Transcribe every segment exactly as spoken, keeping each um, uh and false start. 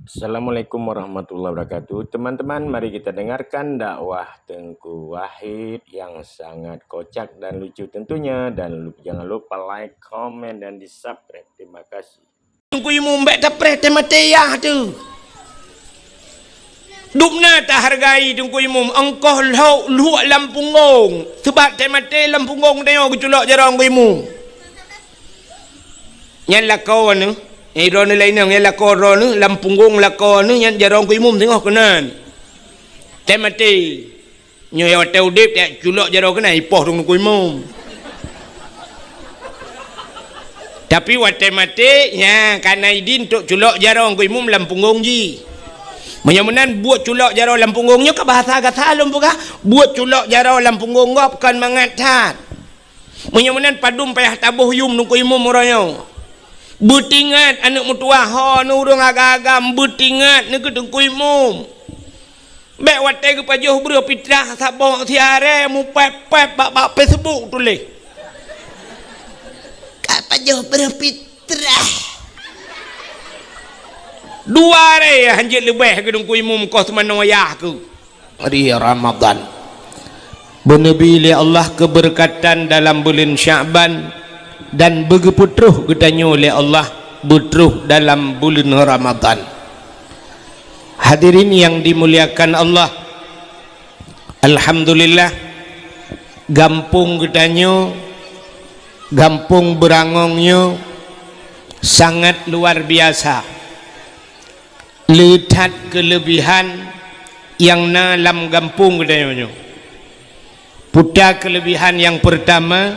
Assalamualaikum warahmatullahi wabarakatuh. Teman-teman, mari kita dengarkan dakwah Teungku Wahid yang sangat kocak dan lucu tentunya. Dan lu-, jangan lupa like, komen, dan di-subscribe. Terima kasih. Teungku Imum, bèk tapreh teumaté yah teuh. Dubna tahargai Teungku Imum, ongkoh lhok luwak lam punggong. Seubab teumaté lam punggong tanyoe geuculok jaroe Teungku Imum. Nyan lakoe neuh, nyang droeneuh laén nyan, nyan lakoe droeneuh, lam punggong lakoe neuh, nyan jaroe Teungku Imum singoh keunan. Teumaté. Nyoe watèe udép, taculok jaroe keunan, ipoh Teungku Imum. Tapi watèe maté, nyan ka na idin untuk culok jaroe Teungku Imum lam punggong jih. Meunyoe meunan buet culok jaroe lam punggong nyoe ka bahasa gata lôn peugah, buet culok jaroe lam punggong gob kon mangat that. Meunyoe meunan padum payah taboh yum Teungku Imum uroe nyoe. Beutingat aneuk meutuwah ho neuh ureueng agam-agam, beutingat neuh keu Teungku Imum. Bèk watèe geupajoh breuh pitrah saboh siaré mupép-pép bak, bak Facebook tuléh. Ka pajoh breuh pitrah. Dua aré hanjeuet leubeh keu Teungku Imum koh seumanoe yah keuh. Di Ramadan. Beuneubi lé Allah keubeureukatan dalam buleuen Sya'ban dan beugeupeutroh geutanyoe lé Allah beutroh dalam buleuen Ramadan. Hadirin yang dimuliakan Allah, alhamdulillah, gampông geutanyoe, gampông Beurangong nyoe sangat luar biasa. Le that keuleubihan nyang na lam gampông geutanyoe nyoe. Peue keuleubihan nyang peurtama,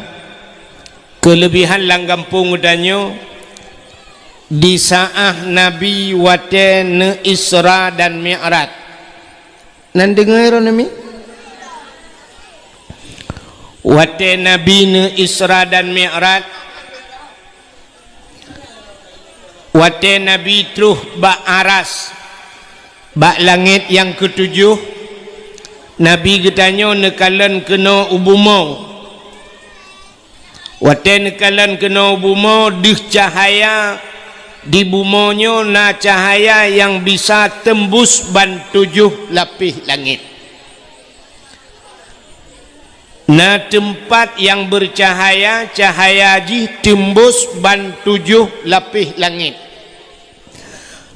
keuleubihan lam gampông geutanyoe, di saát Nabi watèe neu-Isra dan Mi'raj. Nan deungoe droeneuh mi? Watèe Nabi neu-Isra dan Mi'raj, watèe Nabi troh bak aras, bak langét nyang keutujoh, Nabi geutanyoe neukalon keunoe u bumoe. Watèe neukalon keunoe u bumoe, deuh cahya di bumoe nyoe na cahya nyang bisa teumbus ban tujoh lapéh langét. Na teumpat nyang beucahya, cahya jih teumbus ban tujoh lapéh langét.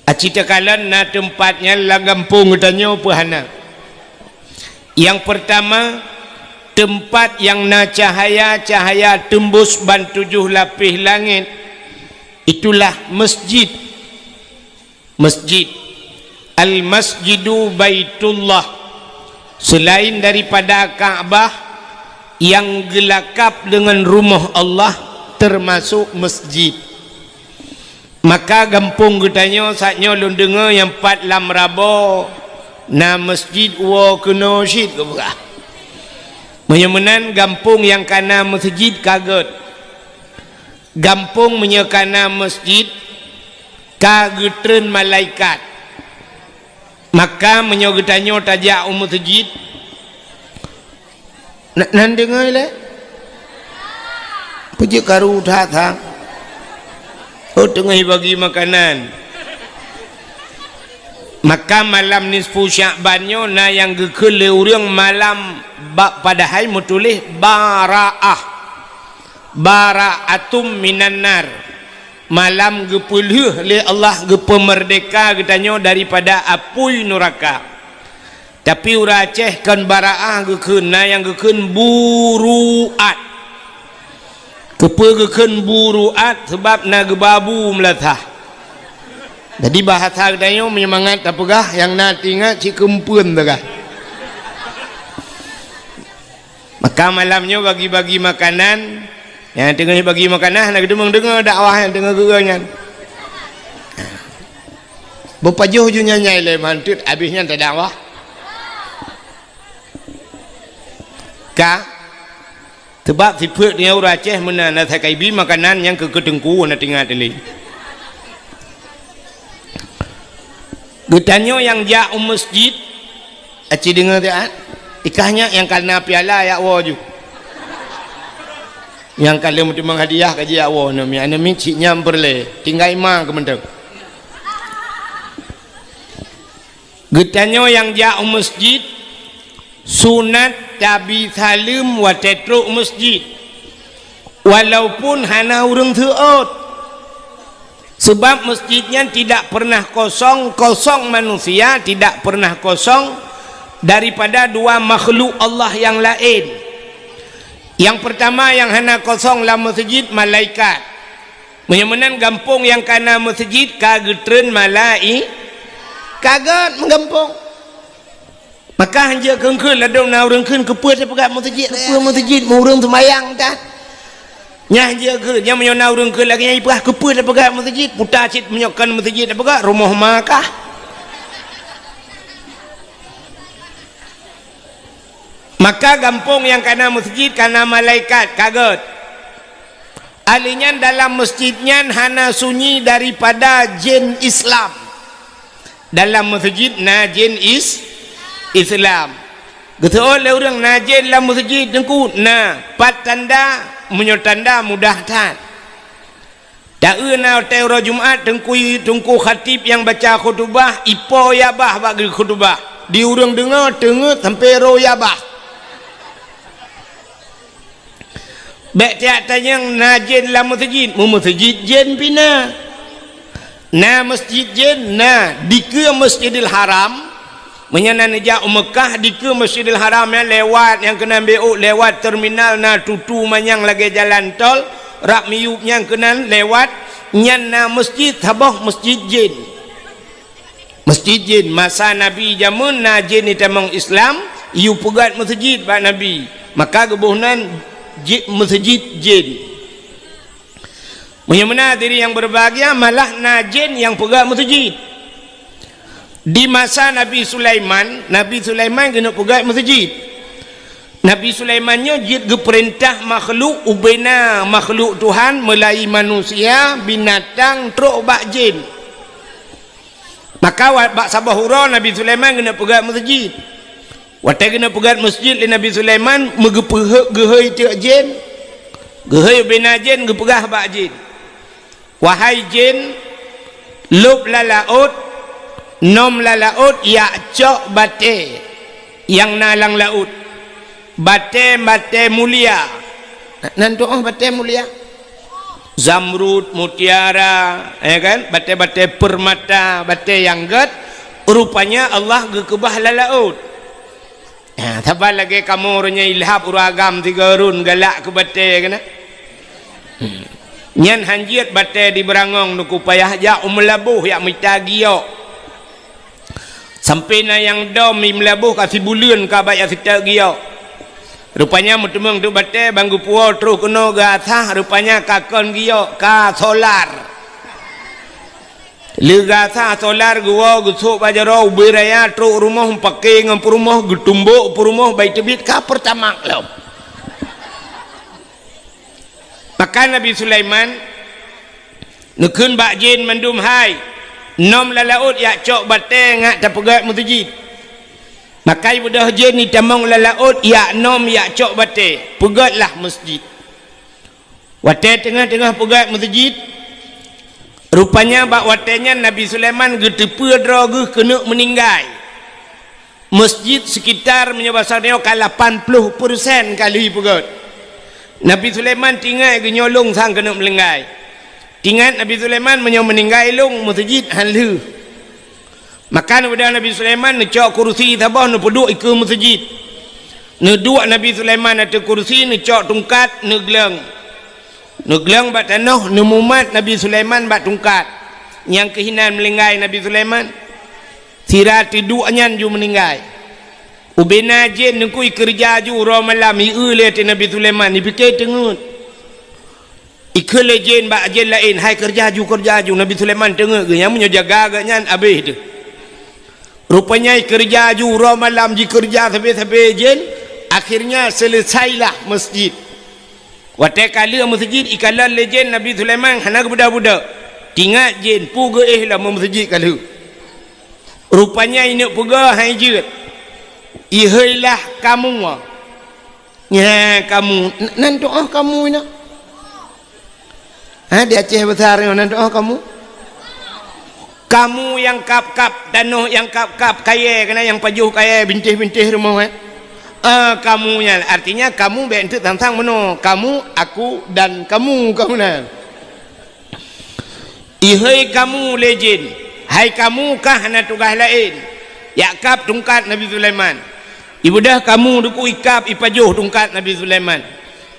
Aci takalon na teumpat nyan lam gampông geutanyoe peu hana. Nyang peurtama, teumpat nyang na cahya-cahya teumbus ban tujoh lapéh langét, itulah meusjid. Meusjid. Al-Masjidu Baitullah. Seulaén daripada Ka'bah nyang geulakab deungon rumoh Allah, teumasok meusjid. Maka gampông geutanyoe saát nyoe lôn deungoe nyang pat lam Rabo na meusjid woe keunoe cit geupeugah. Meunyoe meunan gampông nyang ka na meusjid ka gèt. Gampông meunyoe ka na meusjid ka geutreun malaikat. Maka meunyoe geutanyoe tajak u meuseujid, na-, nan deungoe lé? Peue jeuet karu that-that? Oh, teungoh bagi makanan. Maka malam nisfu Sya'ban nyoe na nyang geukheun lé ureuëng malam ba-, padahai meutuléh Bara'ah. Bara'atum minan nar. Malam geupeulheueh lé Allah, geupeumeurdeka geutanyoe daripada apui nuraka. Tapi ureuëng Aceh kon bara'ah geukheun, na nyang geukheun buru'at. Keupeue geukheun buru'at? Sabab na geubabu meulasah. Jadi bahasa geutanyoe meunyoe mangat tapeugah, nyang na teuingat cit keumpeuen teuka. Maka malam nyoe bagi-bagi makanan, nyang teungoh bagi makanan hana geuteumeung deungoe dakwah nyang teungoh geueu nyan. Beupajoh ju nyan nyai lé manteuet abéh nyan tadakwah. Ka, teubab sifeuet nyoe ureuëng Aceh meunan, na sakai bi makanan nyang keu keuteungku na teuingat lé. Geutanyoe nyang jak u meuseujid, Aci deungoe teuh, ah? Ikah nyak nyang ka na piala yak woe ju. Nyang ka lheueh meuteumong hadiah ka jijak woe, aneuk miet, aneuk miet cit nyan peureulée, tinggai ma keu mantong. Geutanyoe nyang jak u meuseujid, sunat tabi saleuem watée trok u meuseujid, walaupun hana ureuëng seuôt. Sebab meuseujid nyan tidak pernah kosong, kosong manusia tidak pernah kosong daripada dua makhluk Allah nyang laén. Nyang peurtama nyang hana kosong lam meuseujid, malaikat. Meunyoe meunan gampông nyang ka na meuseujid ka geutreun malai-, ka gét meugampông. Maka hanjeuet kheun-kheun ladôm na ureuëng kheun keupeue tapeugah meuseujid, keupeue meuseujid, meu ureuëng seumayang tan. Nyan hanjeuet kheun, nyan meunyoe na ureuëng kheun lagée nyan ipeugah keupeue tapeugah meuseujid, puta cit meunyoe kon meuseujid tapeugah rumoh ma kah. Maka gampông nyang ka na meuseujid ka na malaikat, ka gét. Ahli nyan dalam meuseujid nyan hana sunyi daripada jén Islam. Dalam meuseujid na jén is-, Islam. Geuseuôt lé ureuëng na jén lam meuseujid, Teungku, na. Pat tanda? Meunyoe tanda mudah that. Taeu na watée uroe Jumat, teungku, teungku khatib nyang baca khutubah, ipo yabah bak geukhutubah. Di ureuëng deungoe teungeut sampoe roe yabah. Bék tiak tanyong na jén lam meuseujid, meu meuseujid jén pih na. Na meuseujid jén na, dikeue Masjidil Haram. Meunyoe na neujak u Meukah, dikeue Masjidil Haram nyan lewat nyang keunan B O, lewat terminal na tutu manyang lagée jalan tol, rab miyueb nyang keunan lewat, nyan na meuseujid saboh meuseujid jén. Meuseujid jén, masa Nabi jameun na jén itamong Islam, yue peugét meuseujid bak Nabi. Maka geuboh nan ji-, meuseujid jén. Meunyoe meunan hadirin nyang berbahagia, malah na jén nyang peugét meuseujid. Di masa Nabi Sulaiman, Nabi Sulaiman keuneuk peugét meuseujid. Nabi Sulaiman nyoe jeuet geupeurintah makhluk, ubena makhluk Tuhan, meulai manusia, binatang, trok bak jén. Maka wa-, bak saboh uroe Nabi Sulaiman keuneuk peugét meuseujid. Watée keuneuk peugét meuseujid lé Nabi Sulaiman, meugeupeuheuek geuhôi teuk jén. Geuhôi ubena jén geupeugah bak jén, "Wahai jén, lôb lam laôt, nom lam laôt jak cok batée nyang na lam laôt. Batée-batée mulia." Nan tuoh batée mulia. Zamrud, mutiara, ya kan? Batée-batée peurmata, batée nyang gét. Rupanya Allah geukeubah lam laôt. Ha, saban lagée kamoe uroe nyoe ilhab ureuëng agam sigoe rhun galak keu batée keunan. Hmm. Nyan hanjeuet batée di Beurangong Teungku, payah jak u Meulaboh jak mita giok. Sampoe na nyang dom i Meulaboh ka sibuleuen ka bak jak seutôt giok. Rupanya meuteumeung teuk batée ban geupuwoe troh keunoe geuasah, rupanya ka kon giok, ka solar. Lheueh geuasah solar geuwoe geusôk bak jaroe ubé raya trok rumoh meupaké ngon peurumoh, geutumbok peurumoh bai teubiet ka peurtamak lom. Maka Nabi Sulaiman neukheun bak jén mandum, "Hai, nom lam laôt jak cok batée ngat tapeugét meuseujid." Maka ibeudôh jén itamong lam laôt jak nom jak cok batée, peugétlah meuseujid. Watée teungoh-teungoh peugét meuseujid, rupanya bak watée nyan Nabi Sulaiman geuteupeue droe geuh keuneuk meuninggai. Meuseujid sekitar meunyoe basa tanyoe ka lapan ploh persen ka lheueh peugét. Nabi Sulaiman tingai geunyoe lôn sang keuneuk meuninggai. Tingat Nabi Sulaiman meunyoe meuninggai lôn meuseujid han lheueh. Maka neubeudôh Nabi Sulaiman neucok kurusi saboh neupeuduek ikeue meuseujid. Neuduek Nabi Sulaiman ateueh kurusi, neucok tungkat, neugleueng. Neugleueng bak tanoh, neumumat Nabi Sulaiman bak tungkat. Nyang keuh inan meuninggai Nabi Sulaiman. Sira teuduek nyan ju meuninggai. Ubena jén Teungku ikeureuja ju uroe malam, ieu lé ateueh Nabi Sulaiman, ipike teungeut. Ikheun lé jén bak jén laén, "Hai keureuja ju, keureuja ju." Nabi Sulaiman teungeut geuh, nyan meunyoe jaga geuh nyan abéh teuh. Rupanya ikeureuja ju uroe malam, jikeureuja sabe-sabe jén, akhirnya seuleusailah meuseujid. Watée ka lheueh meuseujid ikalon lé jén Nabi Sulaiman hana geubeudôh-beudôh. Tingat jén peue geuéh lom meuseujid ka lheueh. Rupanya ineuk peugah hai jeuet, "Iheuilah kamoe." Nyan kamoe, n-, nan tuoh kamoe inoe. Ha, di Aceh Besar nyoe nan tuoh kamoe. Kamu nyang kab-kab tanoh, nyang kab-kab kayèe, keunan nyang pajoh kayèe, bintéh-bintéh rumoh, eh? Eh, kamu nyan, artinya kamu bèk eunteuk sang-sang meunoe. Kamu, aku, dan kamu, kamu nyan. Ihôi kamu lé jén, hai kamu kah hana tugaih laén, jak kab tungkat Nabi Sulaiman. Ibeudôh kamu dukui kab ipajoh tungkat Nabi Sulaiman.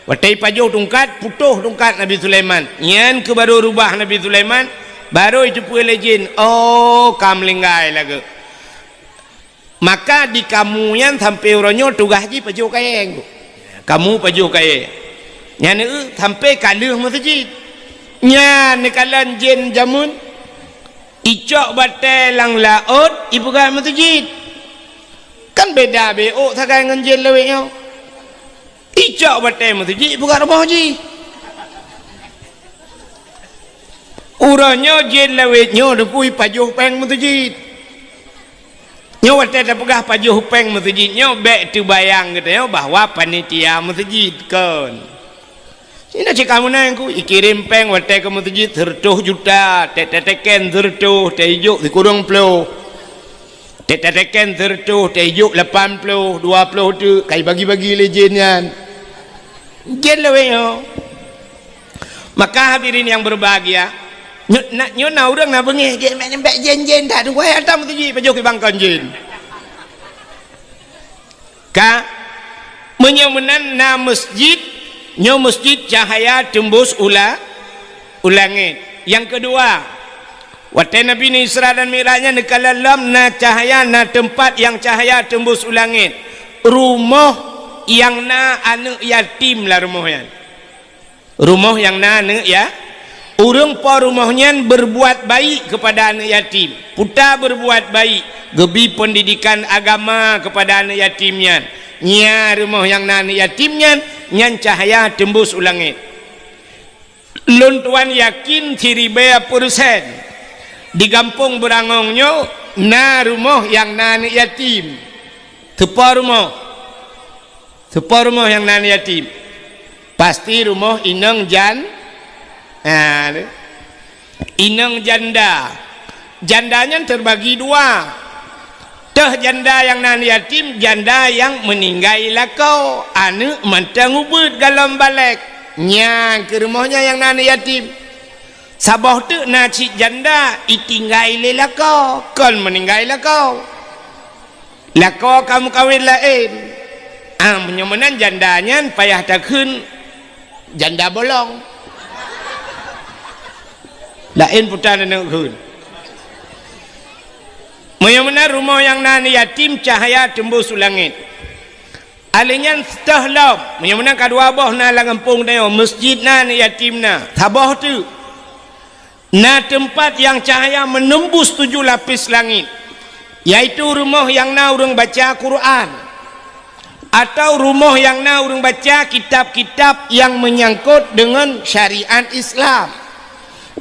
Watèe ipajoh tungkat, putôh tungkat Nabi Sulaiman. Nyan keuh barô rubah Nabi Sulaiman, barô iteupeue lé jén, "Oh, ka meuninggai lagèe." Maka di kamu nyan sampoe uroe nyoe tugaih jih pajoh kayèe. Kamu pajoh kayèe. Nyan eu sampoe ka lheueh meuseujid. Nyan neukalon jén jameun. Icok batèe lam laôt, ipeugah meuseujid. Kan beda beuôt sagai ngon jén lawét nyoe. Icok batèe meuseujid, ipeugah rumoh jih. Uroe nyoe jén lawét nyoe dukui pajoh pèng meuseujid. Nyoe watèe tapeugah pajoh pèng meuseujid nyoe, bèk teubayang geutanyoe bahwa panitia meuseujid, kon. Sinoe cit kamoe nyan ku, ikirém pèng watèe keu meuseujid seureutôh juta, teuh tateken seureutôh, teuh ijok sikureueng ploh. Teuh tateken seureutôh, teuh ijok lapan ploh, dua ploh teuk, ka ibagi-bagi lé jén nyan. Jén lawét nyoe. Maka hadirin yang berbahagia, nyo-, na, nyoe na ureueng na beungéh, jén, bèk, bèk jén-jén that, wahé ata meuseujid pajoh keu bangkon jén. Ka, meunyoe meunan na meuseujid, nyoe meuseujid cahya teumbus u la-, u langét. Nyang keudua, watèe Nabi Isra dan Mi'raj nyan neukalon lom na cahya, na teumpat nyang cahya teumbus u langét. Rumoh nyang na aneuk yatim lam rumoh nyan. Rumoh nyang na aneuk ya-, ureueng po rumoh nyan berbuat baik kepada aneuk yatim. Peue ta berbuat baik, geubri pendidikan agama kepada aneuk yatim nyan. Nyan rumoh nyang na aneuk yatim nyan, nyan cahya teumbus u langét. Lôn tuan yakin siribèe peureusén, di gampông Beurangong nyoe na rumoh nyang na aneuk yatim. Teupo rumoh. Teupo rumoh nyang na aneuk yatim? Pasti rumoh inong jan-, ha, inong janda. Janda nyan teubagi dua. Teuh janda nyang na aneuk yatim, janda nyang meuninggai lakoe, aneuk mantong ubit gohlom balek. Nyan keuh rumoh nyan nyang na aneuk yatim. Saboh teuk na cit janda itinggai lé lakoe, kon meuninggai lakoe. Lakoe ka meukawen laén. Ah, meunyoe meunan janda nyan payah takheun janda bolong. Laén peue ta neukheun. Meunyoe meunan rumoh nyang na aneuk yatim cahya teumbus u langét. Alèh nyan teuh lom, meunyoe meunan ka dua boh na lam gampông tanyoe, meuseujid na, aneuk yatim na, saboh teuk. Na teumpat nyang cahya menembus tujuh lapis langit, yaitu rumoh nyang na ureueng baca Quran, atau rumoh nyang na ureueng baca kitab-kitab nyang meunyangkot deungon syariat Islam.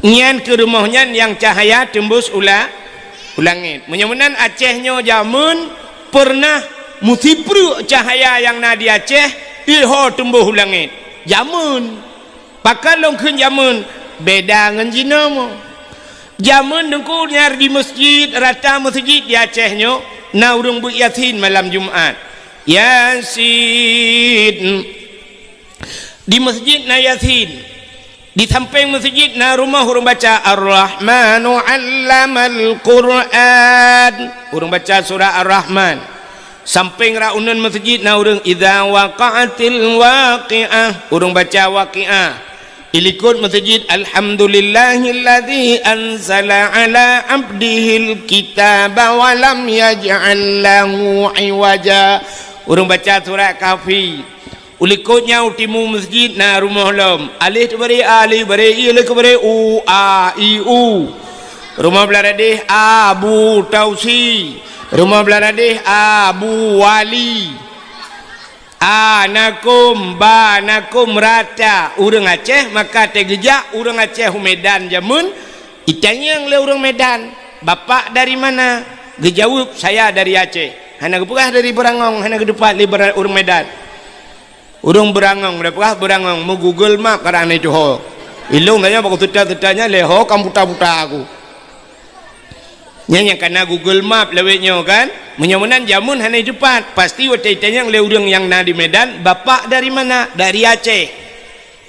Nyan keuh rumoh nyan nyang cahya teumbus u la-, u langét. Meunyoe meunan Aceh nyoe jameun peureunah meusipreuk cahya nyang na di Aceh, iho teumbus u langét. Jameun. Pakon lôn kheun jameun, beda ngon jinoe mo. Jameun Teungku nyan di meuseujid, rata meuseujid di Aceh nyoe, na ureueng beuet Yasin malam Jumat. Yasin. Di meuseujid na Yasin. Di sampéng meuseujid na rumoh ureueng baca, "Ar-Rahmanu 'allamal Qur'an." Ureueng baca surat Ar-Rahman. Sampéng rot uneuen meuseujid na ureueng, "Idza waqa'atil waqi'ah." Ureueng baca Waqi'ah. Ilikot meuseujid, "Alhamdulillahilladzi anzala 'ala 'abdihil kitaba wa lam yaj'al lahu 'iwaja." Ureueng baca surat Kahfi. Ulikot nyan u timu meuseujid na rumoh lom. Alif teubaré a, alif baré i, alif keubaré u, a, i, u. Rumoh blah radeh Abu Tausi. Rumoh blah radeh Abu Wali. A, na kôm, ba, na kôm, rata. Ureueng Aceh maka teugeujak ureueng Aceh u Medan jameun, itanyong lé ureueng Medan, "Bapak dari mana?" Geujaweueb, "Saya dari Aceh." Hana geupeugah dari Beurangong, hana geuteupat lé Beura-, ureueng Medan. Ureueng Beurangong, da peugah Beurangong, meu-Google Map kadang na itu ho. Ilôn tanyoe bak seuta-seuta nyan lé ho kam buta-buta aku. Nyan nyang kana Google Map lawét nyoe kan? Meunyoe meunan jameun hana teupat, pasti watée itanyong lé ureuëng nyang na di Medan, "Bapak dari mana?" "Dari Aceh."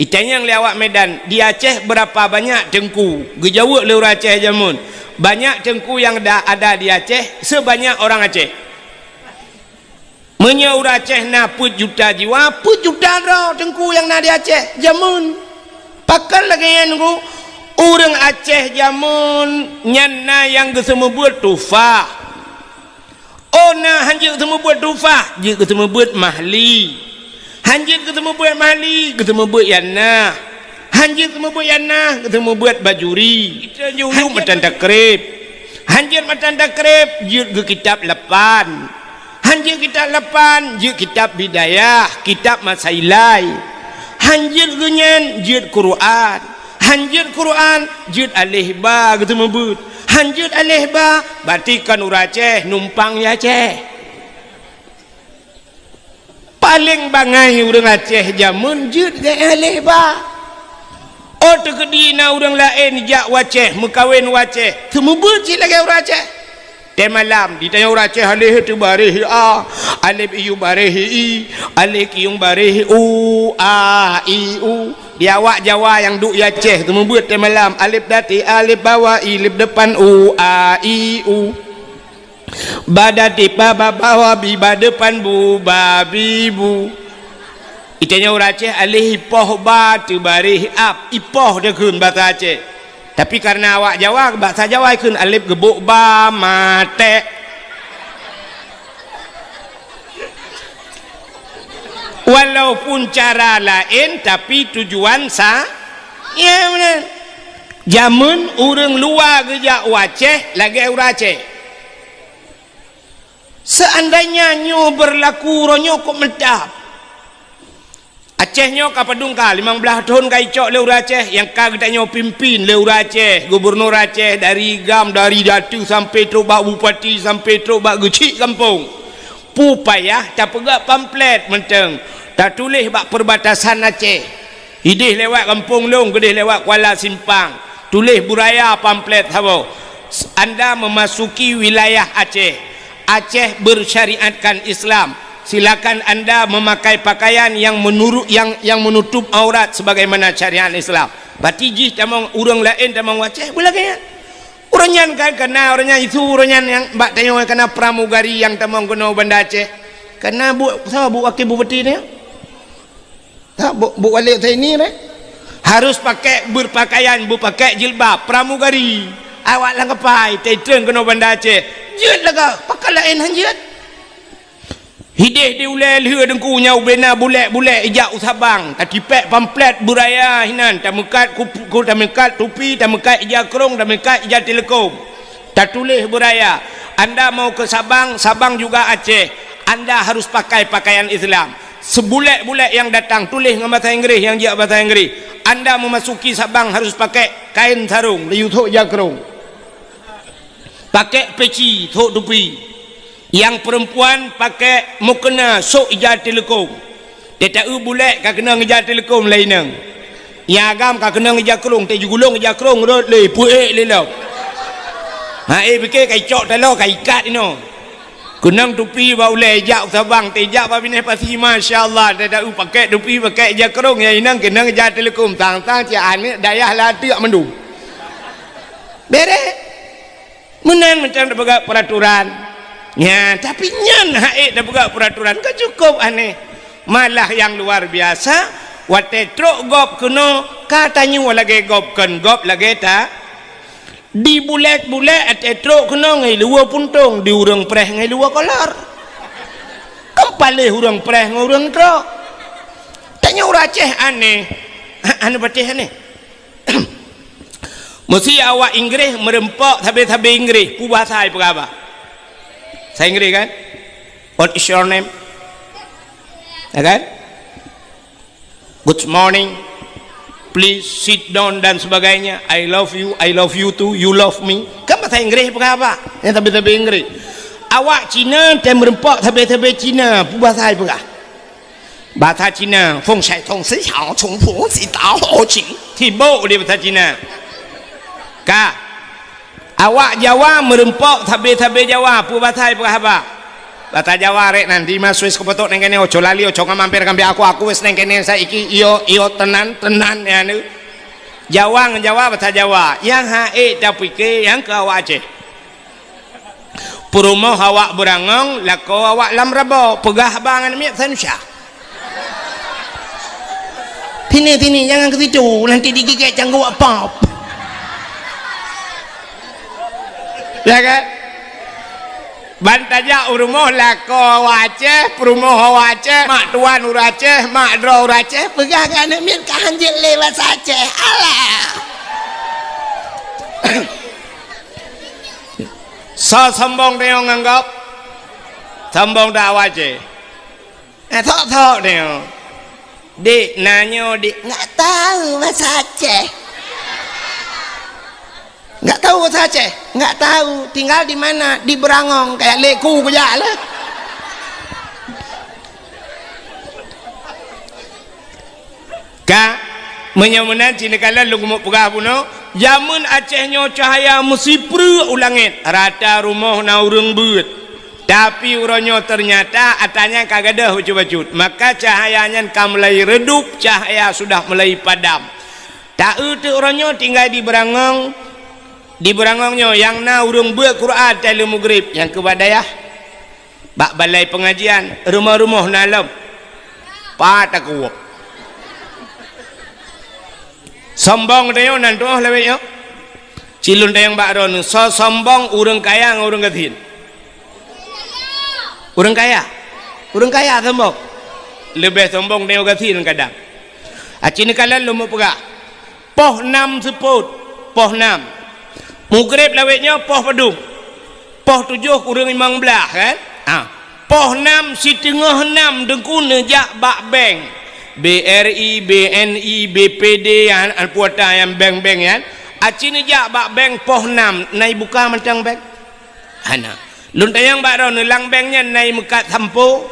Itanyong lé awak Medan, "Di Aceh berapa banyak teungku?" Geujaweueb lé ureuëng Aceh jameun, "Banyak teungku yang da-, ada di Aceh sebanyak orang Aceh." Meunyoe ureuëng Aceh na peuet juta jiwa, peuet juta droe teungku nyang na di Aceh jameun. Pakon lagée nyan, Teungku? Ureuëng Aceh jameun nyan na nyang geuseumeubeuet tufah. Oh, na hanjeuet geuseumeubeuet tufah, jeuet geuseumeubeuet mahli. Hanjeuet geuseumeubeuet mahli, geuseumeubeuet yan na. Hanjeuet geuseumeubeuet yan na, geuseumeubeuet bajuri. Hanjeuet matan takrib. Hanjeuet matan takrib, jeuet geukitab lapan. Hanjeuet kitab lapan, jeuet kitab Bidayah, kitab Masailai. Hanjeuet geunyan, jeuet Quran. Hanjeuet Quran, jeuet aleh ba geuseumeubeuet. Hanjeuet aleh ba, berarti kon ureuëng Aceh numpang di Aceh. Paleng bangai ureuëng Aceh jameun jeuet gét aleh ba. Oh, teukeudi na ureuëng laén jak u Aceh, meukawen u Aceh, seumeubeuet cit lagée ureuëng Aceh. Tée malam, ditanyong ureuëng Aceh, aleh teubaréh a, aleb iyu baréh i, aleh kiyung baréh u, a, i, u. Di awak Jawa nyang duek di Aceh, seumeubeuet tée malam, aleb dati, aleb bawa, i, leb depan, u, a, i, u. Ba dati ba, ba bawa bi, ba depan bu, ba bi bu. Itanyong ureuëng Aceh, aleh ipoh ba teubaréh ab, ipoh teuh kheun basa Aceh. Tapi karena awak Jawa, basa Jawa kheun aleb geubok ba maté. Walaupun cara laén, tapi tujuan sa-, ya, beuna. Jameun ureuëng luwa geujak u Aceh lagée ureuëng Aceh. Seandainya nyoe beurlaku uroe nyoe kok meutab. Aceh nyoe ka padum ka, limong blaih thon ka icok lé ureuëng Aceh, nyang ka geutanyoe pimpin lé ureuëng Aceh, gubunur Aceh, dari GAM, dari datu sampai trok bak bupati, sampai trok bak geuchik gampông. Peue payah tapeugah pamflet mantong, tatuléh bak perbatasan Aceh. Idéh lewat gampông lôn, keudéh lewat Kuala Simpang. Tuléh beuraya pamflet saboh. Anda memasuki wilayah Aceh. Aceh bersyariatkan Islam. Silakan anda memakai pakaian yang menurut, yang, yang menutup aurat sebagaimana syariat Islam. Berarti jih tamong ureuëng laén tamong Aceh, beulagée nyan. Ureuëng nyan kan kana, ureuëng nyan isu, ureuëng nyan nyang bak tanyoe kana pramugari nyang tamong keunoe Banda Aceh. Kana bu, saboh bu wakil bupati nyoe. Ha, bu, bu Walid Zaini deh. Harus pakai berpakaian, berpakai jilbab, pramugari. Awak lam kapai, teutrön keunoe Banda Aceh. Jeuet lagak, pakon laén han jeuet. Hidéh di ulée lheueh Teungku nyan ubé na bulek-bulek ijak u Sabang, tatipék pamflet beuraya hinan, tameukat kup-, ku-, tameukat tupi, tameukat ija krông, tameukat ija teuleukom. Tatuléh beuraya, "Anda mau ke Sabang, Sabang juga Aceh, anda harus pakai pakaian Islam." Seubulek-bulek nyang datang tuléh ngon basa Inggréh, nyang jak basa Inggréh, "Anda memasuki Sabang harus pakai kain sarung, laju thok ija krông. Pakai peci, thok tupi. Nyang peurempuan pakai mukena, sok ija teuleukom." Teuta-eu bulek ka keunong ija teuleukom lé inong. Nyang agam ka keunong ija krông, teuh jigulong ija krông rot lé, peuék lé lom. Ha, eh, pike ka icok taloe ka ikat inoe. Keunong tupi bak ulée ijak u Sabang, teuh ijak bak binéh pasi, masya Allah, teuta-eu pakai tupi, pakai ija krông, nyang inong keunong ija teuleukom, sang-sang cit aneuk dayah lateuk mandum. Bereh. Meunan mantong tapeugah peuraturan. Nya, tapi nyan hak ék tapeugah peuraturan ka cukup aneh. Malah nyang luar biasa, watée trok gob keunoe, ka tanyoe lagée gob kon gob lagée ta. Di bulek-bulek watée trok keunoe ngon luwa puntông, di ureuëng preh ngon luwa kolor. Kan paléh ureuëng preh ngon ureuëng trok. Tanyoe ureuëng Aceh aneh. Ha, aneh patéh aneh. Meusi awak Inggréh meureumpok sabe-sabe Inggréh, peue bahasa ipeugah bah? Sa Inggréh kan? "What is your name?" Ya kan? "Good morning. Please sit down," dan sebagainya. "I love you, I love you too, you love me." Kan bahasa Inggréh ipeugah bah? Nyang sabe-sabe Inggréh. Awak Cina teuh meureumpok sabe-sabe Cina, peue bahasa ipeugah? Bahasa Cina, "Feng shai tong si hao, chung fu si dao hao qing." Sibok di bahasa Cina. Ka. Awak Jawa meureumpok sabe-sabe Jawa, peue basa peugah haba. Basa Jawa rek nan, di ma Swiss kupeutôk neng kene, oco lali, oco ngamamper kambia aku, aku wes neng kene saiki, iyo, iyo, tenan, tenan, ya, nu. Jawa ngon Jawa, basa Jawa. Nyang ha'e tapike, nyang keu awak Aceh. Peurumoh awak beurangong, lakoe awak lam rabo, peugah haba ngon miet sanusya. Sini, sini, jangan ke situ, nanti digigit cangguek pop. Ya kan? Ban tajak u rumoh lakoe awak Aceh, peurumoh awak Aceh, mak tuan ureueng Aceh, mak droe ureueng Aceh, peugah keu aneuk miet ka hanjeuet lé basa Aceh. Alah! Soe sombong tanyoe ngon gob? Sombong that awak Aceh. Eh, thok-thok tanyoe. Dik, na nyoe, Dik. Nggak tahu bahasa Aceh. Nggak tahu bahasa Aceh? Nggak tahu. Tinggal di mana? Di Beurangong. Kayak leku kujak lah. Ka, meunyoe meunan cit neukalon lôn keumeung peugah bunoe, jameun Aceh nyoe cahya meusipreuk u langét, rata rumoh na ureuëng beuet. Tapi uroe nyoe teunyata atra nyan ka gadôh bacut-bacut, maka cahya nyan ka mulai redup, cahya sudah mulai padam. Ta-eu teuk uroe nyoe tinggai di Beurangong, di Beurangong nyoe nyang na ureuëng beuet Quran watée lheueh mugreb, nyang keu bak dayah. Bak balai peungajian, rumoh-rumoh na lom. Pat takue. Sombong tanyoe nan tuoh lawét nyoe. Cilôn tayong bak droeneuh, soe sombong ureuëng kaya ngon ureuëng gasien? Ureuëng kaya. Ureuëng kaya sombong. Leubeh sombong tanyoe gasien kadang. Aci neukalon lôn meupeugah. Poh nam seupôt, poh nam. Mugreb lawét nyoe poh padum? Poh tujoh kureueng limong blaih, kan? Ah. Poh nam siteungoh nam Teungku neujak bak bank. B R I, B N I, B P D, an, an puata nyang bank-bank nyan. Aci neujak bak bank poh nam, na ibuka mantong bank? Hana. Lôn tanyong bak droeneuh, lam bank nyan na imeukat sampo?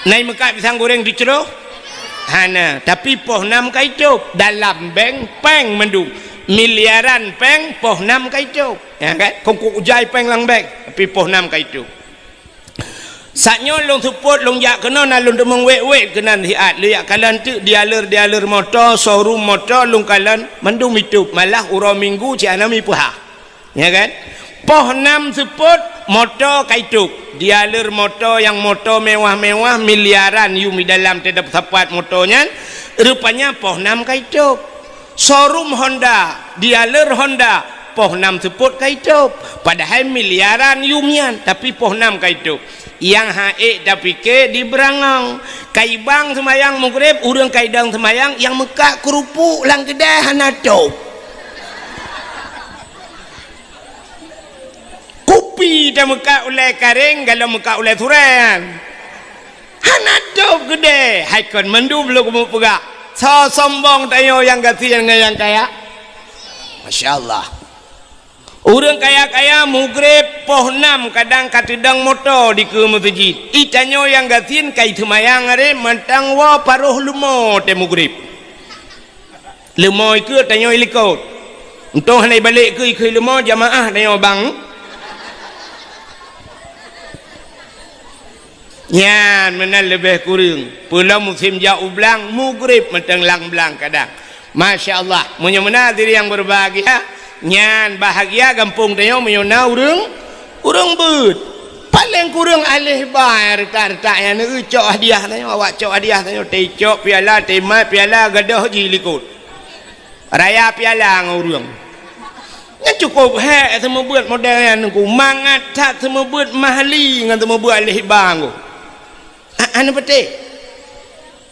Na imeukat pisang goreng teucroh? Hana, tapi poh nam ka itôb. Dalam bank péng mandum. Miliaran péng poh nam ka itôb. Ya kan? Kongkok ujai péng lam bank, tapi poh nam ka itôb. Saat nyoe lôn seupôt, lôn jak keunoe na lôn teumeung wét-wét keunan siat. Lôn jak kalon teuk dialer-dialer moto, showroom moto lôn kalon mandum itôb. Malah uroe Minggu cit hana mipeuhah. Ya kan? Poh nam seupôt, moto ka itôb. Dialer moto nyang moto mewah-mewah, miliaran yum di dalam teuh sapat moto nyan, rupanya poh nam ka itôb. Showroom Honda, dialer Honda, poh nam seupôt ka itôb. Padahai miliaran yum nyan, tapi poh nam ka itôb. Nyang ha'e tapike di Beurangong. Ka ibang seumayang mugreb, ureuëng ka idong seumayang, nyang meukat keurupuk lam keudè hana tôb. Kupi tameukat ulée karéng, galom meukat ulée surée nyan. Hana tôb keudè, hai kon mandum lôn keumeung peugah. Soe sombong tanyoe nyang gasien ngon nyang kaya? Masya Allah. Ureuëng kaya-kaya mugreb poh nam kadang ka teudong moto dikeue meuseujid. I tanyoe nyang gasien ka iseumayang aré mantong woe paroh leumo teuh mugreb. Leumo ikeue tanyoe ilikot. Untông hana ibalek keue ikeue leumo jamaah tanyoe bang. Nyan meunan leubeh kureueng. Peulom musém jak u blang, mugreb mantong lam blang kadang. Masya Allah, meunyoe meunan hadirin yang berbahagia, nyan bahagia gampông tanyoe meunyoe na ureuëng, ureuëng beuet. Paleng kureueng aléh ba retak-retak nyan, neucok hadiah tanyoe, awak cok hadiah tanyoe, teucok piala, teumat piala, gadôh jih likot. Raya piala ngon ureuëng. Nyan cukôp hék seumeubeuet model nyan Teungku. Mangat that seumeubeuet mahli ngon seumeubeuet aléh ba Teungku. A-, hana peutéh.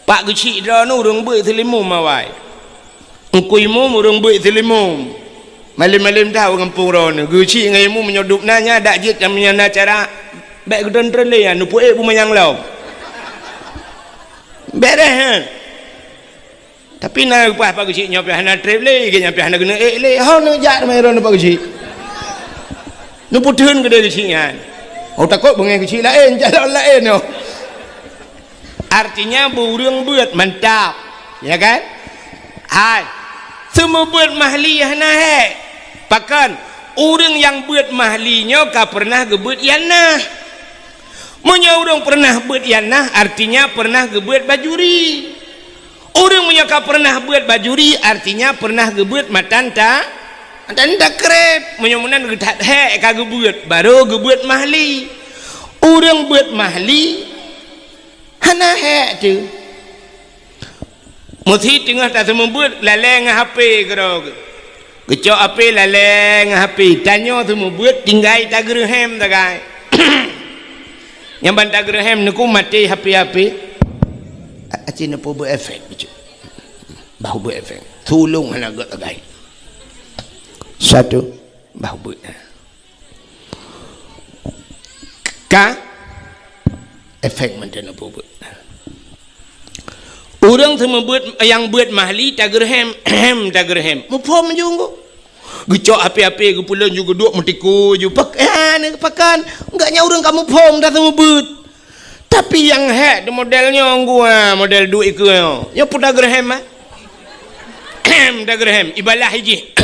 Pak geuchik droeneuh ureuëng beuet seulimum awai. Teungku Imum ureuëng beuet seulimum. Malém-malém that u gampông droeneuh. Geuchik ngon Imum meunyoe dub na nyan dak jeuet nyang meunyoe na acara. Bék geutreun-treun lé nyan, neupeuék beumanyang lom. Beres nyan. Tapi na leupah Pak Geuchik nyoe pih hana treb lé, gét nyan pih hana keuneuk ék lé. Ho neujak teuma droeneuh Pak Geuchik. Neupeutheun keudéh geuchik nyan. Oh, takot beungéh geuchik laén, calon laén nyoe. Artinya, beu ureuëng beuet mantap. Ya kan? Hai. Seumeubeuet mahli hana hék. Pakon? Ureuëng nyang beuet mahli nyoe ka peureunah geubeuet ianah. Meunyoe ureuëng peureunah beuet ianah, artinya peureunah geubeuet bajuri. Ureuëng meunyoe ka peureunah beuet bajuri, artinya peureunah geubeuet matan ta-, matan takreb. Meunyoe meunan geuthat hék ka geubeuet, barô geubeuet mahli. Ureuëng beuet mahli hana hék teuh. Meusi teungoh taseumeubeuet lalée ngon H P keudroe geuh. Geucok H P lalée ngon H P. Tanyoe seumeubeuet tinggai tageureuhem sagai. Nyang ban tageureuhem neuku maté H P-H P. A-, aci neupeubuet efek bacut. Bah buet efek. Tulông hana gét sagai. Satu. Bah buet. Ka efek mantong neupeubuet. Ureuëng seumeubeuet nyang beuet mahli tageureuhem, hem tageureuhem. Muphom junggu. Geucok H P-H P geupeulon ju geuduek meutikui ju pak-, eh, ni pakan. Enggak nyan ureuëng ka muphom dah seumeubeuet. Tapi nyang hék di model nyoe gua, model duek ikeue nyoe. Nyoe peue tageureuhem, ah? Hem tageureuhem, ibalah iji.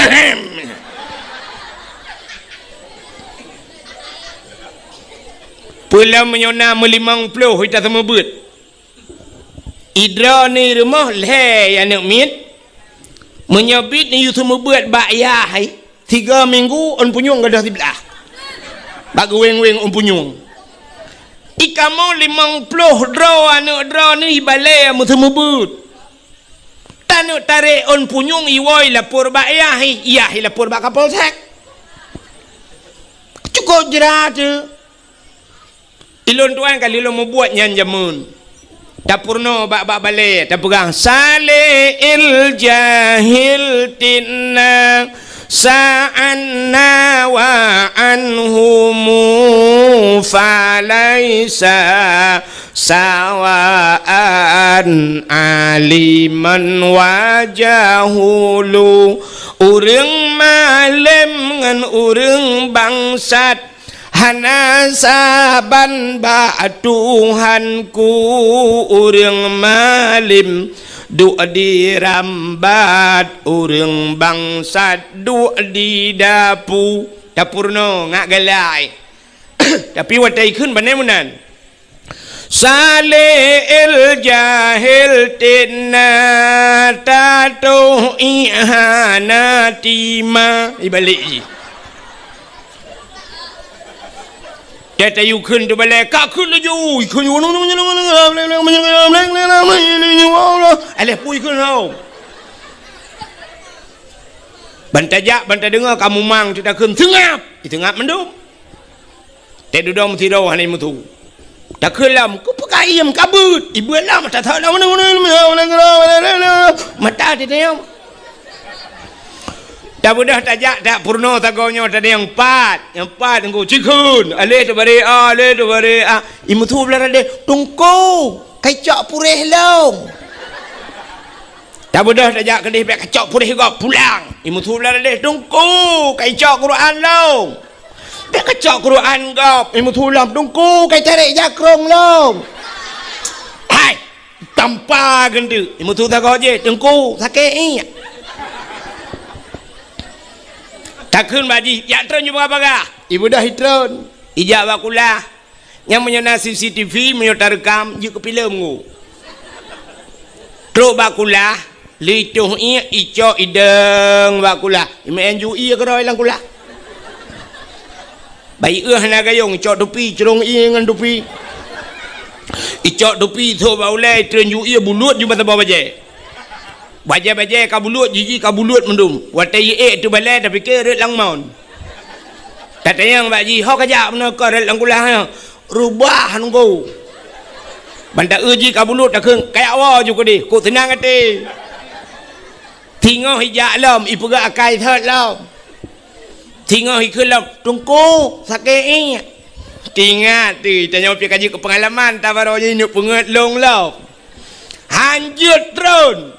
Peulom meunyoe na meulimong ploh ita seumeubeuet. Idroe ni rumoh lhée aneuk miet. Meunyoe bit ni yue seumeubeuet bak yah hai. Tiga minggu ôn punyueng gadôh siblah. Bak geuweng-weng ôn punyueng. Ikamoe limong ploh droe aneuk droe ni ibalée meuseumeubeuet. Taneuk tarek ôn punyueng iwoe lapor bak yah, yah lapor bak Kapolsek. Cukôp jra teuh. Ilôn tuan ka lheueh lôn mubuet nyan jameun. Tapeurunoe bak, bak balée, tapeugah, "Saleh il jahil tinna, sa'anna wa anhumu falaisa sawaan aliman wa jahulu." Ureuëng malem ngon ureuëng bangsat hana saban bak Tuhanku. Ureuëng malem duek di rambat, ureuëng bangsat duek di dapu. Tapeurunoe ngat galai. Tapi watée ikheun bane meunan. Saleh el jahel tena tatoh ihana tima. Ibalek jih. Teuh tayue kheun teubalai, ka kheun laju, ikheun. Alah pui kheun hau. Ban tajak, ban tadeungoe ka mumang, teuh takheun seungab. Iteungab mandum. Teuh dudoe meusidroe hana imeusu. Takheun lom, keupeue ka iem ka beuet? Ibeuet lom, tathok lom. Mata teuh tanyong. Tabeudôh tajak, tapeurunoe sagoe nyoe tanyong pat. Nyang pat ngku cikheun. Aleh teubarek a, aleh teubarek a. Imeusu blah radeh, Teungku, ka icok puréh lôn. Tabeudôh tajak keudeh, bèk kacok puréh gob pulang. Imeusu blah radeh, Teungku, ka icok Quran lôn. Bèk kacok Quran gob, imeusu lom, Teungku, ka itarek jakrong lôn. Hai, tampa geunteuk, imeusu sagoe jih, Teungku, sakét iek. Takheun bak jih, jak treun ju bagah-bagah. Ibeudôh itreun, ijak bak kulah. Nyang meunyoe na C C T V, meunyoe tareukam, jeuet keu filem ngku. Trok bak kulah, lheuh itoh iek, icok idong bak kulah. Imeu'en ju ié keudroe lam kulah. Bayeue hana gayong, icok tupi, crông ié ngon tupi. Icok tupi, sôk bak ulée, itreun ju ié, bulut ju bak saboh bajée. Bajée-bajée ka bulut, jiji ka bulut mandum. Watée ié ék teubalai, tapike rot lam mon. Tatanyong bak jih, "Ho kajak meunoe keu rot lam kulah nyoe?" "Reubah nunggu." Ban taeu jih ka bulut, takheun, "Kajak woe ju keudeh, kok seunang até." Singoh ijak lom, ipeugah akai thot lom. Singoh ikheun lom, "Teungku, sakét iek." Teuingat teuh, tanyoe pih ka jeuet keu peungalaman, tabaroe jih neuk peungeuet lôn lom. Hanjeuet treun.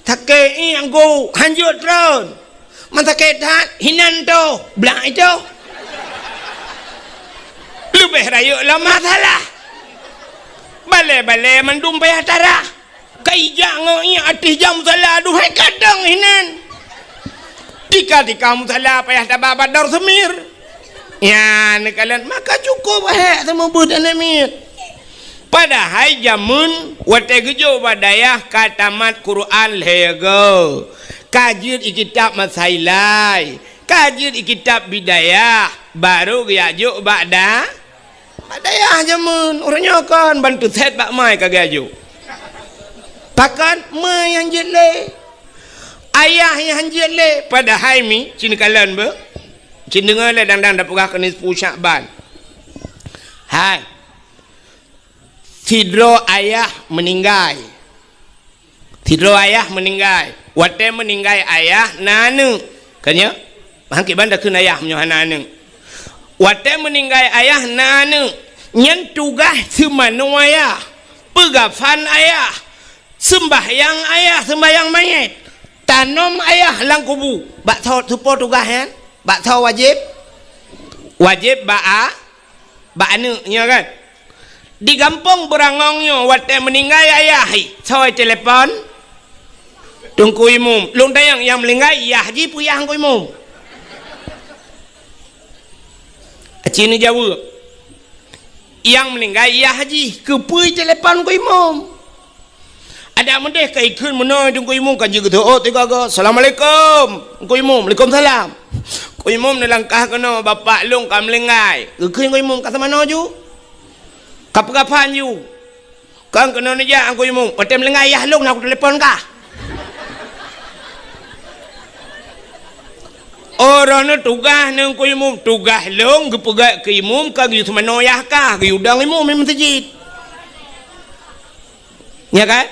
Sakét iek ngku, hanjeuet treun. Man sakét that, hinan toh, blah itoh. Leubeh rayeuk lom masalah. Balée-balée mandum payah tarah. Ka ijak ngon iek ateueh jam salah, aduhai kadang hinan. Tika-tika musala payah taba bak dor seumir. Nyan neukalon, maka cukup hék seumeubeuet aneuk miet. Padahai jameun watée geujok bak dayah ka tamat Quran lhée goe, ka jeuet i kitab Masailai, ka jeuet i kitab Bidayah, barô geujak jok bak da-, bak dayah jameun. Uroe nyoe kon bantu set bak mai ka geujak jok. Pakon? Mai nyang jeuet lé. Ayah nyang hanjeuet lé, padahai mi, cin kalon beu. Cin deungoe lé dang-dang tapeugah keu nisfu Syakban. Hai. Sidroe ayah meuninggai. Sidroe ayah meuninggai. Watée meuninggai ayah na aneuk. Kan nyo? Bang kiban takheun ayah meunyoe hana aneuk. Watée meuninggai ayah na aneuk. Nyan tugaih seumanoe ayah. Peugafan ayah. Seumbahyang ayah, seumbahyang manyét. Tanom ayah lam kubu. Bak soe, soe po tugaih nyan? Bak soe wajéb? Wajéb bak a-, bak aneuk nyoe kan? Di gampông Beurangong nyoe watée meuninggai ayah, hi, soe telepon? Teungku Imum. Lôn tanyong nyang meuninggai yah jih peue yah Teungku Imum? Aci neujaweueb. Nyang meuninggai yah jih, keupeue telepon Teungku Imum? Adak meudeh ka ikheun meunoe Teungku Imum ka jeuet geuteuôt tiga go. "Assalamualaikum, Teungku Imum." "Waalaikumsalam." "Teungku Imum neulangkah keunoe, bapak lôn ka meulinggai." Geukheun Teungku Imum, "Ka seumanoe ju? Ka peugafan ju?" "Kon keunoe neujak, Teungku Imum. Watée meulinggai yah lôn na kutelepon kah." "Oh, droeneuh tugaih neuh Teungku Imum." "Tugaih lôn geupeugét keu Imum ka geuyue seumanoe yah kah, geuyue dong Imum di meuseujid." Nya kan?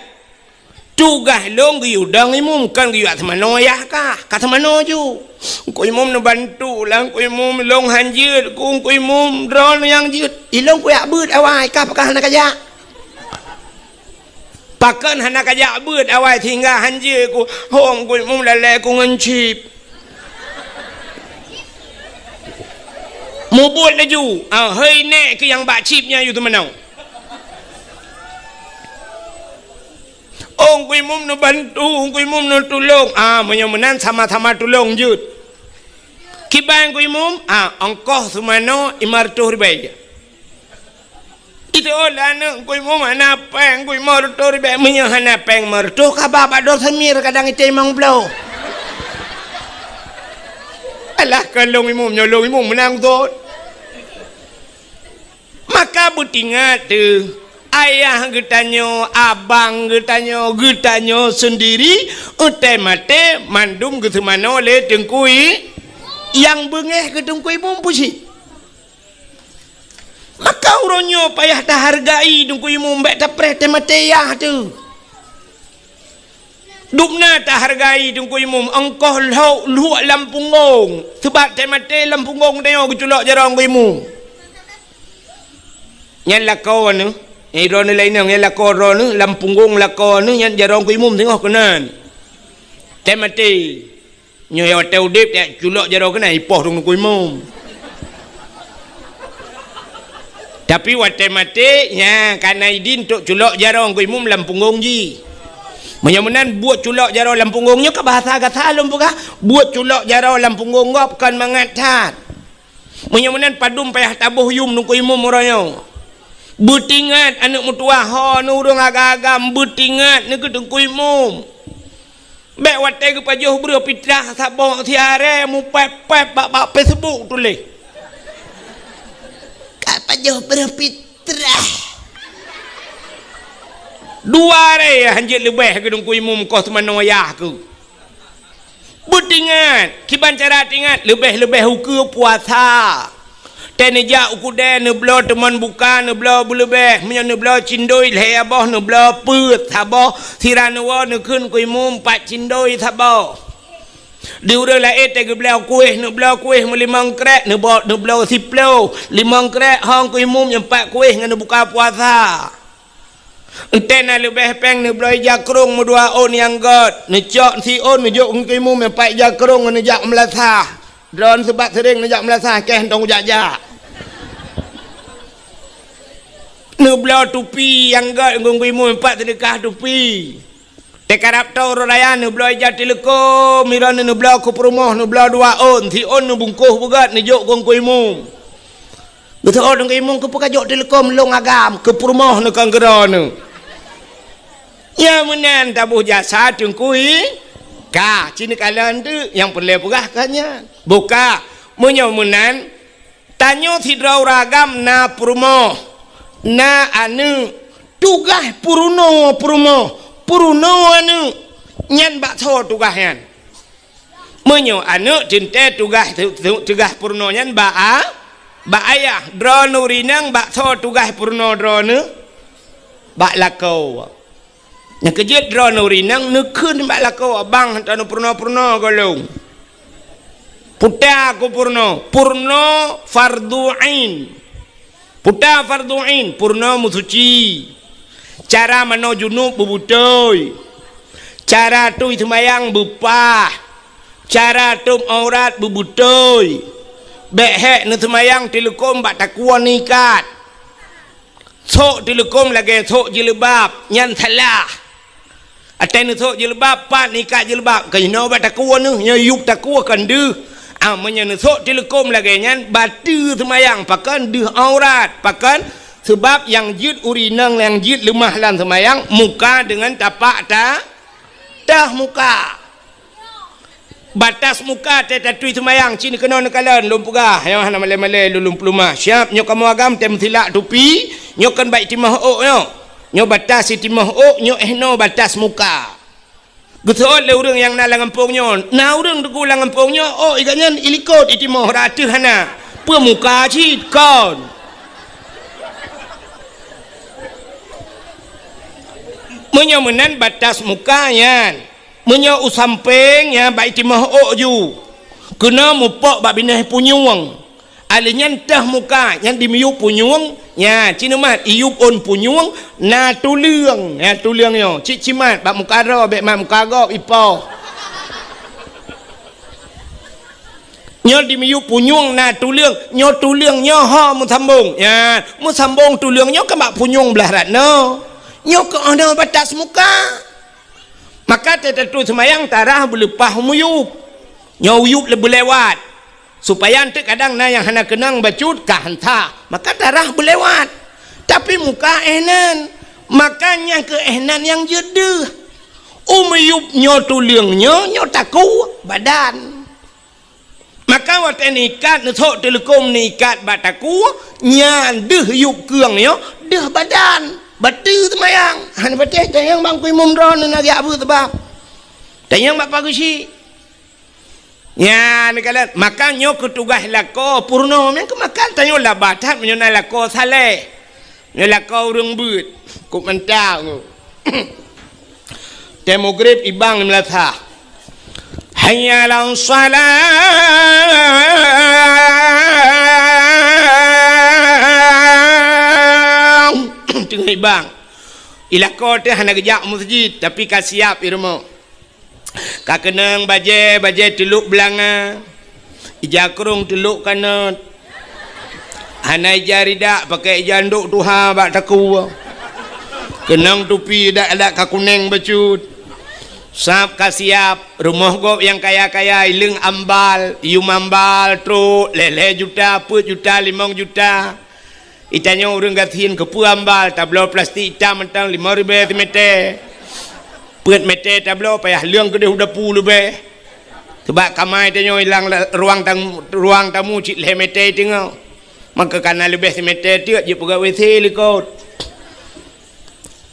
"Tugaih lôn geuyue dong Imum, kon geuyue seumanoe yah kah, ka seumanoe ju." "Teungku Imum neubantu lah, Teungku Imum, lôn hanjeuet ku, Teungku Imum, droeneuh nyang jeuet." "Ilôn kujak beuet awai, kah pakon hana kajak?" "Pakon hana kajak beuet awai sehingga hanjeuet ku?" "Hom, Teungku Imum, lalée ku ngon chip." Mubuet laju, ah, hei nék keu nyang bak chip nyan yue teumanoe. "Oh, Teungku Imum neubantu, Teungku Imum neutulông." "Ah, meunyoe meunan sama-sama tulông jeuet." "Kiban Teungku Imum?" "Ah, ongkoh seumanoe lima reutôh ribée." "Itu oh, lôn aneuk Teungku Imum hana péng, Teungku Imum reutôh ribée." "Meunyoe hana péng lima reutôh, kaba bak dor seumir kadang item limong ploh." "Alah, kon lôn Imum, nyoe lôn Imum meunan thon." Maka beutingat teuh, ayah geutanyoe, abang geutanyoe, geutanyoe seundiri, watée maté mandum geuseumanoe lé Teungku I-, nyang beungéh keu Teungku Imum peue cit. Maka uroe nyoe payah tahargai Teungku Imum, bék tapreh teumaté yah teuh. Dubna tahargai Teungku Imum, ongkoh lhok luek lam punggong. Seubab teumaté lam punggong tanyoe geuculok jaroe Teungku Imum. Nyan lakoe neuh, nyang droeneuh laén inong, nyan lakoe droeneuh, lam punggong lakoe neuh nyan jaroe Teungku Imum singoh keunan. Teumaté. Nyoe watée udeb, jak culok jaroe keunan ipoh Teungku Imum. Tapi watée maté, nya, kana idin untuk culok jaroe Teungku Imum lam punggong jih. Meunyoe meunan buet culok jaroe lam punggong nyoe ka bahasa gata lôn peugah, buet culok jaroe lam punggong gob kon mangat that. Meunyoe meunan padum payah taboh yum Teungku Imum uroe nyoe. Beutingat aneuk meutuwah ho neuh ureuëng agam-agam, beutingat neuh keu Teungku Imum. Bék watée geupajoh breueh pitrah saboh siarée mupép-pép bak, bak Facebook tuléh. Ka pajoh breueh pitrah. Dua arée hanjeuet leubeh keu Teungku Imum koh seumanoe yah keuh. Beutingat, kiban cara tingat, leubeh-leubeh ukeue puasa. Teuh neujak u keudée, neubloe teumon buka, neubloe beuleubeh. Meunyoe neubloe cindoi lhée boh, neubloe peuet saboh. Sira neuwoe neukheun Teungku Imum pat cindoi saboh. Di ureuëng laén teuh geubloe kueh, neubloe kueh meulimong krek, neubo-, neubloe siploh. Limong krek ho Teungku Imum nyan pat kueh ngon neubuka puasa. Enteuk na leubeh péng neubloe ija krong meudua ôn nyang gét, neucok siôn neujok Teungku Imum nyan pat ija krong ngon neujak meulasah. Droeneuh seubab seuréng neujak meulasah, keh hantong kujak-jak. Neubloe tupi nyang gét Teungku Imum nyan pat seudeukah tupi. Karab toe uroe raya neubloe ija teuleukom, miron neubloe keu peurumoh, neubloe dua ôn, si ôn neubungkôh beugöt neujok keu Teungku Imum. Geuseuôt Teungku Imum, "Keupeue kajok teuleukom lôn agam?" "Keu peurumoh neukon keudroe neuh." Nyang meunan taboh jasa Teungku i, ka, ci neukalon teuk, nyang peureulée peugah ka nyan. Boh ka, meunyoe meunan, tanyoe sidroe ureuëng agam na peurumoh, na aneuëk, tugaih peurunoe peurumoh, peurunoe aneuëk, nyan bak soe tugaih nyan? Meunyoe aneuëk teuntée tugaih, tu-, tu-, tugaih peurunoe nyan bak a-, bak ayah, droeneuh ureuëng inong bak soe tugaih peurunoe droeneuh? Bak lakoe. Nyang keujeuet droeneuh ureuëng inong neukheun bak lakoe, "Abang, hantom neupeurunoe-peurunoe gohlom." Puta keu peurunoe, peurunoe fardhu ain. Puta fardhu ain, peurunoe meusuci. Cara manoe junub beubeutôi. Cara tui seumayang beupah. Cara tôb aurat beubeutôi. Bék hék neuseumayang teuleukom bak takue neuikat. Sok teuleukom lagée sok jilbab, nyan salah. Até neusok jilbab, pat neuikat jilbab, ka jinoe bak takue neuh, nyoe yueb takue kon deuh. Ah, meunyoe neusok teuleukom lagée nyan, bateue seumayang, pakon deuh aurat, pakon? Sabab nyang jeuet ureuëng inong nyang jeuet leumah lam seumayang, muka deungon tapak ta-, tah muka. Batas muka tée tatui seumayang, ci neukeunoe neukalon, lôn peugah, nyoe hana malée-malée lôn, lôn peuleumah. Siab nyoe kamoe agam tée meusilak tupi, nyoe kon bak itimoh ôk nyoe. Nyoe batas itimoh ôk, nyoe éh noe batas muka. Geuseuôt lé ureuëng nyang na lam gampông nyoe, na ureuëng teungku lam gampông nyoe, ôk i gobnyan nyan ilikot itimoh, rata hana. Peue muka cit kon. Meunyoe meunan batas muka nyan. Meunyoe u sampéng, nyan bak itimoh ôk ju, keunoe mupok bak binéh punyueng. Alèh nyan teuh muka, nyan dimiyueb punyueng, nyan ci neumat iyueb ôn punyueng, na tuleueng, nyan tuleueng nyoe, cit cimat bak muka droe, bék mat muka gob ipoh. Nyoe dimiyueb punyueng na tuleueng, nyoe tuleueng nyoe ho meusambong. Nyan, meusambong tuleueng nyoe keu bak punyueng blaih rat nyoe. Nyoe keuh oh noe batas muka. Maka teuteutui seumayang tarah beuleupah u miyueb. Nyoe u yueb le-, beulewat. Supaya eunteuk kadang na nyang hana keunong bacut ka hanta. Maka tarah beulewat. Tapi muka éh nan. Maka nyang keu éh nan nyang jeuet deuh. U miyueb nyoe tuleueng nyoe, nyoe takue badan. Maka watée neuikat, neusok teuleukom neuikat bak takue, nyan deuh yueb keueng nyoe, deuh badan. Bateue seumayang. Hana patéh tanyong bang kui mum droe neuh na geujak beuet sabab. Tanyong bak pageusyi. Nyan neukalon, maka nyoe keuh tugaih lakoe peurunoe, meunan keuh maka tanyoe labah that meunyoe na lakoe saleh. Nyoe lakoe ureuëng beuet, kok mantap nyoe. Tée mugrib ibang di meulasah. Hayya 'alas shalah. Teungoh ibang. I lakoe teuh hana geujak meuseujid, tapi ka siab i rumoh. Ka keunong bajée, bajée teulok beulanga, ija krong teulok kanot. Hana ija ridak, pakai ija ndok tuha bak takue. Keunong tupi dak-dak ka kuneng bacut. Sab ka siab, rumoh gob nyang kaya-kaya, ileueng ambal, yum ambal trok, lhée-lhée juta, peuet juta, limong juta. Itanyoe ureuëng gasien keupeue ambal, tabloe plastik itam mantong limong ribée simeté. Peuet meté tabloe payah leueng keudeh u dapu leubeh. Sabab kamai tanyoe ilang la-, ruang tam-, ruang tamu cit lhée meté teungoh. Maka kana leubeh simeté teuk jeuet peugah W C likot.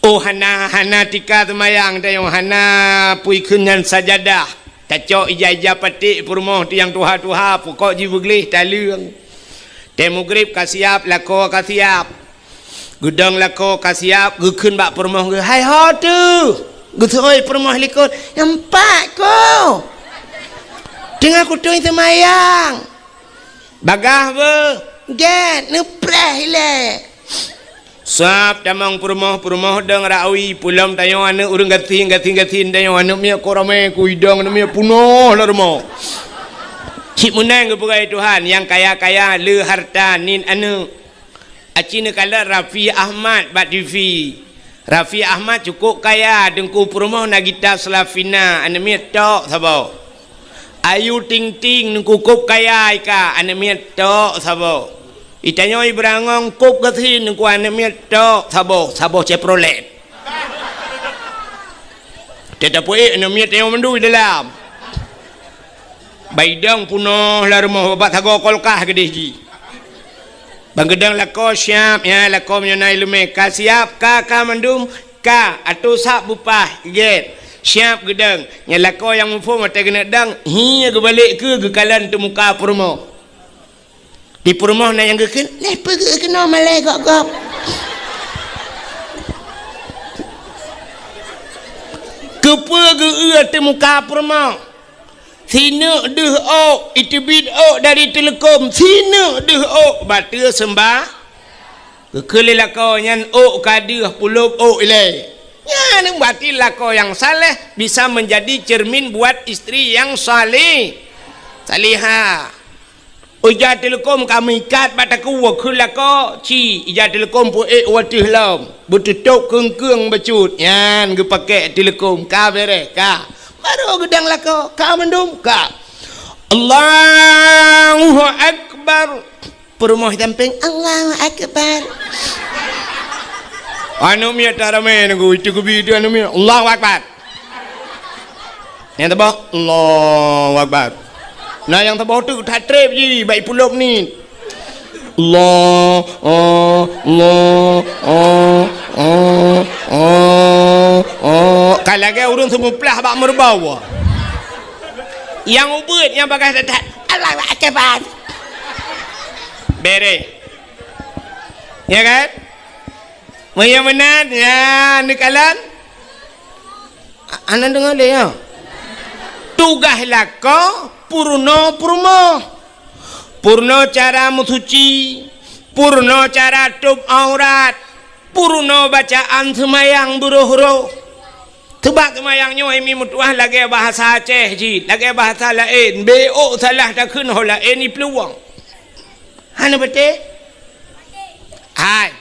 Oh, hana, hana tika seumayang tanyoe, hana pui kheun nyan sajadah. Tacok ija-ija paték peurumoh tu nyang tuha-tuha, pukok jibeugleh taleueng. Tée mugrib ka siab, lakoe ka siab. Geudong lakoe ka siab, geukheun bak peurumoh geuh, "Hai ho teuh?" Geuseuôt peurumoh likot, "Nyan pat ko. Teungoh kutui seumayang." Bagah beuh, gét, neupreh ilée. Sab tamong peurumoh-peurumoh dong rawi, pulom tanyoe aneuëk ureuëng gasien, gasien-gasien tanyoe aneuëk miet ko ramé ku idong aneuëk miet punoh lam rumoh. Cit meunan geupeugah Tuhan, nyang kaya-kaya le harta nin aneuëk. Aci neukalon Raffi Ahmad bak T V. Raffi Ahmad cukup kaya, Teungku Peurumoh Nagita Slavina, aneuk miet tok saboh. Ayu Ting Ting, Teungku, cukup kaya ka, aneuk miet tok saboh. Itanyoe Ibrangong, cukup gasien, Teungku, aneuk miet tok saboh, saboh Chevrolet. Teutap peuék aneuk miet tanyoe mandum di dalam. Baidong peunoh lam rumoh, bak sagoe kulkas keudeh jih. Ban geudong lakoe siap, ya, lakoe meunyoe na ileumèe ka siap, ka, ka mandum, ka, atô sab beupaih, gét. Siap geudong. Nyan lakoe nyang muphom watèe keuneuk dong, hi geubalek keu geukalon teumuka peurumoh. Di peurumoh na nyang geukheun, "Lé peugeuh keunoe malèe gop-gop." Keupeue geu-eu teumuka peurumoh? Sineuk deuh ôk, iteubiet ôk dari teuleukom, sineuk deuh ôk, bateue seumbah. Geukheun lé lakoe nyan ôk ka deuh, pulop ôk ilèe. Nyan berarti lakoe nyang saleh bisa menjadi cermin buat istri yang saleh, salihah. Ija teuleukom ka meuikat bak takue, kheun lakoe, ci, ija teuleukom peuék u ateueh lom, beuteutôb keung-keung bacut, nyan geupakèk teuleukom, ka bèrèh, ka. Barô geudong lakoe, ka mandum, ka. Allahu Akbar. Peurumoh sampéng, Allahu Akbar. Aneuk miet taramè nunggu, itu geubi itu aneuk miet, Allahu Akbar. Nyang saboh, Allahu Akbar. Na nyang saboh teuk that trép jih, bak ipulop ni. Allah, oh, Allah, oh, oh, oh, oh. Ka lagèe ureueng seumuplah bak meureubau. Nyang ubeuet, nyang bagaih that-that, Allahu Akbar. Bèrèh. Ya kan? Meunyoe meunan, ya, neukalon. A-, hana deungoe lé, ya. Tugaih lakoe peurunoe peurumoh. Peurunoe cara meusuci, peurunoe cara tôb aurat, peurunoe bacaan seumayang beuroh-roh. Seubab seumayang nyoe, hai mi meutuah, lagèe bahasa Aceh jih, lagèe bahasa laén. Bèk ôk salah takheun ho laén iplueng. Hana patéh? Hai.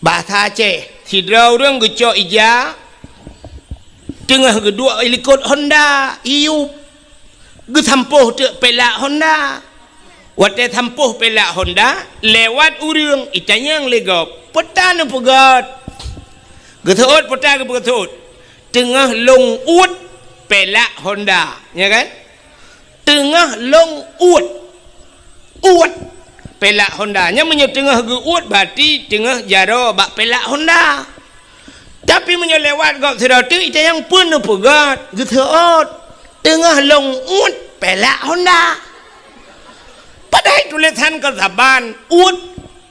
Bahasa Aceh, sidroe ureueng geucok ija, teungoh geuduek i likot honda, iyup, geusampôh teuk pelak honda. Watèe sampôh pelak honda, lewat ureueng, itanyong lé gob, "Peue ta neupeugöt?" Geuseuôt, peue ta geupeuseuôt? "Teungoh lôn uet pelak honda." Nya kan? Teungoh lôn uet. Uet pelak honda. Nyan meunyoe teungoh geuuet, berarti teungoh jaroe bak pelak honda. Tapi meunyoe lewat gob sidroe teuk, itanyong, "Peue neupeugöt?" Geuseuôt, "Teungoh lôn uet pelak honda." Padahai tulésan kon saban, uet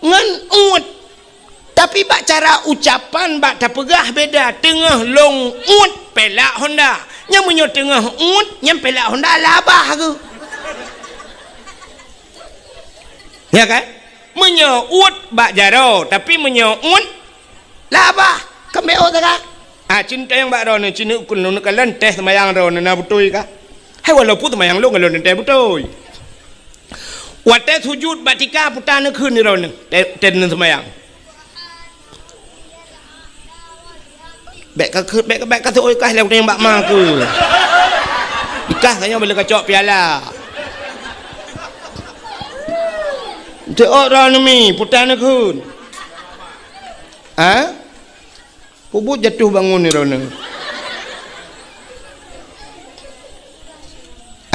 ngon uet. Tapi bak cara ucapan, bak tapeugah beda, "Teungoh lôn uet pelak honda." Nyan meunyoe teungoh uet, nyan pelak honda labah geuh. Ya kan? Meunyoe uet bak jaroe, tapi meunyoe uet labah, keumbèe ôk teuka. Ah, cit tanyong bak droeneuh, cit neuk kheun lôn kalon teuh seumayang droeneuh na beutôi kah? Hai, walaupun seumayang lôn, lôn teuntèe beutôi. Watèe sujut bak tika, peue ta neukheun droeneuh, teuntèe seumayang. Bèk ka kheun, bèk, bèk ka seuôt kah lé teuntèe bak ma keu. Ikah tanyoe bila kacok piala. Teuôt droeneuh mi, peue ta neukheun. Ha? Peubuet jatuh bangun droeneuh.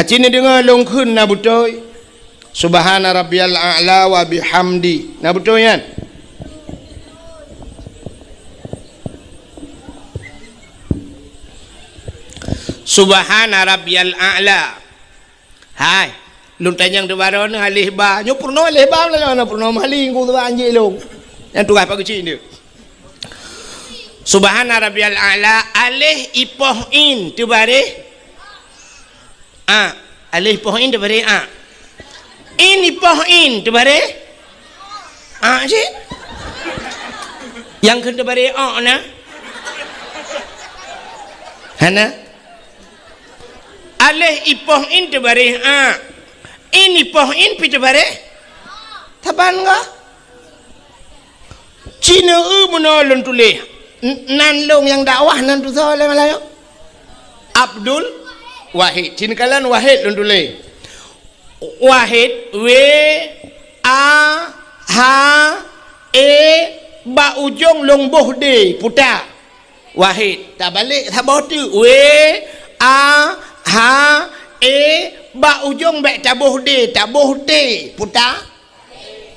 Aci neudeungoe lôn kheun na beutôi. Subhana rabbiyal a'la wa bihamdi. Na beutôi nyan? Subhana rabbiyal a'la. Hai, lôn tanyong teubaroe neuh alif ba. Nyoe peurunoe alif ba, lôn na peurunoe meuhali, ku teuba anjing lôn. Nyang tugaih Pak Geuchik nyoe. Subhana rabbiyal a'la, alif ipoh in teubaréh a. Alif ipoh in teubaréh a. In ipoh in teubaréh a cit. Nyang kheun teubaréh o na? Hana? Alif ipoh in teubaréh a. In ipoh in pi teubaréh? Saban kah? Ci neu-eu meunoe lôn tuléh. N-, nan lôn nyang dakwah nan tusoe lé Malayu. Abdul Wahid. Ci neukalon Wahid lôn tuléh. Wahid, W, A, H, E, bak ujong lôn boh D, puta. Wahid. Tabalek saboh teuk. W, A, H, E, bak ujong bèk taboh D, taboh T, puta.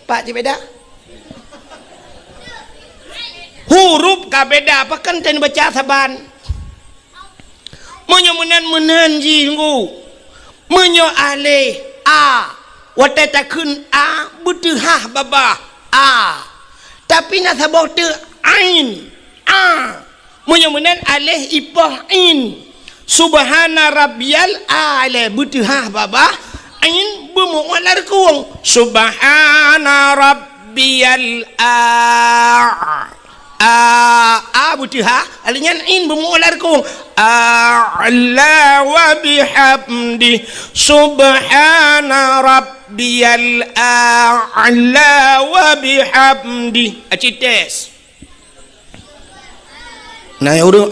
Pat cit beda? Huruf ka beda, pakon tan baca saban. Meunyoe meunan, meunan jih ngu. Meunyoe aleh, a, watèe takheun a, beuteuhah babah, a. Tapi na saboh teuk ain, a. Meunyoe meunan aleh ipoh in. Subhana rabbiyal a'la, beuteuhah babah, in beumeu'ulah reukong. Subhana rabbiyal a-, a, a beuteuhah, aleh nyan in beumeu'ulah reukong. A'la wa bihamdi. Subhana rabbiyal a'la wa bihamdi. Aci tes. Na nyang ureueng,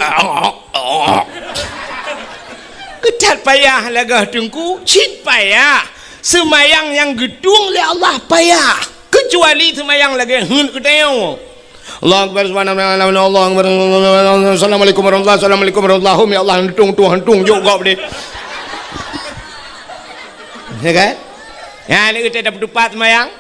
keutat payah lagèe teungku, cit payah. Seumayang nyang geutueng lé Allah payah, keucuali seumayang lagèe heuet geutanyoe. Allahu Akbar, subhanallah, Allahu Akbar, assalamualaikum warahmatullahi, assalamualaikum warahmatullahi, ya Allah, hantung, hantung, hantung, jok gob deh. Ya kan? Ya, ni kita dapat tupat seumayang.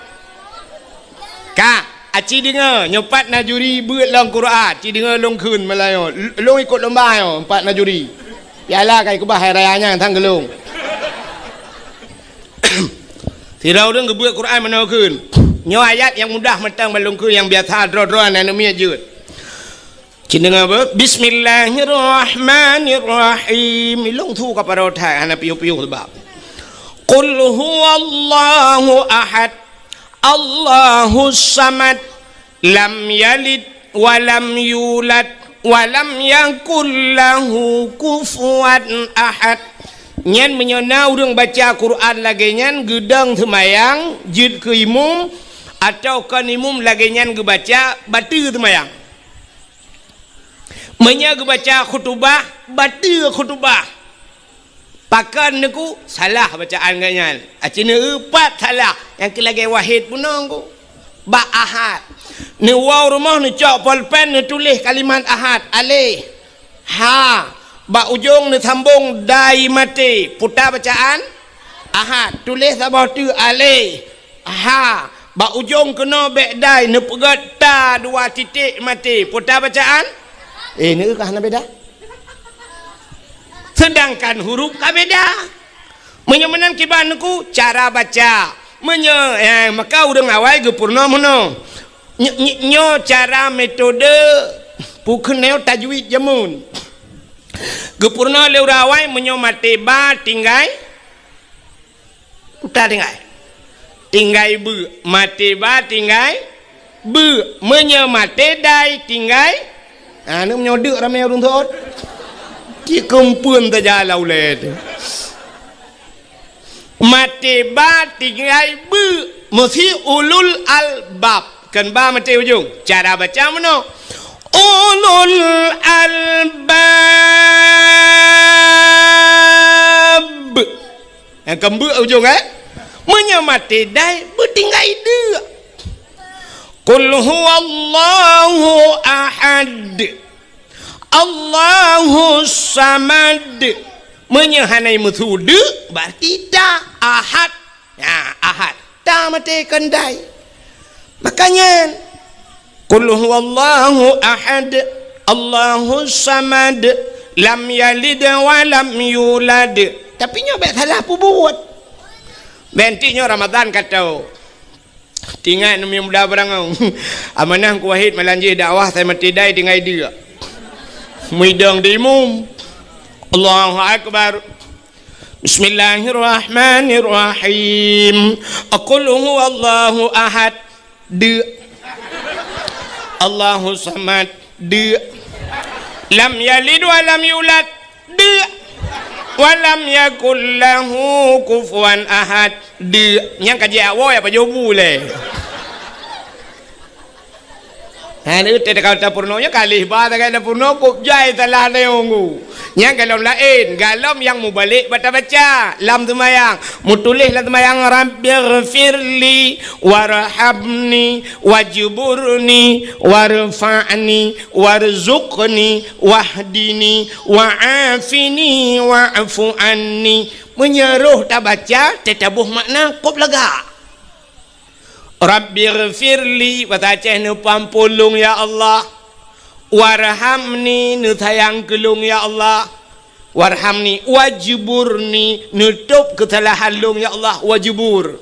Ka, aci deungoe, nyoe pat na juri beuet lom Quran, ci deungoe lôn kheun malam nyoe. L-, lôn ikot lomba nyoe, pat na juri. Piala ka ikeubah hai raya nyan sang geulong. Sidroe ureueng geubeuet Quran meunoe kheun. Nyoe ayat nyang mudah mantong ban lôn kheun, nyang biasa droe-droe aneuk miet jeuet. Ci deungoe beuh, Bismillahirrahmanirrahim. Ilong su ka paro that, hana piôh-piôh sabab. Qul huwallahu ahad, Allahus samad, lam yalid wa lam yulad, wa lam yakul lahu kufuwan ahad. Nyan meunyoe na ureueng baca Quran lagèe nyan geudong seumayang, jeuet keu imum, atawa kon imum lagèe nyan geubaca, bateue seumayang. Meunyoe geubaca khutubah, bateue khutubah. Pakon neuku salah bacaan geuh nyan. Aci neueu pat salah, nyang keu lagèe Wahid bunoe ku. Bak ahad. Neuwoe rumoh neucok polpen neutuléh kalimat ahad. Aleh. Ha. Bak ujong neusambong dai maté. Puta bacaan ahad. Tuléh saboh teuk aleh. Ha, bak ujong keunoe bèk dai neupeugèt ta dua titik maté. Peue ta bacaan? Eh, neueu ka hana beda. Seudangkan huruf ka beda. Meunyoe meunan kiban neuku cara baca. Meunyoe, eh, maka ureueng awai geupeurunoe meunoe. Ny-, ny-, nyoe cara metode peukeunong tajwid jameun. Geupeurunoe lé ureueng awai meunyoe maté ba tinggai Uta tinggai. Tinggai beu. Maté ba tinggai beu. Meunyoe maté dai tinggai. Ha, ni meunyoe deuk ramé ureueng thot. Cit keumpeuen saja lam ulèe teuh. Maté ba tinggai beu. Meusi ulul albab. Kan ba maté ujong. Cara baca meunoe. Ulul albab. Nyang keumbeuek ujong, eh? Meunyoe maté dai, beutinggai deuk. Qul huwallahu ahad. Allahus samad. Meunyoe hana meusu deuk, berarti ta ahad. Nah, ahad. Ta maté kon dai. Makanya, Qul huwallahu ahad, Allahus samad, lam yalid wa lam yulad. Tapi nyoe bèk salah peubuet. Bèk nyoe Ramadan ka tho. Tingat neumi muda barangong. Amanah Teungku Wahid malam jih dakwah, sai maté dai tinggai deuk. Muidong di imum. Allahu Akbar. Bismillahirrahmanirrahim. Qul huwallahu ahad. Deuk. Allahus samad. Deuk. Lam yalid wa lam yulad. Deuk. Wa lam yakul lahu kufuwan ahad. Deuk. Nyang ka jiak woe apa jobu lé. Ha, ni teuka tapeurunoe nyoe kalih ba tagai tapeurunoe kop jai salah tayong ku. Nyang golom laén, golom nyang mubalek bak tabaca lam seumayang. Mutuléh lam seumayang, "Rabbighfirli warhamni wajburni warfa'ni warzuqni wahdini wa'afini wa'fu anni." Meunyoe roh tabaca, teutabôh makna kop lagak. "Rabbighfirli," basa Aceh, "Neupeuampôn lôn, ya Allah. Warhamni," neusayang keu lôn, ya Allah. "Warhamni," "Wajburni," "Neutôb keusalahan lôn, ya Allah." Wajbur.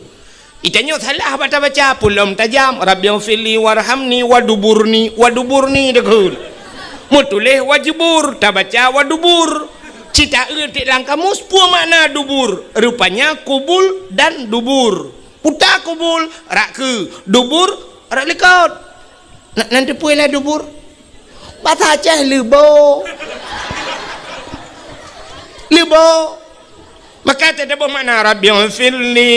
Itanyoe salah bak tabaca, peue lom tajam, "Rabbighfirli warhamni waduburni," waduburni takheun. Meutuléh wajbur, tabaca wadubur. Cit taeu tiek lam kamus, peue makna dubur? Rupanya kubul dan dubur. Puta kubul, rot keue, dubur, rot likot. Na, nan teupeue lah dubur? Basa Aceh leubo. Leubo. Maka teutabôh makna, "Rabbighfirli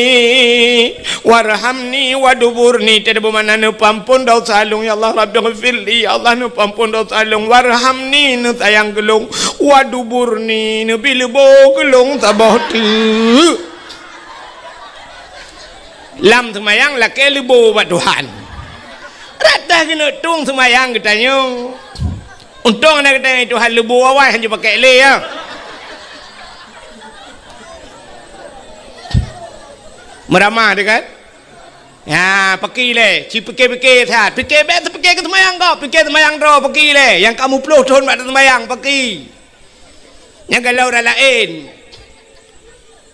warhamni waduburni." Teutabôh makna, "Neupeuampôn desya lôn, ya Allah." "Rabbighfirli," ya Allah, "neupeuampôn desya lôn." "Warhamni," neusayang keu lôn. "Waduburni," neubi leubo keu lôn saboh teuk. Lam seumayang lakée leubo bak Tuhan. Rata keuneuk tueng seumayang geutanyoe. Untông na geutanyoe Tuhan leubo awai hanjeuet pakai lé, ya. Meuramah teuh kan? Ya, paki lé, ci pike-pike that. Pike bék teupike keu seumayang gob, pike seumayang droe paki lé. Nyang ka muplôh thon bak seumayang paki. Nyang galau ureuëng laén.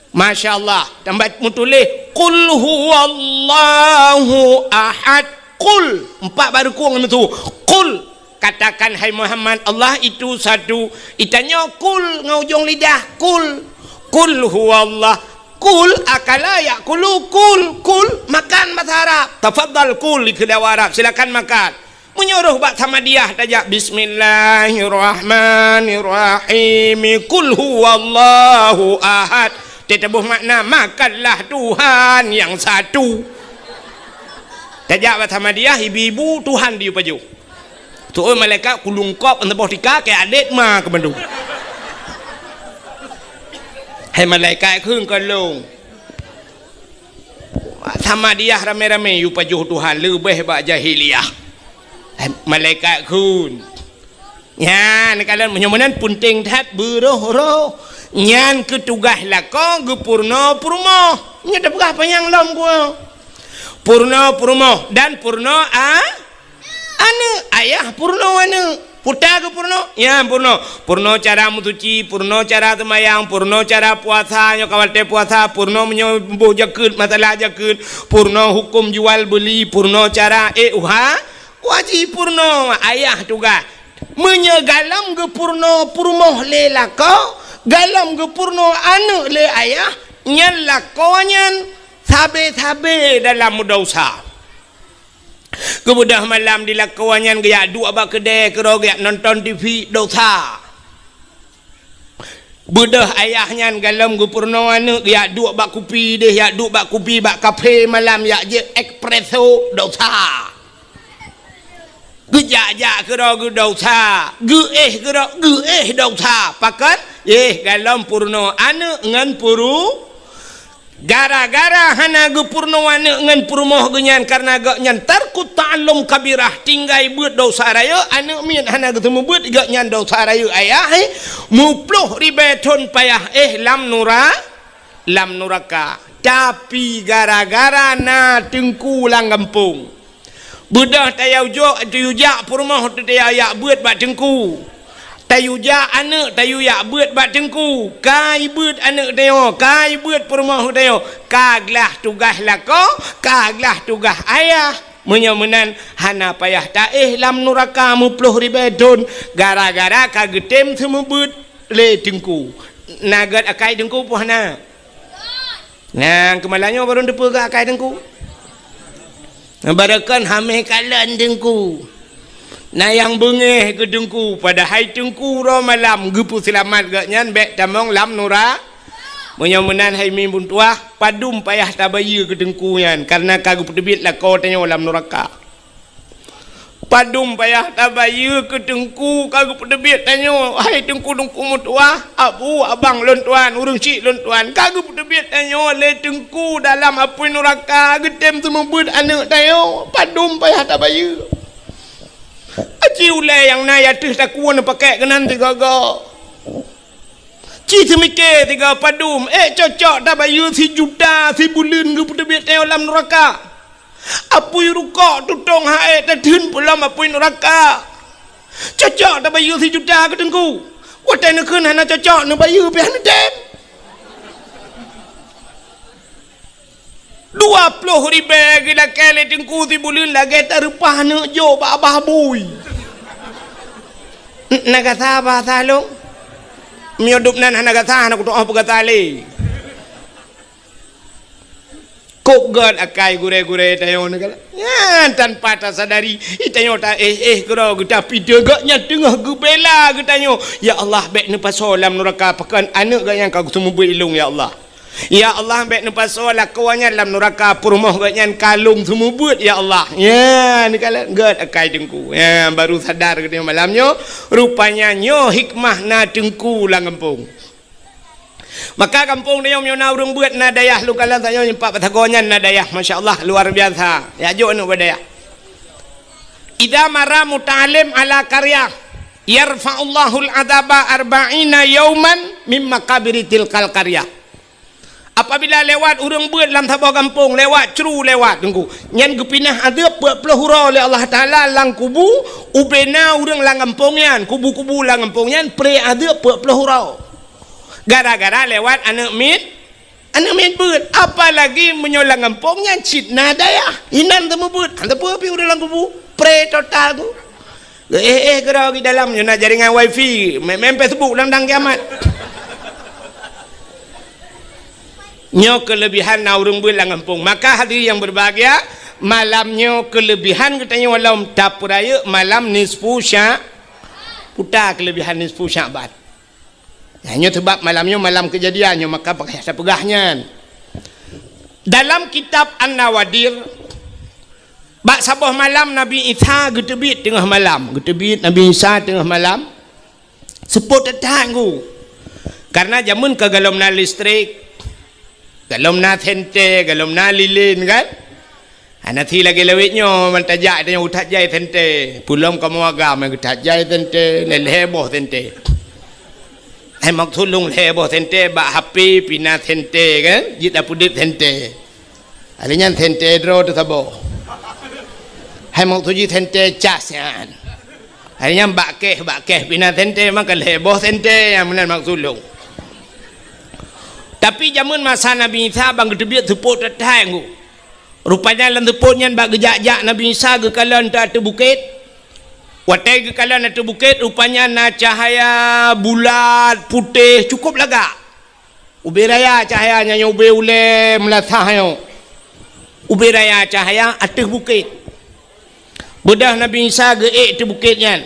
Masya Allah, tambah mutuléh, "Qul huwallahu ahad." Qul, empat baru kong itu. "Qul," katakan, hai Muhammad, "Allah itu satu." Itanyoe qul ngon ujong lidah, qul. "Qul huwallah." Qul akala ya'kulu, qul, qul, makan bahasa Arab. Tafadhal kul, dikheun Arab, silakan makan. Meunyoe roh bak Samadiyah tajak, "Bismillahirrahmanirrahim. Qul huwallahu ahad." Teutabôh makna, "Makanlah Tuhan yang satu." Tajak bak Samadiyah, ibu-ibu, Tuhan di pajoh. Tu'oh malaikat kulungkop, saboh tika, keu adet ma keu bandum. Hai malaikat, kheun keu lôn. Samadiyah ramé-ramé yue pajoh Tuhan leubeh bak jahiliyah. Hai malaikat kheun. Nyan, kalon meunyoe meunan peunteng that beuroh-roh. Nyan keu tugaih lakoe geupeurunoe peurumoh. Nyoe tapeugah panyang lom ku. Peurunoe peurumoh dan peurunoe a-, aneuëk, ayah peurunoe aneuëk. Puta geupeurunoe, nyan peurunoe. Peurunoe cara meusuci, peurunoe cara seumayang, peurunoe cara puasa, nyoe ka watée puasa, peurunoe meunyoe boh jakeuet, masalah jakeuet, peurunoe huköm jual beuli, peurunoe cara ék uha, wajib peurunoe ayah tugaih. Meunyoe golom geupeurunoe peurumoh lé lakoe, golom geupeurunoe aneuëk lé ayah, nyan lakoe nyan sabe-sabe dalam meudesya. Geubeudôh malam di lakoe nyan geujak duek bak keudée keudroe geujak nonton T V, desya. Beudôh ayah nyan golom geupeurunoe aneuëk geujak duek bak kupi deh, jak duek bak kupi bak kafe malam jak jép espresso, desya. Geujak-jak keudroe geudesya, geuéh keudroe geuéh desya. Pakon? Éh, golom peurunoe aneuëk ngon peuru-, gara-gara hana geupeurunoe aneuëk ngon peurumoh geuh nyan, kareuna gobnyan tarkut ta'allum kabirah, tinggai beuet desya rayeuk, aneuëk miet hana geuteumeubeuet, gobnyan desya rayeuk ayah, éh, muplôh ribée thon payah éh lam nura-, lam nuraka. Tapi gara-gara na teungku lam gampông, beudôh tayue jok, tayue jak peurumoh teuh tayue jak beuet bak teungku. Tayue jak aneuëk tayue jak beuet bak teungku. Ka ibeuet aneuëk tanyoe, ka ibeuet peurumoh tanyoe, ka glah tugaih lakoe, ka glah tugaih ayah. Meunyoe meunan hana payah taéh lam nuraka muplôh ribée thon gara-gara ka geutem seumeubeuet lé teungku. Na gét akai teungku peue hana? Nyan keumalanyoe barô teupeue keu akai teungku. Barokon hamé kalon teungku. Na nyang beungéh keu teungku, padahai teungku uroe malam geupeuseulamat gobnyan bék tamong lam nura-. Meunyoe meunan hai mimpun tuah, padum payah tabayeue keu teungku nyan, kareuna ka geupeuteubiet lakoe tanyoe lam nuraka. Padum payah tabayeue keu teungku ka geupeuteubiet tanyoe, hai teungku-teungku meutuwah, abu, abang lôn tuan, ureuëng chik lôn tuan, ka geupeuteubiet tanyoe lé teungku dalam apui nuraka geutem seumeubeuet aneuëk tanyoe. Padum payah tabayeue. Aci ulée nyang na ateueh takue neupakek keunan sigoe-goe. Ci seumike sigoe padum, ék cocok tabayeue sijuta sibuleuen geupeuteubiet tanyoe lam nuraka. Apui rukok tutong hai tatheun peulom apui nuraka. Cocok tabayeue sijuta keu teungku. Watée neukheun hana cocok neubayeue pih hana tem. Dua ploh ribée geulakée lé teungku sibuleuen lagée tareupah neuk jok bak babah bui. Na gata bahasa lôn? Meunyoe dub nan hana gata, hana kutuoh peugata lé. Kok gét akai gurée-gurée tanyoe nyoe kan? Nyan tanpa tasadari, tanyoe ta éh-éh keudroe geuta pideuh gét nyan teungoh geubela geutanyoe. Ya Allah, bék neupasoe lam nuraka pakon aneuëk gét nyan ka geuseumeubeuet ilong, ya Allah. Ya Allah, bék neupasoe lakoe nyan lam nuraka, peurumoh gét nyan ka lôn seumeubeuet, ya Allah. Ya, neukalon gét akai teungku. Ya, baru sadar geutanyoe malam nyoe, rupanya nyoe hikmah na teungku lam gampông. Maka gampông tanyoe meunyoe na ureuëng beuet na dayah, lôn kalon tanyoe nyang pat batagong nyan na dayah, masya Allah, luar biasa. Ya jok aneuëk bak dayah. Idza marra muta'allim ala qaryah, yarfa'ullahul adzaba arba'ina yauman mim maqabiri tilkal qaryah. Apabila lewat ureuëng beuet lam saboh gampông, lewat cru lewat teungku, nyan geupinah azeub peuet ploh uroe lé Allah Taala lam kubu, ubena ureuëng lam gampông nyan, kubu-kubu lam gampông nyan pre azeub peuet ploh uroe. Gara-gara lewat aneuëk miet, aneuëk miet beuet. Apalagi meunyoe lam gampông nyan cit na dayah, inan teumeubeut, hana peue pih ureuëng lam kubu, pre total ku. Éh-éh keudroe di dalam nyoe na jaringan wifi, main, main Facebook dang-dang kiamat. Nyoe keulebihan na ureuëng beuet lam gampông. Maka hadirin yang berbahagia, malam nyoe keulebihan geutanyoe lom tapeurayeuk malam nisfu Sya-, puta keulebihan nisfu Sya'ban. Nah, nyoe sebab malam nyoe malam keujadian nyoe, maka bak tapeugah nyan. Dalam kitab An-Nawadir, bak saboh malam Nabi Isa geuteubiet teungoh malam. Geuteubiet Nabi Isa teungoh malam. Seupôt that-that teungku. Karena jameun ka golom na listrik, golom na senter, golom na lilin kan? Hana si lagée lawét nyoe, man tajak tanyoe geutat jai senter. Peulom kamoe agam geutat jai senter, lhée-lhée boh senter. Hai maksud lôn lhée boh senter, bak H P pih na senter kan? Jeuet tapeudeuet senter. Hari nyan senter droe teuh saboh. Hai maksud jih senter cas nyan. Hari nyan bak keh, bak keh pih na senter, maka lhée boh senter nyang meunan maksud lôn. Tapi jameun masa Nabi Isa ban geuteubiet seupôt that-that teungku. Rupanya lam seupôt nyan bak geujak-jak Nabi Isa geukalon ateueh bukét. Watée geukalon ateueh bukét, rupanya na cahya bulat, putéh, cukup lagak. Ubé raya cahya nyan, ubé ulée meulasah nyoe. Ubé raya cahya ateueh bukét. Beudôh Nabi Isa geuék ateueh bukét nyan.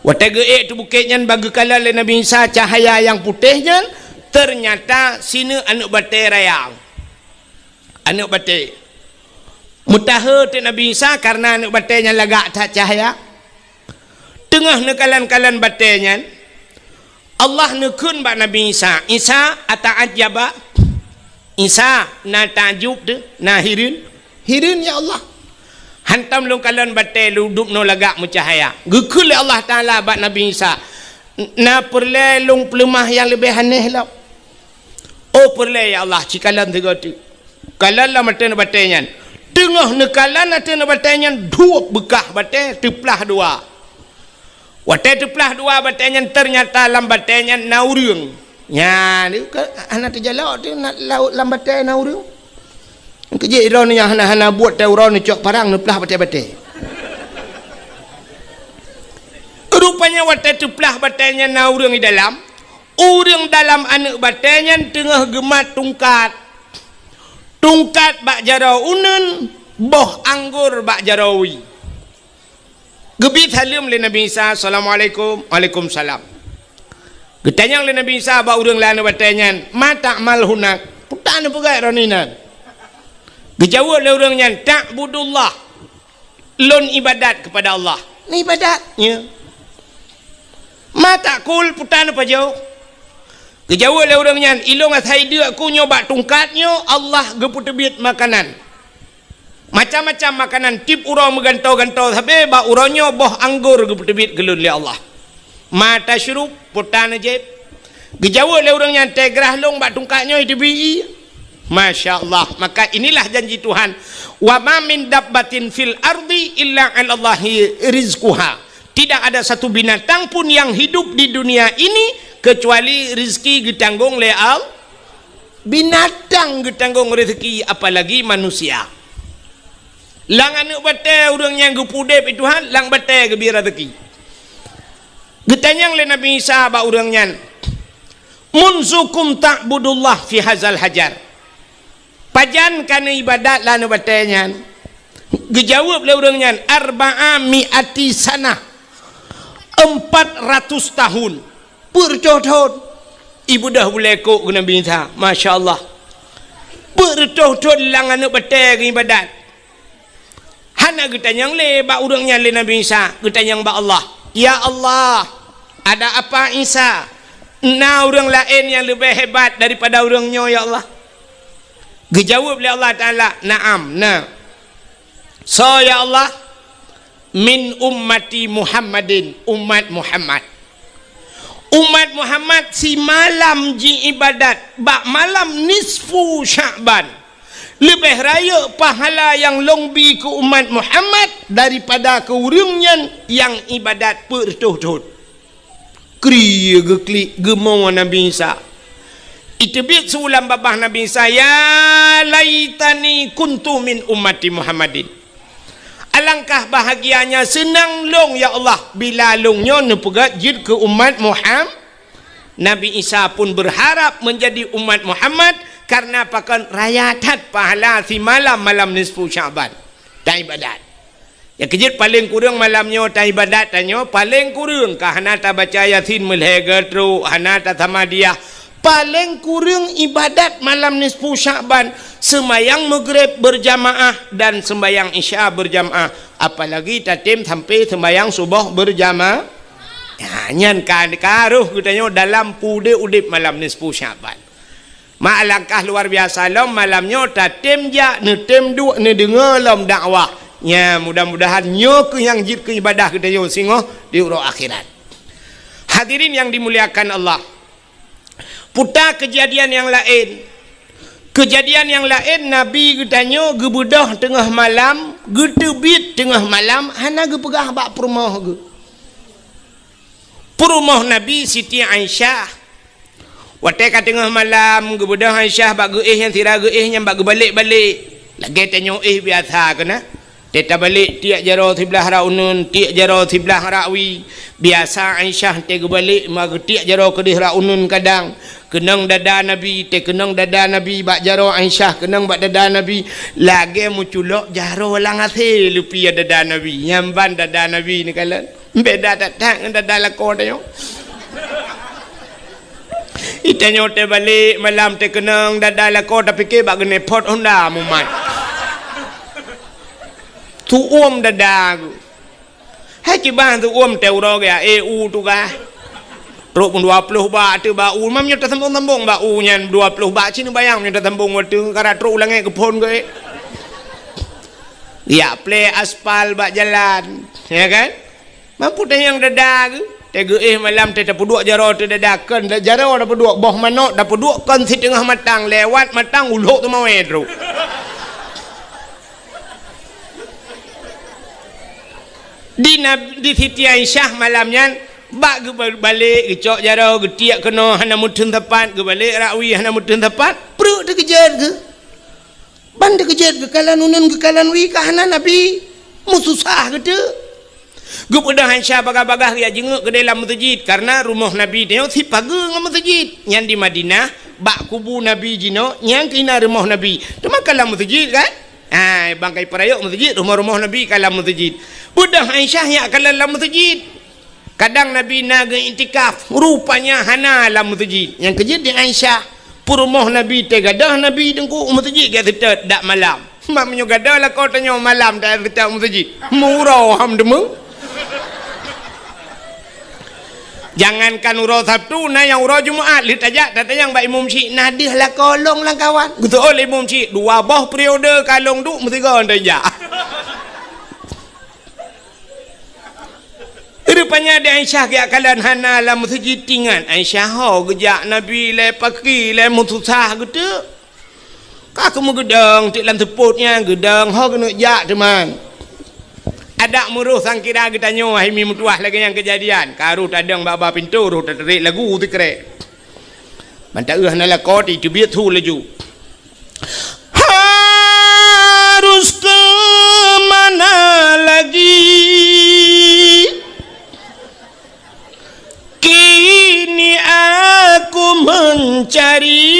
Watée geuék ateueh bukét nyan, ban geukalon lé Nabi Isa cahya nyang putéh nyan, teunyata sineuk aneuëk batée raya. Aneuëk batée. Meutahe teuk Nabi Isa kareuna aneuëk batée nyan lagak that cahya. Teungoh neukalon-kalon batée nyan, Allah neukheun bak Nabi Isa, "Isa, ata'ajjaba?" Isa, na takjub teuh, na hireuen? Hireuen, ya Allah. Hantom lôn kalon batée lôn dub noe lagak meucahya. Geukheun lé Allah Taala bak Nabi Isa, "Na peureulée lôn peuleumah nyang leubeh aneh lom?" "Oh, peureulée, ya Allah, cikalon sigoe teuk." Kalon lam ateueh batée nyan. Teungoh neukalon ateueh batée nyan, duek beukah batée teuplah dua. Watée teuplah dua batée nyan, teunyata lam batée nyan na ureuëng. Nyan, ka hana teujalok teuh na, lam batée na ureuëng. Keujeuet droeneuh nyang hana-hana buet teuh uroe neucok parang neuplah batée-batée. Rupanya watée teuplah batée nyan na ureuëng di dalam, ureuëng dalam aneuëk batée nyan teungoh geumat tungkat. Tungkat bak jaroe uneuen, boh anggor bak jaroe wie. Geubri saleuem lé Nabi Isa, "Assalamualaikum." "Waalaikumsalam." Geutanyong lé Nabi Isa bak ureuëng lam aneuëk batée nyan, "Ma ta'mal hunak?" "Peue tapeugah droeneuh inan?" Geujaweueb lé ureuëng nyan, "Ta'budullah." lôn ibadat keupada Allah. Ibadat, ya. Ma taqul, peue ta neupajoh? Geujaweueb lé ureuëng nyan, "Ilôn asai deuk ku nyoe bak tungkat nyoe, Allah geupeuteubiet makanan. Macam-macam makanan, tieb uroe meugantoe-gantoe sabe, bak uroe nyoe boh anggor geupeuteubiet keu lôn lé Allah." "Ma tasyrub?" Peue ta neujieb? Geujaweueb lé ureuëng nyan, "Teugrah lôn bak tungkat nyoe iteubiet." Masya Allah. Maka inilah janji Tuhan, "Wa ma min dabbatin fil ardi illa 'alallahi rizquha." Tidak ada satu binatang pun yang hidup di dunia ini kecuali rezeki geutanggong lé Allah. Binatang geutanggong rezeki, apalagi manusia. Lam aneuëk batée ureuëng nyang geupeuudeb Tuhan, lam batée geubri rezeki. Geutanyong lé Nabi Isa bak ureuëng nyan, "Munzu kam ta'budullah fi hazal hajar?" Pajan ka neuibadat lam aneuëk batée nyan? Geujaweueb lé ureuëng nyan, "Arba'a mi'ati sanah." Empat ratus tahun. Peuet reutôh thon. Ibeudôh bulée kok keu Nabi Isa. Masya Allah. Peuet reutôh thon lam aneuëk batée geuibadat. Hana geutanyong lé bak ureuëng nyan lé Nabi Isa, geutanyong bak Allah. "Ya Allah, ada apa Isa? Na ureuëng laén nyang leubeh hebat daripada ureuëng nyoe, ya Allah?" Geujaweueb lé Allah Taala, "Na'am, na." "Soe, ya Allah?" "Min ummati Muhammadin, umat Muhammad." Umat Muhammad simalam jiibadat bak malam nisfu Sya'ban. Leubeh rayeuk pahala nyang lôn bi keu umat Muhammad daripada keu ureuëng nyan nyang ibadat peuet reutôh thon. Kri geuklik geumo Nabi Isa. Iteubiet su lam babah Nabi Isa, "Ya laitani kuntu min ummati Muhammadin." Alangkah bahagianya seunang lôn, ya Allah, bila lôn nyoe neupeugét jeuet keu umat Muham-, Nabi Isa pun berharap menjadi umat Muhammad, karena pakon raya that pahala simalam malam nisfu Sya'ban. Taibadat. Nyang keujeuet paleng kureueng malam nyoe taibadat tanyoe, paleng kureueng ka hana tabaca Yasin meulhèe geutrok, hana tasamadiyah. Paleng kureueng ibadat malam nisfu Sya'ban, seumayang Maghrib berjamaah dan seumayang Isya berjamaah, apalagi tatem sampai seumayang suboh berjamaah. Ha, nyan ka, ka roh geutanyoe dalam peudeh udeb malam nisfu Sya'ban. Ma alangkah luar biasa lom malam nyoe tatem jak, neutem duek, neudeungoe lom dakwah. Nya, mudah-mudahan nyoe keuh nyang jeuet keu ibadah geutanyoe singoh di uroe akhirat. Hadirin yang dimuliakan Allah. Puta keujadian nyang laén. Keujadian nyang laén, Nabi geutanyoe geubeudôh teungoh malam, geuteubiet teungoh malam, hana geupeugah bak peurumoh geuh. Peurumoh Nabi Siti Aisyah. Watée ka teungoh malam, geubeudôh Aisyah bak geuéh nyang sira geuéh nyan bak geubalek-balek. Lagée tanyoe éh biasa keunan. Tée tabalek tiek jaroe siblah rot uneuen, tiek jaroe siblah rot wie. Biasa Aisyah tée geubalek ma geutiek jaroe keudeh rot uneuen kadang. Keunong dada Nabi, tée keunong dada Nabi bak jaroe Aisyah, keunong bak dada Nabi. Lagée meuculok jaroe lam asée leupie dada Nabi. Nyan ban dada Nabi neukalon. Beda that-that ngon dada lakoe tanyoe. Itanyoe teubalek malam teukeunong dada lakoe tapike bak geunepot honda mumat. Tuom dada geuh. Hai kiban tuom teuroe geuh, eh, u tugaih. Trok pun dua ploh bak teuh bak u, mam nyoe tasambong-sambong bak u nyan dua ploh bak cit neubayang nyoe tasambong watée kara trok u langét geuphon geuh. Ya, plé aspal bak jalan, ya kan? Mampu tanyong dada geuh, teuh geuéh malam teuh tapeuduek jaroe teuh dada kon, jaroe tapeuduek boh manok tapeuduek kon siteungoh matang, lewat matang ulok teumawé trok. Di Nab-, di Siti Aisyah malam nyan, bak geubalek, geucok jaroe, geutiek keunoe hana meuteun sapat, geubalek rot wie hana meuteun sapat, pruet teukeujot geuh. Ban teukeujot geukalon uneuen geukalon wie ka hana Nabi, meususah geuteuk. Geubeudôh Aisyah bagah-bagah geujak jingeuk keudeh lam meuseujid, kareuna rumoh Nabi nyoe sipageue ngon meuseujid. Nyan di Madinah, bak kubu Nabi jinoe, nyan keuh na rumoh Nabi. Teuma ka lam meuseujid kan? Hai, bangkai peurayeuk meuseujid, rumoh-rumoh Nabi ka lam meuseujid. Beudôh Aisyah nyak kalon lam meuseujid. Kadang Nabi na geuiktikaf, rupanya hana lam meuseujid. Nyang keujeuet di Aisyah, peurumoh Nabi teuh gadôh Nabi teungku u meuseujid geuseutôt dak malam. Mak meunyoe gadôh lakoe tanyoe malam tajak meuseujid. Meuuroe ham deungoe. Jangankan uroe Sabtu, na nyang uroe Jumaat lheueh tajak tatanyong bak imum syik, "Na deuh lakoe lôn lamkawan?" Geuseuôt lé imum syik, "Dua boh periode ka lôn duek meusigoe tajak." Rupanya di Aisyah geujak kalon hana lam meuseujid, teuingat Aisyah ho geujak Nabi lé paki lé meususah geuteuk. Ka keumeung geudong teuk lam seupôt nyan, geudong ho keuneuk jak teuma. Adak meuroh sangkira geutanyoe hai mi meutuwah lagée nyang keujadian. Ka roh tadong bak-bak pintoe, roh tatarek lagu sikrek. Ban taeu hana lakoe, teubiet su laju. Harus ke mana lagi? Kini aku mencari,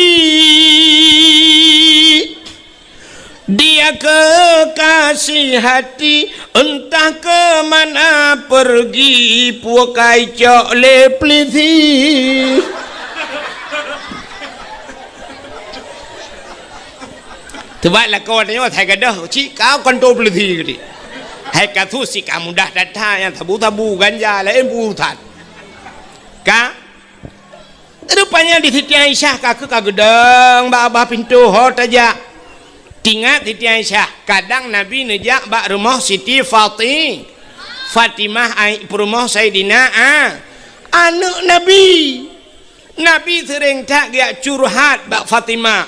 dia kekasih hati, entah ke mana pergi, pukai cok lé peulisi. Teuma lakoe tanyoe hai gadôh, cit ka kantô peulisi geuti. Hai kasus cit ka mudah that-that nyang sabu-sabu ganja laén peurusan. Ka? Rupanya di Siti Aisyah ka keuh ka geudong bak babah pintoe ho tajak. Teuingat Siti Aisyah, kadang Nabi neujak bak rumoh Siti Fati-, Fatimah ai-, peurumoh Saidina A-, aneuëk Nabi. Nabi seuréng that geujak curhat bak Fatimah.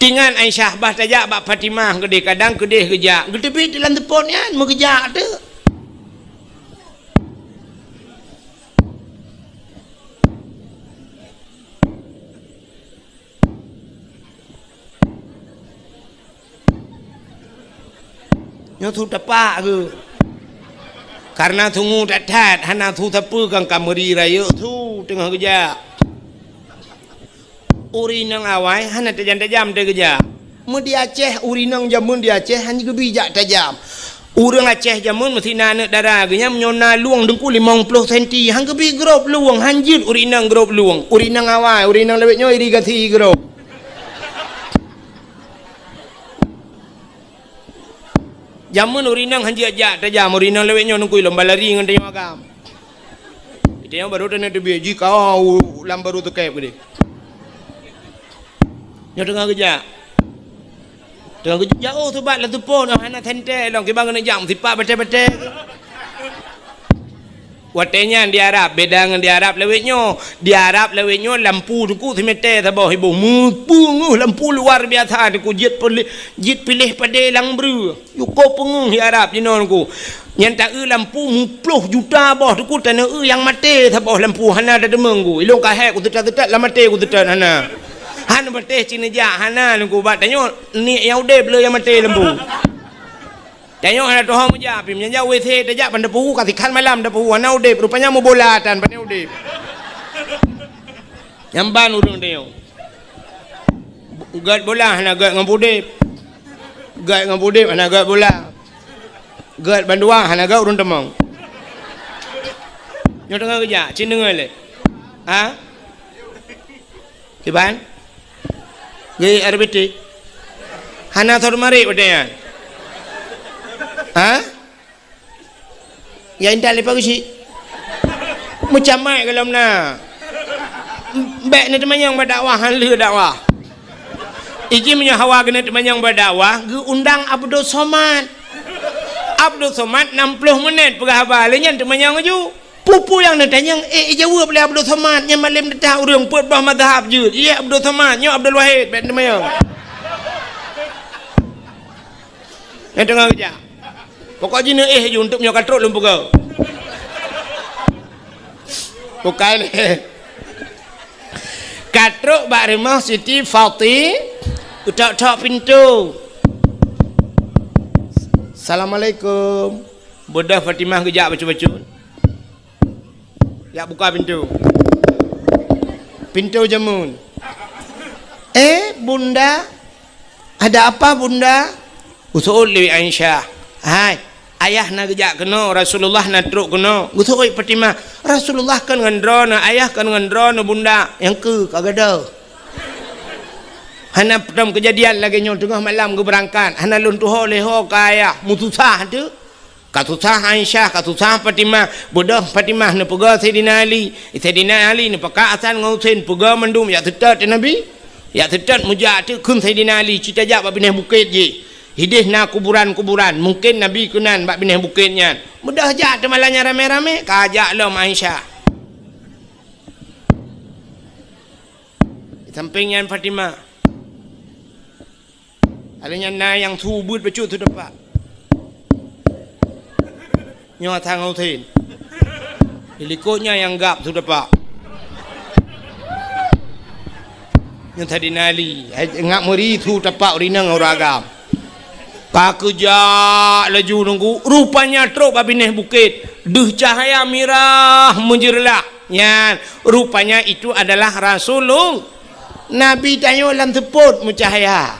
Teuingat Aisyah, bah tajak bak Fatimah keudeh, kadang keudeh geujak. Geuteubiet lam seupôt nyan, meugeujak teuk. Nyoe su tapak keuh. Kareuna su ngu that-that, hana su sapeue, kan ka meuri rayeuk su teungoh geujak. Ureuëng inong awai hana tajam-tajam teuh geujak. Meu di Aceh, ureuëng inong jameun di Aceh hana geubi jak tajam. Ureuëng Aceh jameun meusi na aneuëk dara geuh nyan, meunyoe na lueng teungku limong ploh senti, han geubi grob lueng, han jeuet ureuëng inong grob lueng. Ureuëng inong awai, ureuëng inong lawét nyoe irigasi grob. Jameun ureuëng inong han jeuet jak tajam, ureuëng inong lawét nyoe teungku lom balari ngon tanyoe agam. Geutanyoe barô taneuk teubiet jih ka lam barô teukép keudeh. Nyoe teungoh geujak. Teungoh geujak, oh, subat lam seupôt, hana sentée lom, kiban keuneuk jak meusipat batée-batée. Watée nyan di Arab, beda ngon di Arab lawét nyoe. Di Arab lawét nyoe lampu teungku simetée saboh iboh. Meupeungeuh lampu luar biasa teungku, jeuet piléh, jeuet piléh padé lam breueh. Yue ka peungeuh di Arab jinoe teungku. Nyan ta-eu lampu muploh juta boh teungku, taneuk eu nyang maté saboh lampu, hana tadeungoe teungku. Ilôn ka hék kuseutôt-seutôt, lam maté kuseutôt hana. Han patéh cit neujak hana teungku, bak tanyoe niet nyang udeb le nyang maté lampu. Tanyoe hana tuho meujak, pih meunyoe jak W C tajak ban tapeuhu, ka sikhan malam tapeuhu, hana udeb, rupanya meubola tan, pane udeb. Nyan ban ureuëng tanyoe. Gét bola hana gét ngon udeb. Gét ngon udeb hana gét bola. Gét bandua hana gét ureuëng teumong. Nyoe teungoh geujak, cit deungoe lé. Ha? Kiban? Gét R B T? Hana sot marit watée nyan. Ha? Ya intat leupah geuchik. Meucamai golom na. Bék neuteumanyong bak dakwah, han lheueh dakwah. Iji meunyoe hawa keuneuk teumanyong bak dakwah, geuundang Abdul Somad. Abdul Somad nam ploh menit peugah haba, lé nyan teumanyong laju. Peue-peue nyang neutanyong, eh, ijaweueb lé Abdul Somad, nyan malém teuh ureuëng peuet boh mazhab jeuet. Iya Abdul Somad, nyoe Abdul Wahid, bék teumanyong. Nyang teungoh geujak. Pokok jih neuéh ju, untuk meunyoe ka trok lôn peugah. Bukai lé. Ka trok bak rumoh Siti Fati, geutok-tok pintoe. "Assalamualaikum." Beudôh Fatimah geujak bacut-bacut. Jak buka pintoe. Pintoe jameun. "Eh, Bunda, ada apa, Bunda?" Geuseuôt lé Aisyah. "Hai, ayah na geujak keunoe, Rasulullah na trok keunoe." Geuseuôt Fatimah. "Rasulullah kon ngon droeneuh, ayah kon ngon droeneuh, Bunda." "Nyang keu ka gadôh." Hana peutrom keujadian lagée nyoe, teungoh malam geubeurangkat, hana lôn tuho lé ho keu ayah, meususah teuh. Ka susah Aisyah, ka susah Fatimah, beudôh Fatimah neupeugah Saidina Ali. Saidina Ali neupakat Hasan ngon Husein, peugah mandum jak seutôt Nabi. Jak seutôt meujak teuh kheun Saidina Ali, ci tajak bak binéh bukét jih. Hideh na kuburan-kuburan, mungken Nabi keunan bak binéh bukét nyan. Beudôh jak teuh malam nyan ramé-ramé, ka jak lom Aisyah. Sampéng nyan Fatimah. Alheuh nyan na nyang su beuet bacut su tapak. Nyoe Hasan Husein. Di likot nyan nyang gab su tapak. Nyoe Saidina Ali, hai ngak meuri su tapak ureueng inong ureueng agam. Ka keujak laju nunggu, rupanya trok bak binéh bukét. Deuh cahya mirah meujeureulah. Nyan, rupanya itu adalah Rasulullah. Nabi tanyoe lam seupôt meucahya.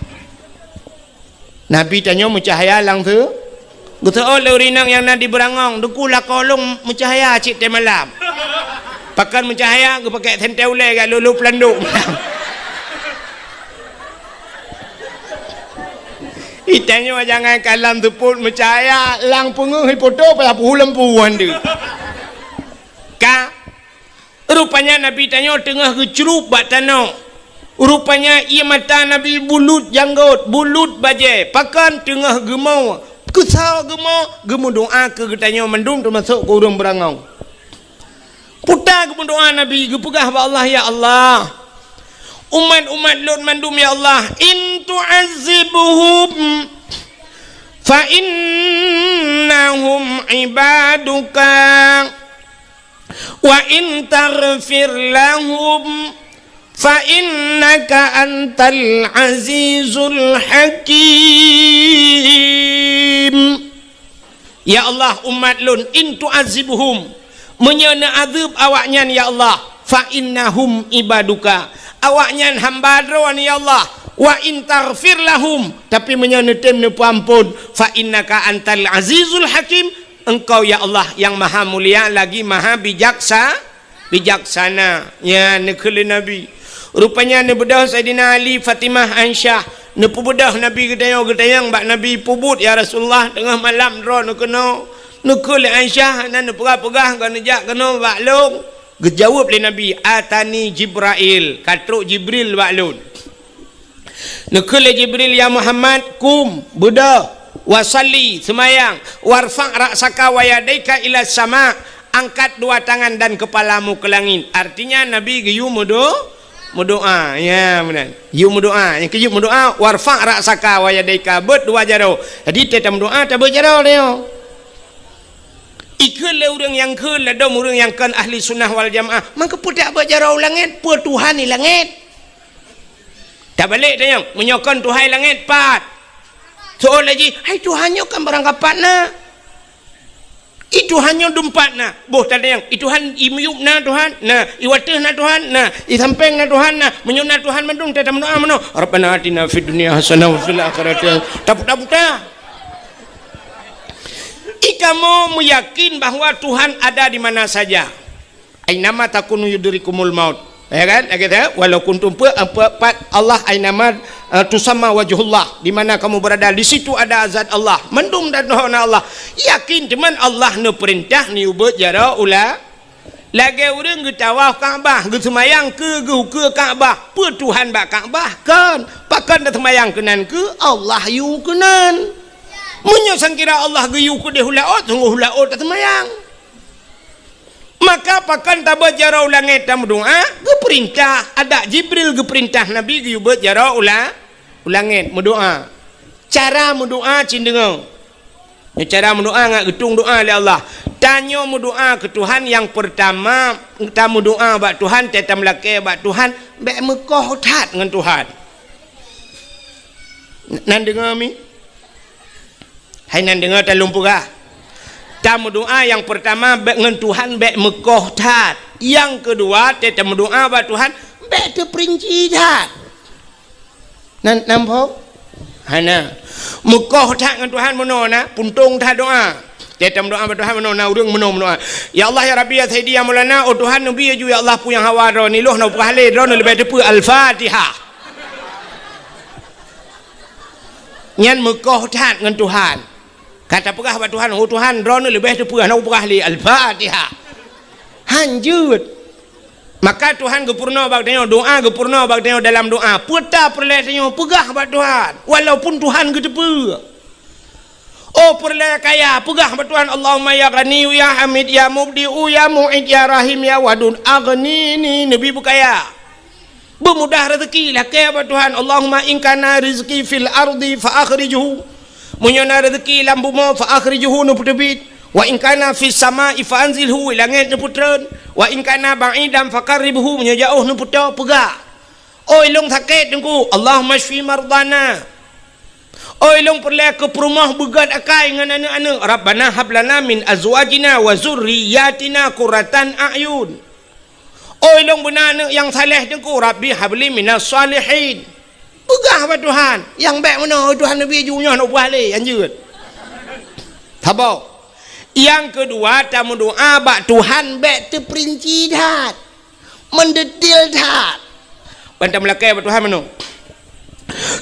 Nabi tanyoe meucahya lam seu-, geuseuôt lé ureueng inong nyang na di beurangong, "Teungku, lakoe lôn meucahya cit tée malam." Pakon meucahya, geupakék sentée ulée gak lolo peulandok. Itanyoe jangankan lam seupôt meucahya, lam peungeuh ipoto payah peuhu lampu han deuh. Ka Rupanya Nabi tanyoe teungoh geucrueb bak tanoh. Rupanya ié mata Nabi bulut janggôt, bulut bajée, pakon teungoh geumo, keusoe geumo, geumeudoá keu geutanyoe mandum teumasok keu ureuëng beurangong. Puta geumeudoá Nabi, geupeugah bak Allah, "Ya Allah, umat-umat lôn mandum, ya Allah, in tu'azzibhum fa innahum ibaduka." Wa in taghfir lahum fa innaka antal azizul hakim. Ya Allah, umat lôn, in tu'azzibhum, meunyoe neuazeueb awaknyan, ya Allah, fa innahum ibaduka, awaknyan hamba Droe, ya Allah, wa in taghfir lahum, tapi meunyoe neutem neupeuamphon, fa innaka antal azizul hakim, Engkau, ya Allah, nyang maha mulia lagi maha bijaksa-, bijaksana. Nyan neukheun lé Nabi. Rupanya neubeudôh Saidina Ali, Fatimah, Aisyah. Neupeubeudôh Nabi geutanyong-geutanyong bak Nabi, "Peubuet, ya Rasulullah, teungoh malam droeneuh keunoe." Neukheun lé Aisyah, hana neupeugah-peugah, ka neujak keunoe bak lôn. Geujaweueb lé Nabi, "Atani Jibrail, ka trok Jibril bak lôn." Neukheun lé Jibril, "Ya Muhammad, kum, beudôh, wa shalli, seumayang, warfa' ra'saka wa yadaika ila sama, angkat dua tangan dan kepalamu ke langit." Artinya, Nabi geuyue meudo-, meudoá. Ya, meunan. Geuyue meudoá. Nyang keujeuet meudoá, "Warfa' ra'saka wa yadaika," beuet dua jaroe. Jadi, teuh tameudoá, tabeuet jaroe nyoe. Ikheun lé ureuëng nyang kheun ladôm ureuëng nyang kon ahli sunnah wal jamaah. Mangkeupeudak beuet jaroe u langét, peue Tuhan di langét? Tabalek tanyong, meunyoe kon Tuhan langét pat? Soe laju, "Hai Tuhan nyoe kan barang kapat na. I Tuhan nyoe dumpat na." Boh tatanyong, "I Tuhan i miyueb na Tuhan?" Na. "I wateueh na Tuhan?" Na. "I sampéng na Tuhan?" Na. Meunyoe na Tuhan mandum, teuh tameudoá meunoe, "Rabbana atina fid dunya hasanah wa fil akhirati hasanah." Taputa-puta. Ikamoe meuyakin bahwa Tuhan ada di mana saja. "Ainama takunu yudrikumul maut." Ya kan? Lagée tu, "Walau kuntum," pe-, pe-, pat Allah, "ainama, eh, tusamma wajhullah," di mana kamu berada, di situ ada zat Allah. Mandum dan na Allah. Yakin teuma Allah neupeurintah neubeuet jaroe u la-, lagée ureuëng geutawaf Ka'bah, geuseumayang keu geuh ukeue Ka'bah. Peue Tuhan bak Ka'bah? Kon. Pakon taseumayang keunan keu Allah yue keunan. Meunyoe sangkira Allah geuyue keudeh u laôt, sunggoh u laôt taseumayang. Maka pakon tabeuet jaroe u langét tameudoá? Geupeurintah, adak Jibril geupeurintah Nabi geuyue beuet jaroe u la-, u langét meudoá. Cara meudoá cit deungoe. Nyoe cara meudoá ngat geutueng doá lé Allah. Tanyoe meudoá keu Tuhan nyang peurtama, tameudoá bak Tuhan, teuh tameulakée bak Tuhan, bék meukoh that ngon Tuhan. Nan deungoe mi? Hai nan deungoe, talôn peugah. Tameudoá nyang peurtama bék ngon Tuhan bék meukoh that. Nyang keudua, teuh tameudoá bak Tuhan bék teupeurinci that. Nan, namphok? Hana. Meukoh that ngon Tuhan meunoe na, puntông that doá. Teuh tameudoá bak Tuhan meunoe na, ureuëng meunoe meudoá. "Ya Allah, ya Rabbi, ya Sayyidi, ya Maulana, oh Tuhan, neubi laju, ya Allah, peue nyang hawa droeneuh, lôn hana peugah lé, droeneuh leubeh teupeu Al-Fatihah." Nyan meukoh that ngon Tuhan. Ka tapeugah bak Tuhan, "Oh Tuhan, droeneuh leubeh teupeue hana kupeugah lé." Al-Fatihah. Han jeuet. Maka Tuhan geupeurunoe bak tanyoe, doa geupeurunoe bak tanyoe dalam doa. Peue ta peureulée tanyoe peugah bak Tuhan, walaupun Tuhan geuteupeue. Oh peureulée kaya, peugah bak Tuhan, "Allahumma ya Ghaniyyu ya Hamid ya Mubdi'u ya Mu'id ya Rahim ya Wadud, aghnini," neubi beukaya. Beumudah rezeki, lakée bak Tuhan, "Allahumma in kana rizqi fil ardi fa akhrijhu." Meunyoe na rezeki lam bumoe, fa akhrijhu, neupeuteubiet. "Wa in kana fis sama'i fa anzilhu," langét neupeutreun. "Wa in kana ba'idan fa qarribhu," meunyoe jaoh neupeutoe, peugah. Oh ilong sakét Teungku, "Allahumma shfi mardana." Oh ilong peureulée keu peurumoh beugét akai ngon aneuëk-aneuëk, "Rabbana hab lana min azwajina wa zurriyyatina qurratan a'yun." Oh ilong beuna aneuëk nyang saleh Teungku, "Rabbi habli minas shalihin." Peugah bak Tuhan, nyang bék meunoe, "Tuhan neubi ju nyoe hana ubah lé, han jeuet." Saboh. Nyang keudua, tameudoa bak Tuhan bék teuperinci that, meudetil that. Ban tameulakée bak Tuhan meunoe.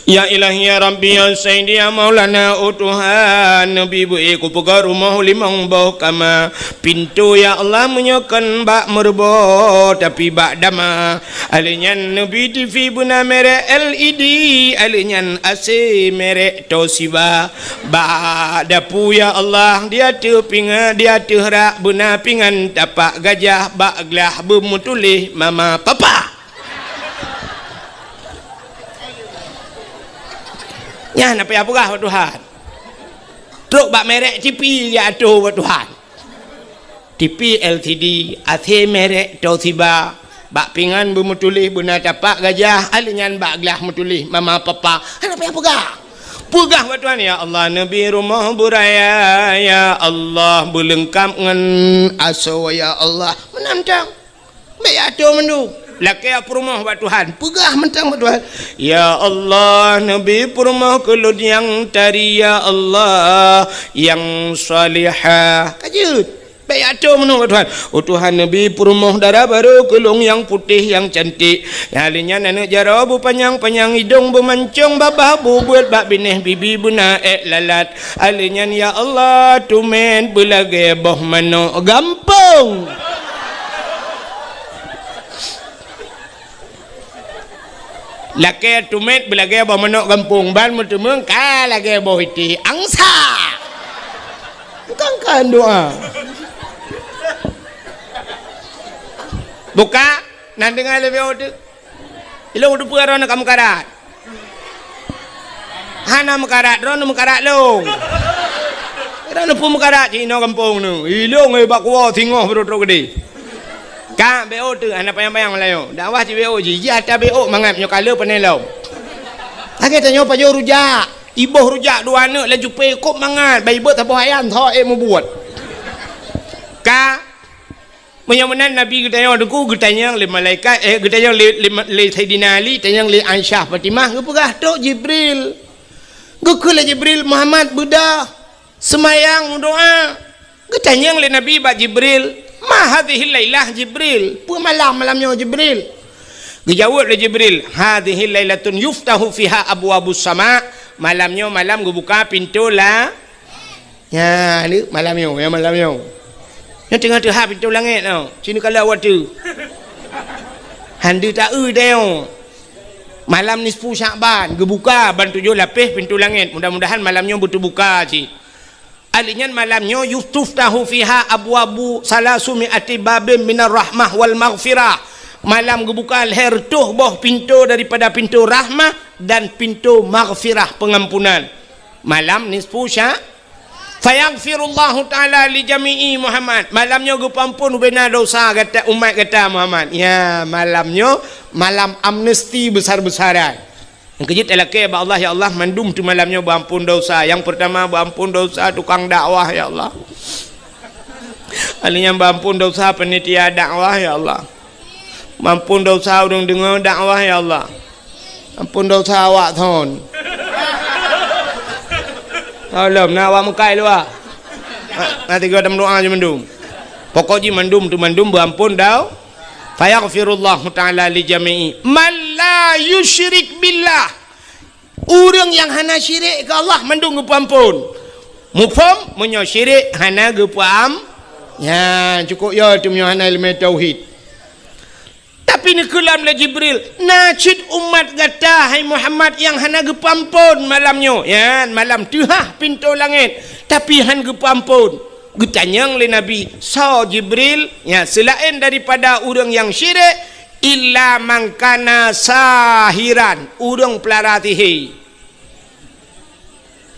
Ya Ilahi, ya Rabbi, ya Sayyidi, ya Maulana, oh Tuhan, neubi beu-ék kupeugöt rumoh limong boh kama. Pintoe, ya Allah, meunyoe kon bak meureubo, tapi bak dama. Alèh nyan neubi TV beuna merek L E D, alèh nyan A C merek Toshiba. Bak dapu, ya Allah, di ateueh pingan, di ateueh rak beuna pingan tapak gajah, bak glah beumeutuléh mama papa. Nyan na payah peugah bak Tuhan. Trok bak merek TV ya atô bak Tuhan. TV L C D, A C merek Toshiba, bak pingan beumeutuléh beuna tapak gajah, alèh nyan bak glah meutuléh mama papa. Hana payah peugah. Peugah bak Tuhan, "Ya Allah, neubi rumoh beuraya, ya Allah, beuleungkap ngon asoe, ya Allah." Meunan tang. Bék atô mandum. Lakée peurumoh bak Tuhan. Peugah mantong bak Tuhan, "Ya Allah, neubi peurumoh keu lôn nyang tari, ya Allah, nyang salihah." Ka jeuet. Bék atô mandum bak Tuhan. Oh Tuhan, neubi peurumoh dara barô keu lôn nyang putéh, nyang cantik. Nyang lheueh nyan aneuëk jaroe beupanyang-panyang, idông beumancông, babah bubeuet, bak binéh bibi beuna ék lalat. Alèh nyan, ya Allah, tumet beulagée boh manok gampông. Lakée tumet beulagée boh manok gampông, ban meuteumeung ka lagée boh iték angsa. Bukan kan doa. Buka, nan deungoe lé B O tu. Ilong teupeue droeneuh ka meukarat. Hana meukarat, droeneuh meukarat lôn. Droeneuh peue meukarat cit inoe gampông nyoe. Ilong, eh, bak kuwoe singoh beurôk-rôk keudéh. Ka B O tu hana panyang-panyang meulayeue. Dakwah cit B O jih, jih ata B O mangat nyoe ka le pané lom. Lagée tanyoe pajoh rujak. Iboh rujak dua aneuk lam cupé kôb mangat, bai beuet saboh ayam tho ék mubuet. Ka Meunyoe meunan Nabi geutanyong teungku, geutanyong lé malaikat, eh, geutanyong lé, lé, lé Saidina Ali, tanyong lé Aisyah Fatimah, geupeugah trok Jibril. Geukheun lé Jibril, "Muhammad, beudôh, seumayang, meudoá." Geutanyong lé Nabi bak Jibril, "Ma hadzihil lailah Jibril?" Peue malam, malam nyoe Jibril? Geujaweueb lé Jibril, "Hadzihil lailatun yuftahu fiha abwabus sama." Malam nyoe malam geubuka pintoe la Nyan, ni malam nyoe, ya malam nyoe. Nyoe teungoh teuhah pintoe langét nyoe. Sinoe kalau awak tu. Hana taeu tanyoe. Malam nisfu Syakban, geubuka ban tujoh lapéh pintoe langét. Mudah-mudahan malam nyoe beuteubuka cit. Ahli nyan malam nyoe yutuftahu fiha abwabu salasumi ati babin minar rahmah wal maghfirah. Malam geubuka lhèe reutôh boh pintoe daripada pintoe rahmah dan pintoe maghfirah, pengampunan. Malam nisfu Sya-, Fayaghfirullahu ta'ala li jami'i Muhammad. Malam nyoe geupeuampôn ubena dosa gata, umat gata Muhammad. Ya, malam nyoe malam amnesti besar-besaran. Nyang keujeuet talakée bak Allah, "Ya Allah, mandum tu malam nyoe beuampôn dosa." Nyang peurtama beuampôn dosa tukang dakwah, ya Allah. Ahli nyan beuampôn dosa panitia dakwah, ya Allah. Beuampôn dosa ureuëng deungoe dakwah, ya Allah. Ampôn dosa awak thon. Tolong, na awak meukai luwa. Na, na tiga dam doa je mandum. Pokok jih mandum tu mandum beuampôn dau. Fayaghfirullahu ta'ala li jami'i man la yusyrik billah. Ureuëng nyang hana syirik keu Allah mandum geupeuamphon. Muphom, meunyoe syirik hana geupeuam-, nyan cukôp yo teuh meunyoe hana ileumèe tauhid. Tapi neukheun lé Jibril, "Na cit umat gata, hai Muhammad, nyang hana geupeuamphon malam nyoe." Nyan, malam teuhah pintoe langét, tapi hán geupeuamphon. Geutanyong lé Nabi, "Soe Jibril?" Nyan, seulaén daripada ureuëng nyang syirik, "Illa man kana sahiran," ureuëng peulara sihé.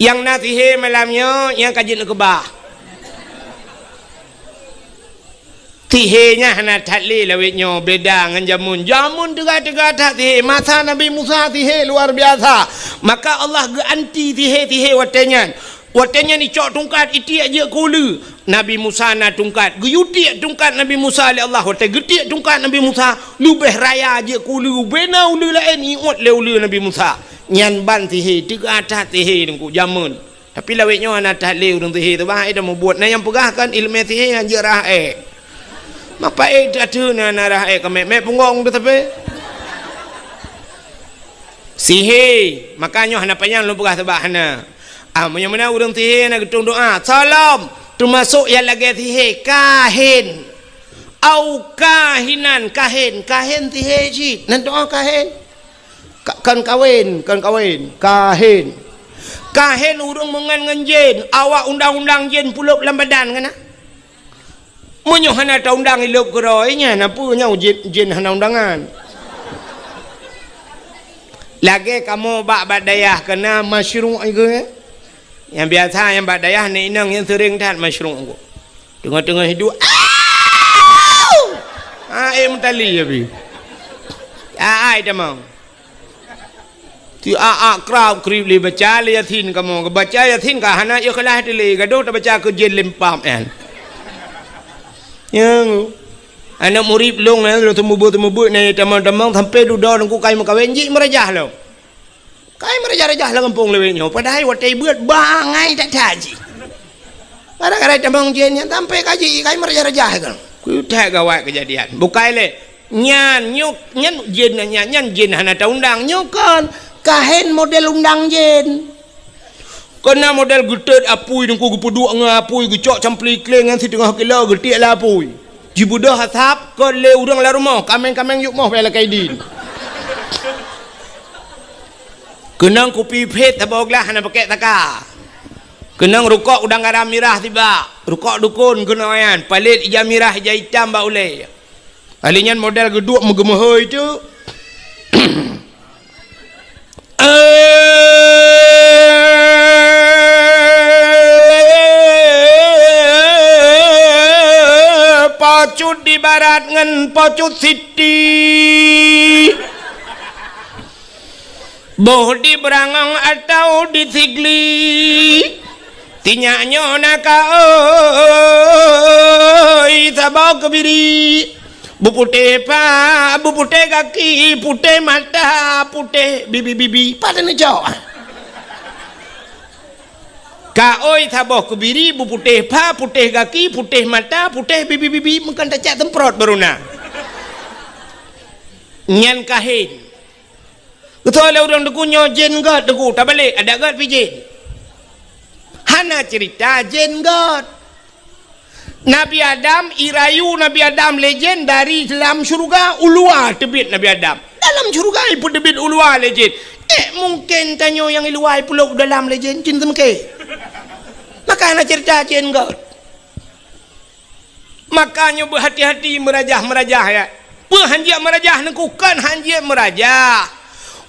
Nyang na sihé malam nyoe, nyang ka jeuet neukeubah. Sihé nyan hana that lé lawét nyoe, beda ngon jameun. Jameun teuga-teuga that sihé. Masa Nabi Musa sihé luar biasa. Maka Allah geuanti sihé-sihé watée nyan. Watée nyan icok tungkat, itiek jeuet keu uleue. Nabi Musa na tungkat. Geuyue tiek tungkat Nabi Musa lé Allah. Watée geutiek tungkat Nabi Musa, leubeh raya jeuet keu uleue. Bena uleue laén iuet lé uleue Nabi Musa. Nyan ban sihé, teuga that sihé teungku jameun. Tapi lawét nyoe hana that lé ureuëng sihé teuh, bah, eh, dah mubuet. Na nyang peugah kan ileumèe sihé hanjeuet rhah ék. Mapa ék that teuh na, na rhah ék keu mèk, mèk punggong teuh tapi. Sihé, maka nyoe hana panyang lôn peugah sabab hana. Ah, meunyoe meunan ureuëng sihé na geutueng doa, "Salom," teumasok nyang lagée sihé, kahin. Au kahinan, kahin, kahin sihé cit. Nan doa kahin. Ka-, kon kawén, kon kawén, kahin. Kahin ureuëng meungon ngon jén, awak undang-undang jén pulop lam badan kan na? Meunyoe hana taundang ilop keudroe nyan, na peue nyoe jén, jén hana undangan? Lagée kamoe bak, bak dayah keunan masyruek iku, eh? Nyang biasa nyang bak dayah ngon inong nyan seuring that masyruek iku. Teungoh-teungoh hidup, "Au!" Ah, eh, meutali ya, bi. Ah, ai tamong. Ti a-a krab krib lé baca lé Yasin kamoe. Baca Yasin ka hana ikhlas teuh lé, gadoh tabaca keu jén lempam nyan. Nyang aneuk murit lôn, eh, lôn teumeubuet-teumeubuet nyan tamong-tamong sampai dudoe teungku kai meukawen jih meurajah lom. Kai meurajah-rajah lam gampông lawét nyoe, padahai watée beuet bangai that-that jih. Gara-gara tamong jén nyan sampai ka jih kai meurajah-rajah kan. Keu that gawat keujadian. Bukai lé. Nyan nyoe, nyan jén nyan, nyan jén hana taundang. Nyoe kon kahen model undang jén. Keunan model geutet apui teungku, geupeuduek ngon apui, geucok campli kleng ngon siteungoh kilo geutiek lam apui. Jibeudôh asab kon lé ureuëng lam rumoh, kaméng-kaméng yôh moh bak lakée idin. Keunong kupi phet saboh glah hana pakèk saka. Keunong rukok udang garam mirah sibak. Rukok dukon keunong nyan, palét ija mirah ija itam bak ulée. Kali nyan model geuduek meugeumeuhôi teuk. Eh, Po Cut di barat ngon Po Cut Siti. Boh di Beurangong atawa di Sigli. Sinyak nyoe na kaôi saboh keubiri. Beuputéh pha, beuputéh gaki, putéh mata, putéh bibi-bibi. Pat neucok. Kaôi saboh keubiri, beuputéh pha, putéh gaki, putéh mata, putéh bibi-bibi. Meukan tacak semprot baru na. Nyan kahen. Geutoe lé ureuëng teungku nyoe jén gét teungku, tabalek, adak gét pih jén. Hana cerita jén gét. Nabi Adam, irayu Nabi Adam lé jén dari lam syeuruga, u luwa teubiet Nabi Adam. Dalam syeuruga ipeuteubiet u luwa lé jén. Eh, mungken tanyoe nyang i luwa ipeulop u dalam lé jén, jén teumeuke. Maka hana cerita jén gét. Maka nyoe beuhati-hati meurajah-meurajah, ya. Peue hanjeuet meurajah neukukon hanjeuet meurajah.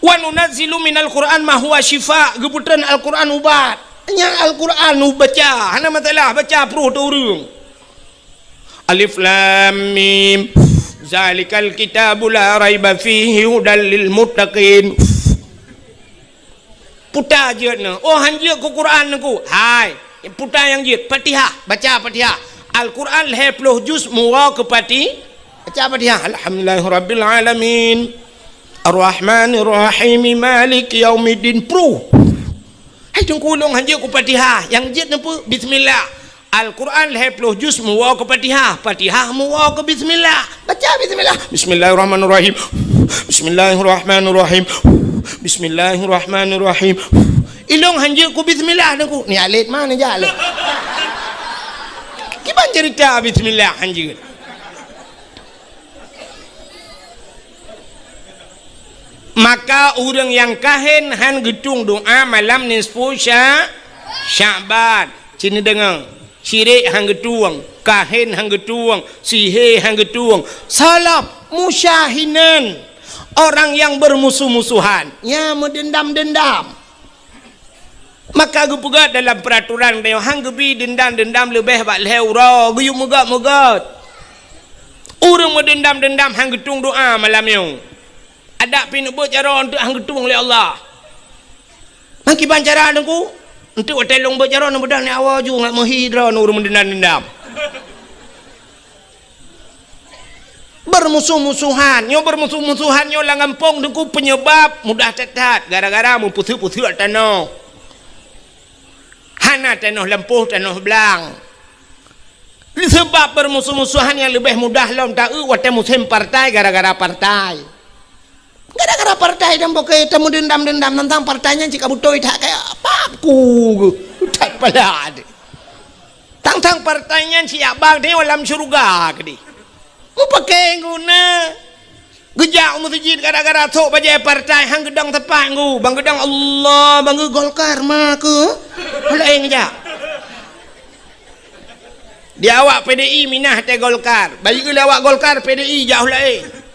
"Wa nunazzilu minal Qur'an ma huwa syifa," geupeutreun Al-Qur'an ubat. Nyan Al-Qur'an ubaca, hana masalah, baca pruh teu ureuëng. Alif Lam Mim. Zalikal kitabu la raiba fihi hudal lil muttaqin. Puta jeuet nyoe. Oh, hanjeuet keu Quran nyoe. Hai, puta nyang jeuet. Fatihah, baca Fatihah. Al-Quran lhèe ploh juz meuwoe keu Fati-, baca Fatihah. Alhamdulillahirabbil alamin. Arrahmanirrahim. Maliki yaumiddin. Pruh. Hai, teungku, ulôn hanjeuet keu Fatihah. Nyang jeuet nyoe peue? Bismillah. Al-Quran lhèe ploh juz meuwoe keu Fatihah, Fatihah meuwoe keu bismillah. Baca bismillah. Bismillahirrahmanirrahim. Bismillahirrahmanirrahim. Bismillahirrahmanirrahim. Ilong hanjeuet ku bismillah Teungku. Ni alet mana jak lé? Kiban cerita bismillah hanjeuet. Maka ureuëng nyang kahen han geutueng doa malam nisfu Sya-, Sya'ban. Cit neudeungoe, syirik han geutueng, kahen han geutueng, sihé han geutueng, salaf musyahinan, orang yang bermusuh-musuhan, ya, meudendam-dendam. Maka geupeugah dalam peuraturan tanyoe han geubi deundam-deundam leubeh bak lhée uroe, geuyue meugét-meugét. Ureuëng meudeundam-deundam han geutueng doa malam nyoe. Adak pih neubeuet jaroe eunteuk han geutueng lé Allah. Meukiban cara Teungku, eunteuk watée lôn beuet jaroe neubeudah ni awai ju ngat meuhi droe ureuëng meudeundam-deundam. Bermusuh-musuhan, nyoe bermusuh-musuhan nyoe lam gampông Teungku peunyeubab mudah that-that gara-gara meupeuseuek-peuseuek tanoh. Hana tanoh lampôh, tanoh blang. Seubab bermusuh-musuhan nyang leubeh mudah lom taeu watée musém partai gara-gara partai. Gara-gara partai dan boke tameudeundam-deundam teuntang partai nyan cit ka beutôi that kaya pap ku that pala deh. Tang-tang partai nyan siak bang tanyoe lam syeuruga keudeh. Mupakée guna. Geujak u meuseujid gara-gara sôk bajée partai han geudong teupah nggu. Bang geudong Allah, bang geu Golkar ma keu. Laén geujak. Di awak P D I minah tée Golkar. Bayi lé awak Golkar P D I jauh laén.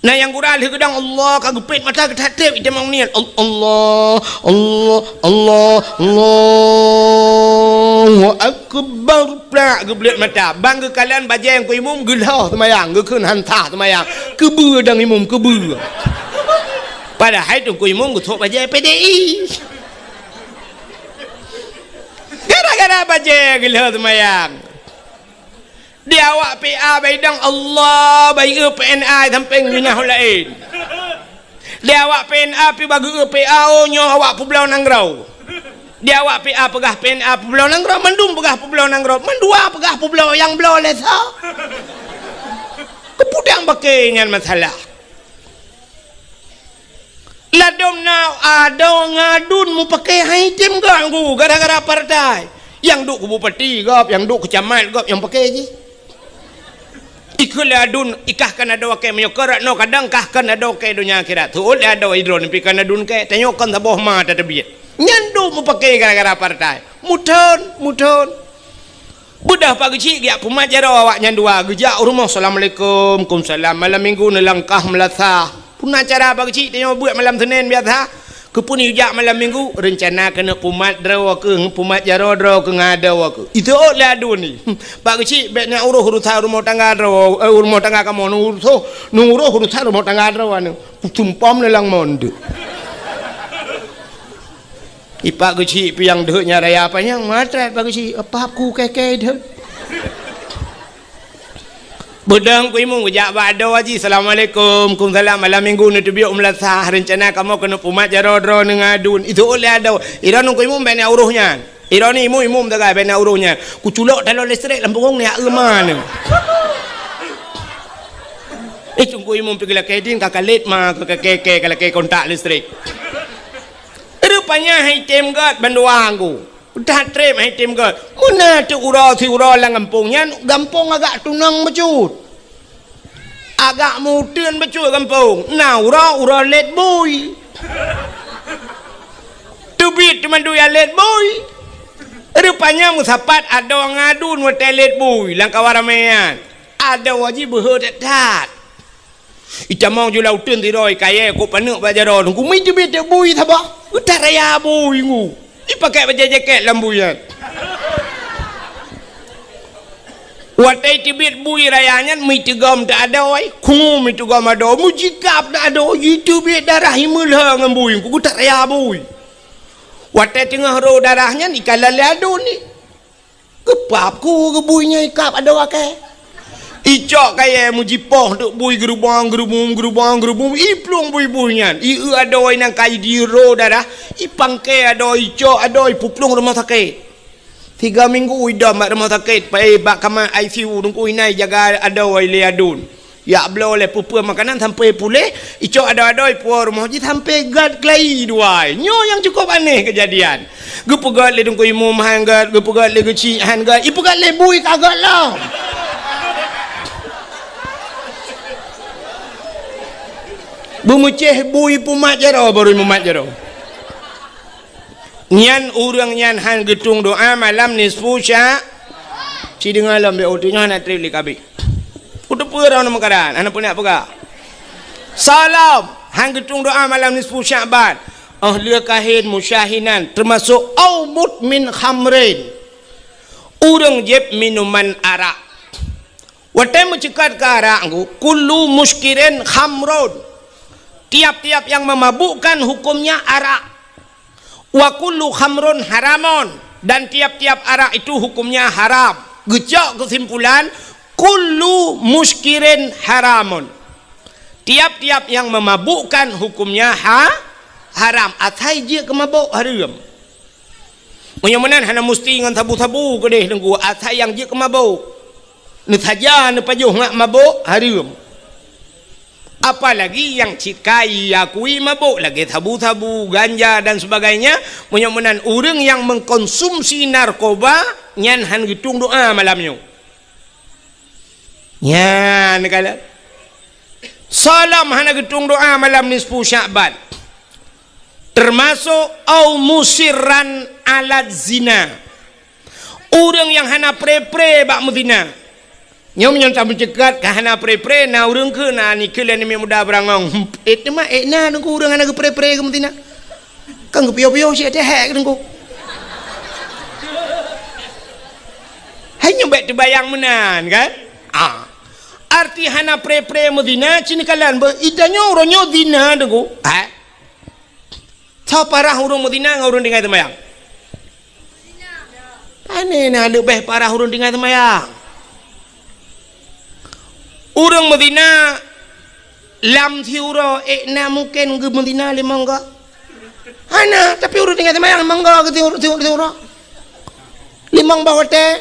Na nyang gura lheueh geudong Allah ka geupét mata geutatép itamong niet. Al-, Allah, Allah, Allah, Allahu Akbar. Plak geubleuet mata. Bang geukalon bajée Teungku Imum geulhoh seumayang, geukheun han sah seumayang. Keubeue dang Imum, keubeue. Padahai Teungku Imum geusôk bajée P D I. Gara-gara bajée geulhoh seumayang. Di awak P A baidang Allah, bayeue P N A sampéng minah laén. Di awak P N A pi bageue P A, oh, nyoe awak peubloe nanggroe. Di awak P A peugah P N A peubloe nanggroe, mandum peugah peubloe nanggroe, mandua peugah peubloe nyang bloe lé soe. Keupudang bakée nyan masalah. Ladom na adoe ngon aduen mupakée han item ganggu gara-gara partai. Nyang duek keu bupati gob, nyang duek keu camat gob nyang pakée jih. Ikheun lé aduen, ikah kon adoe kée meunyoe kon rot noe kadang kah kon adoe kée donya akhirat. Seuôt lé adoe idroe neupikeue aduen kée, tanyoe kon saboh ma tateubiet. Nyan duek mupakée gara-gara partai. Muthon, muthon. Beudôh Pak Geuchik geujak peumat jaroe awaknyan dua, geujak u rumoh, "Assalamualaikum." "Kumsalam." Malam minggu neulangkah meulasah. Peue na cara Pak Geuchik tanyoe beuet malam Senin biasa? Keupeue neujak malam minggu? Reuncana keuneuk peumat droe keuh, peumat jaroe droe keuh ngon adoe keuh. Iteuôt lé aduen nyan. Pak Geuchik bék na uroh urusan rumoh tangga droe, eh, rumoh tangga kamoe, neuuroh, neuuroh urusan rumoh tangga droe nyan. Kusumpom neulang mon deuh. Ipak Geuchik piang deuh nyan raya panyang, matrat Pak Geuchik, apah ku keke deuh. Beudang ku imum geujak bak adoe jih, "Assalamualaikum." "Kumsalam." "Malam minggu neuteubiet u meulasah, reuncana kamoe keuneuk peumat jaroe droeneuh ngon aduen." Iteuôt lé adoe, "Iroeneuh ku imum bék na uroh nyan. Iroeneuh imum, imum sagai bék na uroh nyan. Kuculok taloe listrik lam pungong nyan eu ma neuh." Eh, teungku imum pih geulakée din ka kalét ma keu keke ka lakée kontak listrik. Rupanya hai tem gét bandua nggu. That treb hai tem gét. Meunan teuk uroe siuroe lam gampông nyan, gampông agak tunong bacut. Agak meuteun bacut gampông. Na uroe, uroe lét bui. Teubiet teumandui lét bui. Rupanya meusapat adoe ngon aduen watée lét bui lam kawan ramé nyan. Adoe jih beuhe that-that. Itamong ju lam uteuen sidroe kayée kok paneuk bak jaroe teungku, mi teubiet teuk bui saboh. Geutaraya bui nggu. Ipakai bajée jakét lam bui nyan. Watée teubiet bui raya nyan, mi teugom teuk adoe, khungu mi teugom adoe, mujikab teuk adoe, jiteubiet darah imeulhö ngon bui nggu, geutaraya bui. Watée teungoh rô darah nyan, ikalon lé aduen nyan. Geupap ku geubui nyan ikab adoe akée. Icok kayée mujipoh teuk bui geurubong, geurubong, geurubong, geurubong, iplueng bui-bui nyan. Ieu adoe nyang ka jidiro darah, ipangke adoe, icok adoe, ipeuplueng rumoh sakét. Tiga minggu idom bak rumoh sakét, pai bak kama I C U teungku inan ijaga adoe lé aduen. Yak bloe lé peue-peue makanan sampai puléh, icok adoe-adoe ipuwoe rumoh jih sampai gét keulayi dua. Nyoe nyang cukup aneh keujadian. Geupeugét lé Teungku Imum han gét, geupeugét lé geuchik han gét, ipeugét lé bui ka gét lom. Beumeucéh bui pumat jaroe baru imumat jaroe. Nyan ureuëng nyan han geutueng doá malam nisfu sya-, ci deungoe lom, bèk uteuk nyoe hana trép lé kabeh. Uteupeue droeneuh meukaran, hana peue nak peugah. Salam, han geutueng doá malam nisfu Sya'ban. Oh lheueh kahén musyahinan, teumasok au mudmin khamrin. Ureuëng jieb minuman arak. Watée meuceukat keu arak nggu, kullu muskirin khamrun. Tiap-tiap yang memabukkan hukumnya arak. Wa kullu khamrun haramun, dan tiap-tiap arak itu hukumnya haram. Geucok keusimpulan, kullu muskirin haramun. Tiap-tiap yang memabukkan hukumnya ha-, haram. Asai jeuet keu mabök hareuem. Meunyoe meunan hana musti ngon sabu-sabu keudeh Teungku, asai nyang jeuet keu mabök. Neusaja neupajoh ngat mabök hareuem. Apalagi nyang cit ka iakui mabök lagée sabu-sabu, ganja dan sebagainya, meunyoe meunan ureuëng nyang mengkonsumsi narkoba nyan han geutueng doá malam nyoe. Nyan kalon. Salam hana geutueng doá malam nisfu Sya'ban. Termasok au musirran ala zina. Ureuëng nyang hana pre-pre bak meuzina. Nyoe meunyoe tameuceukat ka hana pre-pre, na ureuëng keu na nikeue lé aneuk muda beurangong. Eh, teuma eh na nungku ureuëng hana geupre-pre keu meuzina. Kan geupiôh-piôh cit teuhek nungku. Hai nyoe bèk teubayang meunan kan? Ah. Arti hana pre-pre meuzina cit neukalon beuh, itanyoe uroe nyoe zina nungku. Ha? Soe parah ureuëng meuzina ngon ureuëng tinggai seumayang? Pane na leubeh parah ureuëng tinggai seumayang. Ureuëng meuzina lam siuroe, eh, na mungken geumeuzina limong goe? Hana, tapi ureuëng tinggai seumayang limong goe keu siuroe, siuroe, siuroe. Limong boh watée.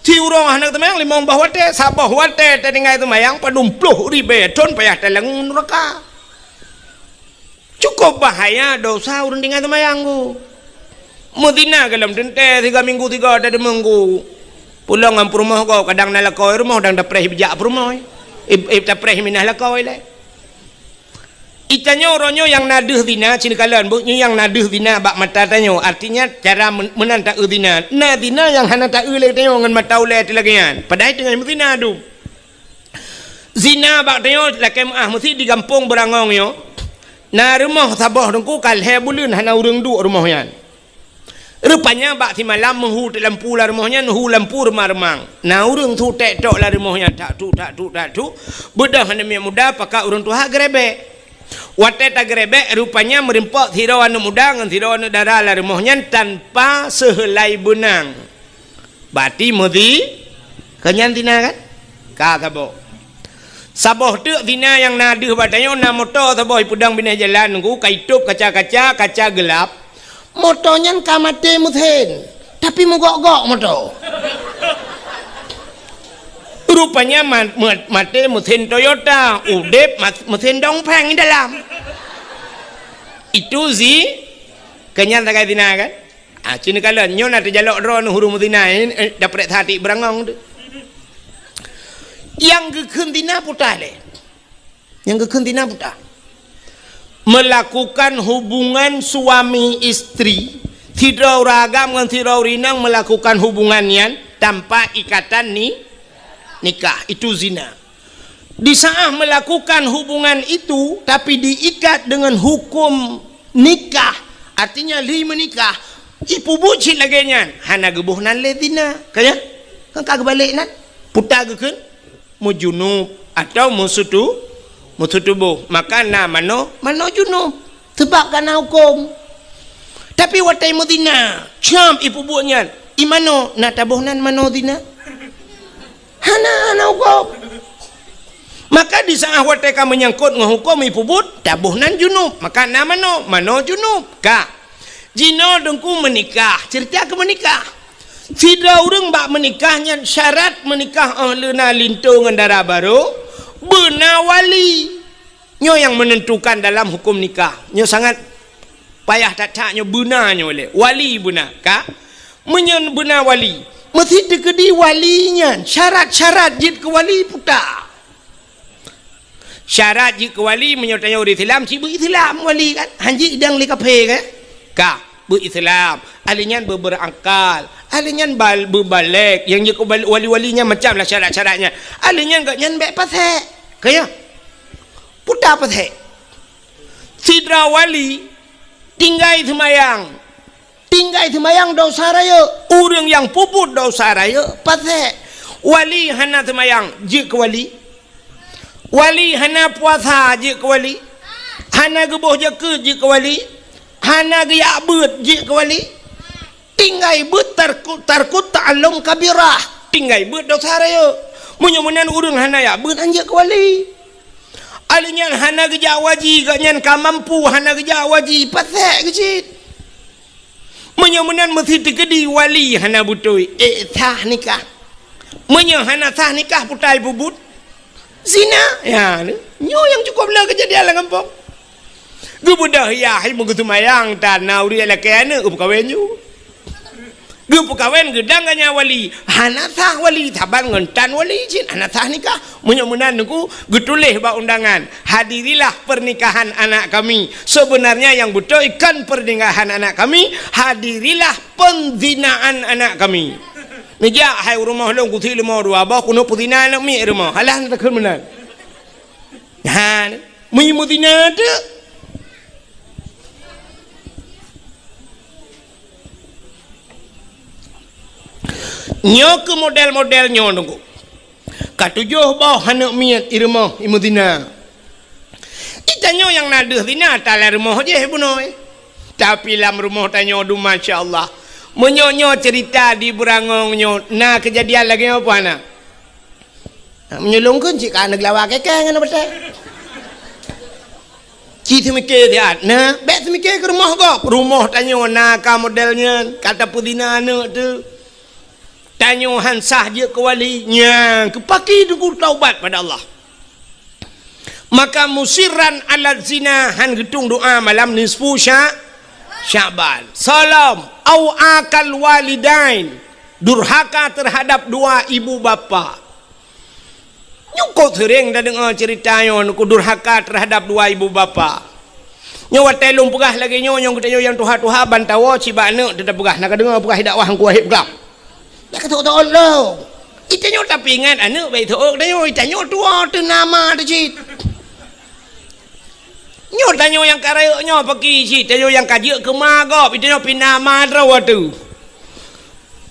Siuroe hana seumayang limong boh watée, saboh watée tatinggai seumayang padum ploh ribée thon payah talangue nuraka. Cukup bahaya dosa ureuëng tinggai seumayang ku. Meuzina golom teuntée siga minggu siga tadeungoe ku. Pulang ngon peurumoh gob kadang na lakoe rumoh dang tapreh bijak peurumoh. Ib, ib tapreh minah lakoe lé. Itanyoe uroe nyoe nyang na deuh zina cit neukalon beuh nyoe nyang na deuh zina bak mata tanyoe. Artinya cara men-, meunan taeu zina. Na zina nyang hana taeu lé tanyoe ngon mata ulée teuh lagée nyan. Padahai teungoh meuzina dum. Zina bak tanyoe lakée meuáh meusi di gampông beurangong nyoe. Na rumoh saboh teungku ka lhée buleuen hana ureuëng duek rumoh nyan. Rupanya bak simalam meuhu teuk lampu lam rumoh nyan, hu lampu reumang-reumang. Na ureuëng su tek tok lam rumoh nyan, tak tuk, tak tuk, tak tuk. Beudôh aneuk miet muda pakat ureuëng tuha geurebek. Watée tageurebek, rupanya meurimpok sidroe aneuk muda ngon sidroe aneuk dara lam rumoh nyan tanpa seuheulai beunang. Bati meuzi, keu nyan zina kan? Ka saboh. Saboh teuk zina nyang na deuh bak tanyoe na moto saboh ipeudong binéh jalan nungku ka itôb kaca-kaca, kaca geulab. Moto nyan ka maté meusén, tapi meugok-gok moto. Rupanya ma-, ma-, maté meusén Toyota, udeb ma-, meusén dongpeng di dalam. Itu zi-, keu nyan sagai zina kan? Ah, cit neukalon, nyoe na teujalok droeneuh ureuëng meuzina, eh, eh, daprek satik beurangong tu. Nyang geukheun zina puta lé. Nyang geukheun zina puta. Melakukan hubungan suami istri, sidroe ureuëng agam ngon sidroe ureuëng inong melakukan hubungan nyan tanpa ikatan ni-, nikah, itu zina. Di saat melakukan hubungan itu, tapi diikat dengan hukum nikah, artinya lheueh meunikah, ipeubuet cit lagée nyan, hana geuboh nan lé zina. Ka nyan? Kan ka geubalek nan? Puta geukheun meujunub atau meusutu-, meusutuboh. Maka na manoe, manoe junub. Sabab ka na huköm. Tapi watée meuzina, cam ipeubuet nyan, i manoe na taboh nan manoe zina? Hana, hana huköm. Maka di saat watée ka meunyangkot ngon huköm ipeubuet, taboh nan junub. Maka na manoe, manoe junub. Ka. Jinoe teungku meunikah, ceurita keu meunikah. Sidroe ureuëng bak meunikah nyan syarat meunikah óh lheueh na linto ngon dara barô, Beuna wali. Nyoe nyang menentukan dalam hukum nikah. Nyoe sangat payah that-that nyoe beuna nyoe lé. Wali beuna, ka? Meunyoe beuna wali, meusti teukeudi wali nyan, syarat-syarat jeuet keu wali puta. Syarat jeuet keu wali, meunyoe tanyoe ureuëng Islam, cit beu Islam wali kan? Han jeuet idang lé kafé kan? Ka, beu Islam. Ahli nyan beu berakal. Ahli nyan bal-, beu balek. Nyang jeuet keu bal-, wali-wali nyan macam lah syarat-syarat nyan. Ahli nyan gobnyan bék pasék. Ka nyo? Puta pasék. Sidroe wali tinggai seumayang. Tinggai seumayang dosa rayeuk. Ureuëng nyang peubuet dosa rayeuk pasék. Wali hana seumayang, jeuet keu wali. Wali hana puasa, jeuet keu wali. Hana geuboh jakeuet, jeuet keu wali. Hana geujak beuet, jeuet keu wali. Tinggai beuet tarku-, tarkut ta'allum kabirah. Tinggai beuet dosa rayeuk. Meunyoe meunan ureuëng hana jak beuet, han jeuet keu wali. Ahli nyan hana geujak waji, gobnyan ka mampu hana geujak waji, pasék keuh cit. Meunyoe meunan meusti teukeudi wali hana beutôi, ék sah nikah. Meunyoe hana sah nikah, puta peubuet zina. Ya, nyoe nyang cukup le keujadian lam gampông. Geubeudôh yah, hai meugeuseumayang tan na ureuëng lakée aneuëk geupeukawen ju. Geupeukawen geudang ganya wali, hana sah wali, saban ngon tan wali cit, hana sah nikah. Meunyoe meunan Teungku, geutuléh bak undangan, "Hadirilah pernikahan anak kami. Sebenarnya yang beutôi kon pernikahan anak kami, hadirilah penzinaan anak kami." Neujak hai u rumoh lôn, kusi leumo dua boh, keuneuk peuzina aneuk miet rumoh. Alah, na takheun meunan. Ha, meunyoe meuzina teuk. Nyoe keuh model-model nyoe Teungku. Ka tujoh boh aneuk miet i rumoh i meuzina. Di tanyoe nyang na deuh zina, ta lam rumoh jih bunoe. Tapi lam rumoh tanyoe dum, masya Allah. Meunyoe nyoe cerita di Beurangong nyoe, na keujadian lagée nyoe peue hana? Ha, meunyoe lôn kheun cit ka neugeulawa keu-keu ngon batée. Ci seumiké siat, na, bék seumiké keu rumoh gob. Rumoh tanyoe na ka model nyan, ka tapeuzina aneuk teuh. Tanyoe han sah jeuet keu wali, nyan keuh pakri Teungku taubat pada Allah. Maka musirran ala zina, han geutueng doa malam nisfu Sya-, Sya'ban. Salom, au akal walidain, durhaka terhadap dua ibu bapa. Nyoe kok seuréng tadeungoe ceurita nyoe, Teungku, durhaka terhadap dua ibu bapa. Nyoe watée lôn peugah lagée nyoe, nyoe geutanyoe nyang tuha-tuha ban tawoe cit bak aneuk teuh tapeugah, na kadeungoe peugah i dakwah Teungku Waheb ka. Nyan ka teuôt-teuôt lom. Di tanyoe tapeuingat aneuk bék teuôt tanyoe, di tanyoe tuwoe teuh na ma teuh cit. Nyoe tanyoe nyang ka rayeuk nyoe pakri cit, tanyoe nyang ka jeuet keu ma gob, di tanyoe pih na ma droe teuh.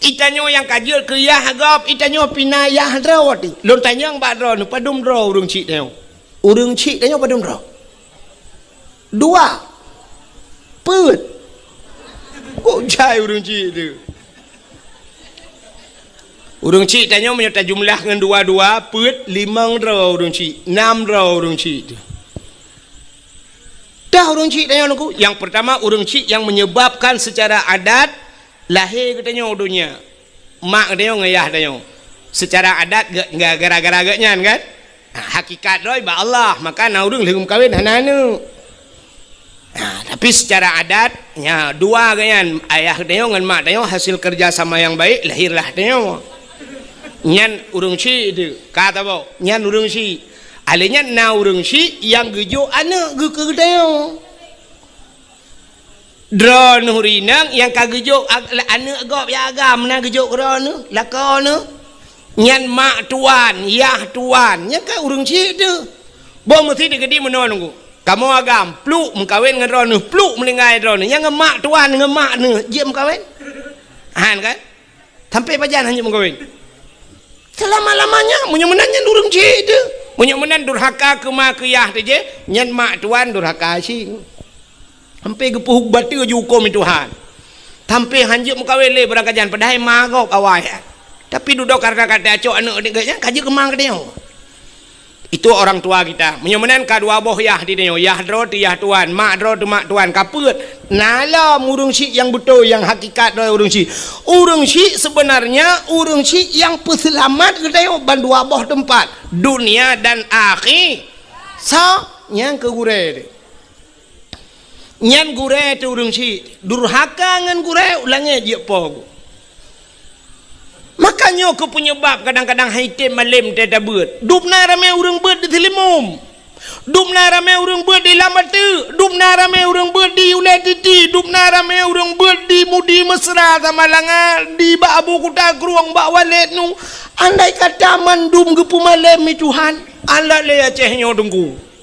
Di tanyoe nyang ka jeuet keu yah gob, di tanyoe pih na yah droe teuh. Lôn tanyong bak droeneuh, padum droe ureuëng chik tanyoe? Ureuëng chik tanyoe padum droe? Dua. Peuet. Kok jai ureuëng chik teuh? Ureuëng chik tanyoe meunyoe tajumlah ngon dua-dua, peuet, limong droe ureuëng chik, nam droe ureuëng chik teuh. Dah ureuëng chik tanyoe Teungku, nyang pertama ureuëng chik nyang menyebabkan secara adat lahé geutanyoe u donya. Mak geutanyoe ngon yah tanyoe. Secara adat ge-, ge-, gara-gara geuh nyan kan? Ha, hakikat droe bak Allah, maka na ureuëng lheueh geumeukawen hana aneuk. Ha, tapi secara adat, nya dua geuh nyan, ayah tanyoe ngon mak tanyoe hasil kerja sama yang baik, lahirlah tanyoe. Nyan ureuëng chik teuh, ka tabôh, nyan ureuëng chik. Alèh nyan na ureuëng chik nyang geujok aneuk geuh keu geutanyoe. Droeneuh rinang nyang ka geujok ag-, aneuk gob nyang agam na geujok keu droeneuh, lakoe neuh. Nyan mak tuan, yah tuan, nyan kan ureuëng chik teuh. Boh meusti teukeudi meunoe Teungku. Kamoe agam, pluek meukawen ngon droeneuh, pluek meuninggai droeneuh. Nyan ngon mak tuan, ngon mak neuh, jeuet meukawen? Han kan? Sampai pajan hana jeuet meukawen? Selama-lamanya, meunyoe meunan nyan ureuëng chik teuh. Meunyoe meunan durhaka keu ma keu yah teuh jih, nyan mak tuan durhaka cit. Sampai geupeubateue ju huköm Tuhan. Sampai han jeuet meukawen lé barangkajan, padahai ma gob awai. Tapi dudoe karena ka tacok aneuk geuh nyan, ka jeuet keu ma geutanyoe. Itu orang tua kita. Meunyoe meunan ka dua boh yah di tanyoe, yah droe teu yah tuan, mak droe teu mak tuan, ka peuet. Na lom ureuëng syiek nyang beutôi, nyang hakikat droe ureuëng syiek. Ureuëng syiek sebenarnya ureuëng syiek nyang peuseulamat geutanyoe ban dua boh teumpat, dunia dan akhi-, sa nyang keu gurée teuh. Nyan gurée teuh ureuëng syiek, durhaka ngon gurée, u langét jeuet po geuh. Maka nyoe keuh peunyeubab kadang-kadang han item malem teutabeuet. Dum na ramé ureuëng beuet di Seulimeum. Dum na ramé ureuëng beuet di Lam Ateuk. Dum na ramé ureuëng beuet di Ulée Titi. Dum na ramé ureuëng beuet di Mudi Mesra Samalanga, di bak Abu Kuta Krueng, bak Walét Nu. Andai kata mandum geupeumalem lé Tuhan, alat lé Aceh nyoe Teungku.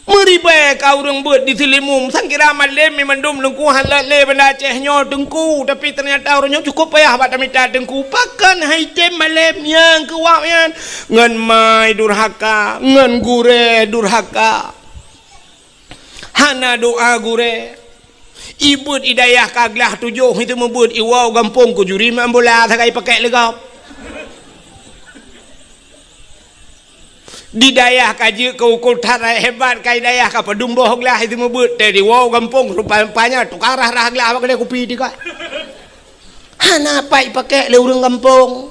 Meuribée ka ureuëng beuet di Seulimeum, sangkira malem mi mandum Teungku, hana lé Banda Aceh nyoe Teungku, tapi teunyata ureuëng nyoe cukup payah bak tamita Teungku. Pakon han item malem nyang keu wab nyan? Ngon mai durhaka, ngon gurée durhaka. Hana doá gurée. Ibeuet i dayah ka glah tujoh, itu meubeuet iwoe gampông keu juri main bola sagai pakek lé gob. Di dayah ka jeuet keu ukul that hebat, ka i dayah ka padum boh glah itu meubeuet, teuh di woe gampông rupa-rupanya tukang rah-rah glah bak keudée kupi teuka. Hana pat ipakek lé ureuëng gampông.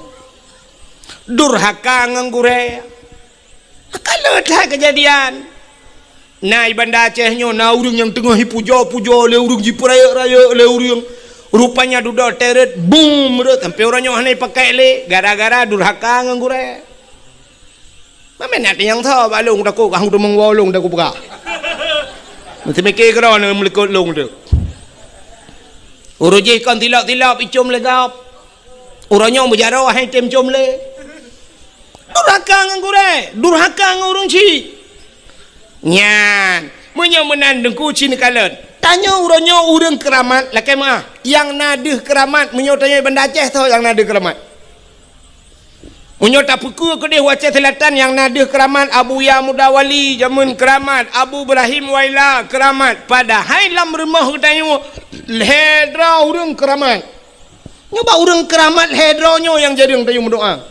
Durhaka ngon gurée. Ka le that keujadian. Na i Banda Aceh nyoe na ureuëng nyang teungoh ipujoe-pujoe lé ureuëng, jipeurayeuk-rayeuk lé ureuëng. Rupanya dudoe teuh rot, bum, rot sampoe uroe nyoe hana ipakek lé gara-gara durhaka ngon gurée. Mamén na nyang tho bak lôn takot, kah teumong woe lôn takot peugah. Meusti miké keudroe na meulikot lôn teuh. Uroe jih kon tilop-tilop icom lé gob. Uroe nyoe meujaroe han item com lé. Durhaka ngon gurée, durhaka ngon ureuëng syiek. Nyan, meunyoe meunan Teungku ci neukalon. Tanyoe uroe nyoe ureuëng keuramat lakée meuah. Nyang na deuh keuramat, meunyoe tanyoe Banda Aceh soe nyang na deuh keuramat? Meunyoe tapeukeue keudeh u Aceh Selatan nyang na deuh keuramat, Abuya Muda Wali jameun keuramat, Abu Ibrahim Waila keuramat. Padahai lam rumoh geutanyoe lhée droe ureuëng keuramat. Nyoe bak ureuëng keuramat lhée droe nyoe nyang jareueng tanyoe meudoá.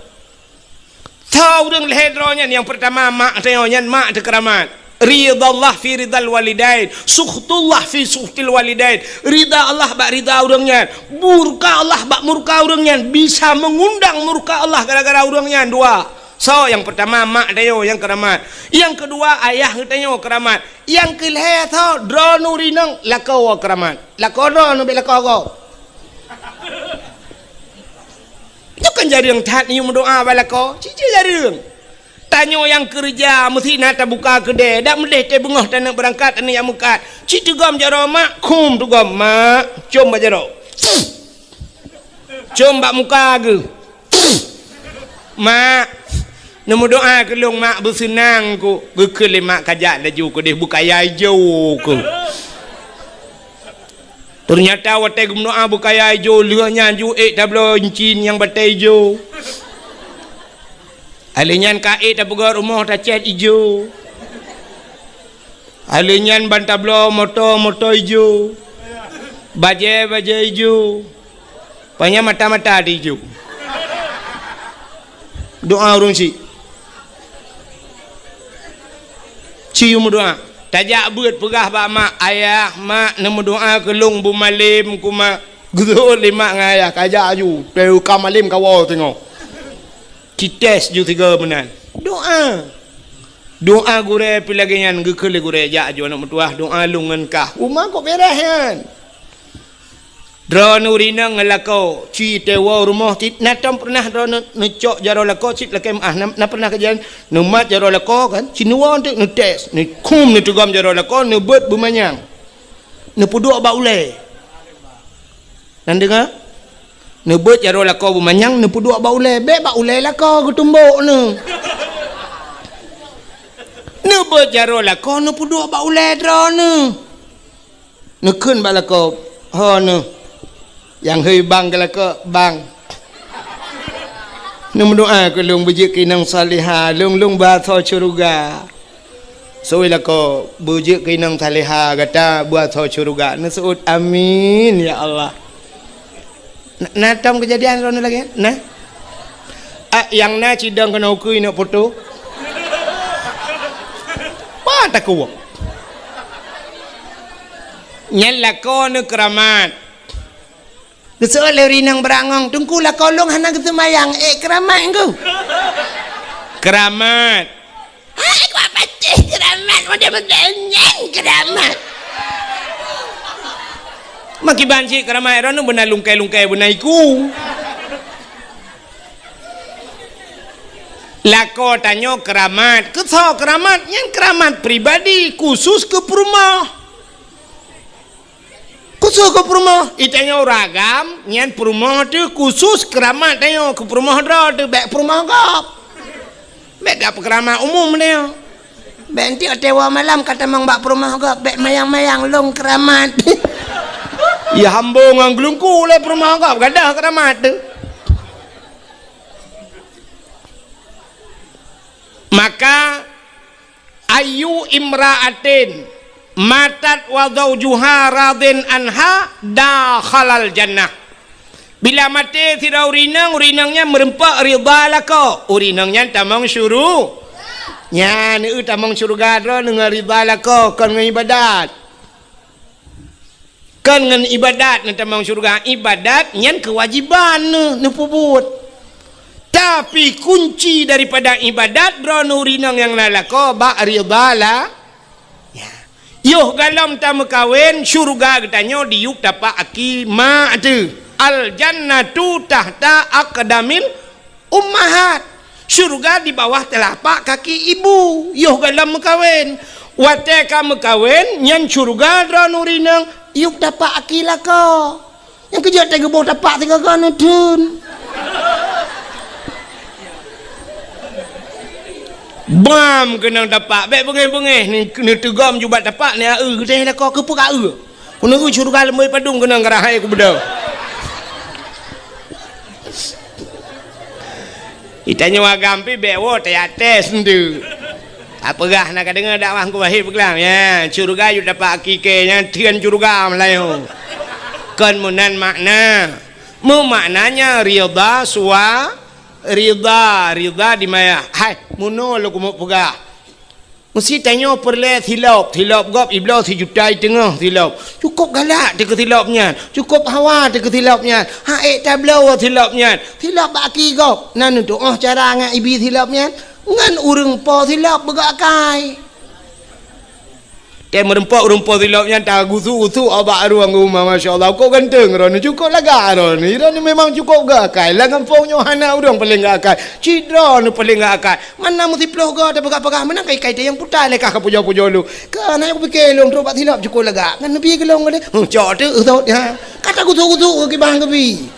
Soe ureuëng lhée droe nyan? Nyang peurtama mak tanyoe, nyan mak teukeuramat. Ridallah fi ridal walidain, sukhtullah fi sukhtil walidain. Rida Allah bak rida ureuëng nyan, murka Allah bak murka ureuëng nyan, bisa meungundang murka Allah gara-gara ureuëng nyan dua. Soe nyang peurtama? Mak tanyoe nyang keuramat. Nyang keudua ayah geutanyoe keuramat. Nyang keulhée soe? Droeneuh rinong lakoe keuramat. Lakoe droeneuh bék lakoe gob. Nyoe kan jareueng that neuyue meudoá bak lakoe, cit-cit jareueng. Tanyoe nyang keureuja meusti na tabuka keudée, dak meudeh teuh beungoh taneuk beurangkat, taneuk jak meukat. Cit teugom jaroe mak, khum teugom mak, com bak jaroe. Com bak muka geuh. Mak, neumeudoá keu lôn mak, beuseunang ku. Geukheun lé mak kajak laju keudeh beukaya ijo ku. Teunyata watée geumeudoá beukaya ijo, lheueh nyan ju ék tabloe incin nyang batée ijo. Alheuh nyan ka ék tapeugét rumoh tacét ijo. Alheuh nyan ban tabloe moto, moto ijo. Bajée, bajée ijo. Panyang mata-mata di ijo. Doá ureuëng syiek. Ci meudoá. Tajak beuet peugah bak mak, "Ayah, mak, neumeudoá keu lôn beumalem ku, mak." Geuseuôt lé mak ngon ayah, kajak aju. Teuka malem kawoe singoh. Cites ju sigoe meunan. Doá. Doá gurée pih lagée nyan, geukheun lé gurée, "Jak aju aneuëk meutuwah, doá lôn ngon kah." Uma kok bereh nyan. Droeneuh rinong ngon lakoe, ci teuwoe rumoh cit, na tom pernah droeneuh neucok jaroe lakoe cit lakée meuah, na, na pernah kejadian neumat jaroe lakoe kan, ci neuwoe teuk neutes, neukhum neuteugom jaroe lakoe, neubeuet beumanyang. Neupeuduek bak ulée. Nan deungoe? Neubeuet jaroe lakoe beumanyang, neupeuduek bak ulée. Bék bak ulée lakoe geutumbok neuh. Neubeuet jaroe lakoe, neupeuduek bak ulée droeneuh. Neukheun bak lakoe, "Ho neuh." Nyang hei bang keu lakoe, "Bang, neumeudoá keu lôn beujeuet keu inong salihah, lôn, lôn beuasoe syeuruga." Seuôt lakoe, "Beujeuet keu inong salihah gata beuasoe syeuruga." Neuseuôt, "Amin, ya Allah." Na, na tom keujadian droeneuh lagée nyan? Na? Ah, nyang na cidong keunoe ukeue neuk poto. Takue. Nyan lakoe neuh keuramat. Geuseuôt lé ureueng inong beurangong, "Teungku, lakoe lôn hana geuseumayang, ék keuramat, Teungku?" Keuramat. Hai, kuat patéh keuramat, model-model nyan keuramat. Makiban cit keuramat, droeneuh beuna lungkai-lungkai beuna iku. Lakoe tanyoe keuramat. Keu soe keuramat? Nyan keuramat pribadi, khusus keu peurumoh. Khusus keu peurumoh. I tanyoe ureueng agam, nyan peurumoh teuh khusus keuramat tanyoe, keu peurumoh droe teuh, bék peurumoh gob. Bék gak peukeuramat umum tanyoe. Bék enteuk watée woe malam ka tamong bak peurumoh gob, bék mayang-mayang lôn keuramat. Ya hambo ngon geulungku lé peurumoh gob, gadôh keuramat teuh. Maka, ayyu imra'atin matat wa zaujuha radin anha dakhalal jannah. Bila maté sidroe ureueng inong, ureueng inong nyan meureumpok ridha lakoe, ureueng inong nyan tamong syuru-, nyan, eu, tamong syeuruga droeneuh ngon ridha lakoe, kon ngon ibadat. Kon ngon ibadat neutamong syeuruga, ibadat nyan keuwajéban neuh neupeubuet. Tapi kunci daripada ibadat droeneuh ureueng inong nyang na lakoe bak ridha la-, ya. Yoh galom tameukawen, syeuruga geutanyoe diyueb tapak aki mak teuh. Al jannatu tahta aqdamil ummahat. Syeuruga di bawah teulapak kaki ibu, yoh galom meukawen. Watée ka meukawen, nyan syeuruga droeneuh ureueng inong, yueb tapak aki lakoe. Nyang keujeuet teuh geuboh tapak sigoe-goe neutheun. Bam keunong tapak, bék beungéh-beungéh, ni-, neuteugom ju bak tapak, ni a-eu geutéh lakoe keupeue ka eu. Keuneuk syeuruga leumoi padum keunong keurah hai kubeudôh. Itanyoe agam pih bék woe teuyaté seundeue. Tapeugah na ka deungoe dakwah Teungku Wahé peugah, ya, syeuruga yue dapat hakiki nyan theun syeuruga meulayeue. Kon meunan makna. Meumaknanya ridha sua-, ridha, ridha di maya. Hai, meunoe lôn keumeung peugah. Meusti tanyoe peureulée silop, silop gob ibloe sijuta i teungoh silop. Cukôp galak teuh keu silop nyan, cukôp hawa teuh keu silop nyan, han ék tabloe silop nyan. Silop bak aki gob, na neutuoh cara ngon ibi silop nyan, ngon ureuëng po silop beugok akai. Tée meureumpok ureuëng po silop nyan tagusu-gusu bak rueng u ma, masya Allah, kok ganteng droeneuh, cukôp lagak droeneuh. Droeneuh memang cukôp gok akai, lam gampông nyoe hana ureuëng paleng gok akai, cit droeneuh paleng gok akai. Mana meusiplôh goe tapeugah-peugah meunan kai-kai teuh nyang puta lé kah ka pujoe-pujoe lôn. Ka na nyang kupike lôn trok bak silop cukôp lagak. Ngon neubi keu lôn deh. Huh, cok teuk, uh, thot, ha. Ka tagusu-gusu keu kibang keubi.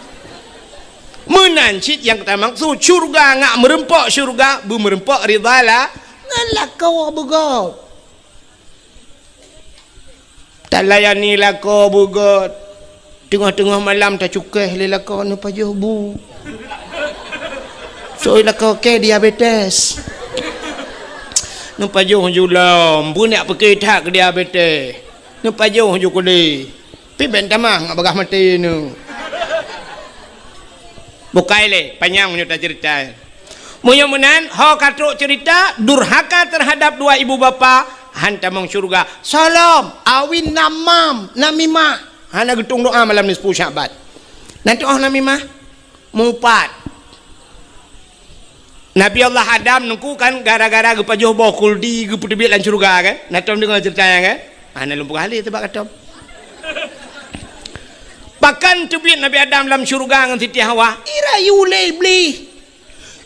Meunan cit nyang tamaksud syeuruga ngat meureumpok syeuruga, beumeureumpok ridha la-, ngon lakoe beugop. Talayani lakoe beugôt. Teungoh-teungoh malam tacukéh lé lakoe neupajoh bu. Soe lakoe kée diabetes. Neupajoh ju lom, beunyak pike that keu diabetes. Neupajoh ju keudeh. Pih ben tamah ngat bagah maté neuh. Bukai lé, panyang meunyoe taceurita. Meunyoe meunan, ho ka trok ceurita durhaka teuhadab dua ibu bapa, han tamong syeuruga. Solom, awin namam, namimah, hana geutueng doa malam nisfu Sya'ban. Na tuoh namimah? Mupat. Nabi Allah Adam nungku kan gara-gara geupajoh boh khuldi geupeuteubiet lam syeuruga kan? Na tom deungoe ceurita nyan kan? Hana lôn peugah lé teuh bak katom. Pakon teubiet Nabi Adam lam syeuruga ngon Siti Hawa? Irayu lé Iblih.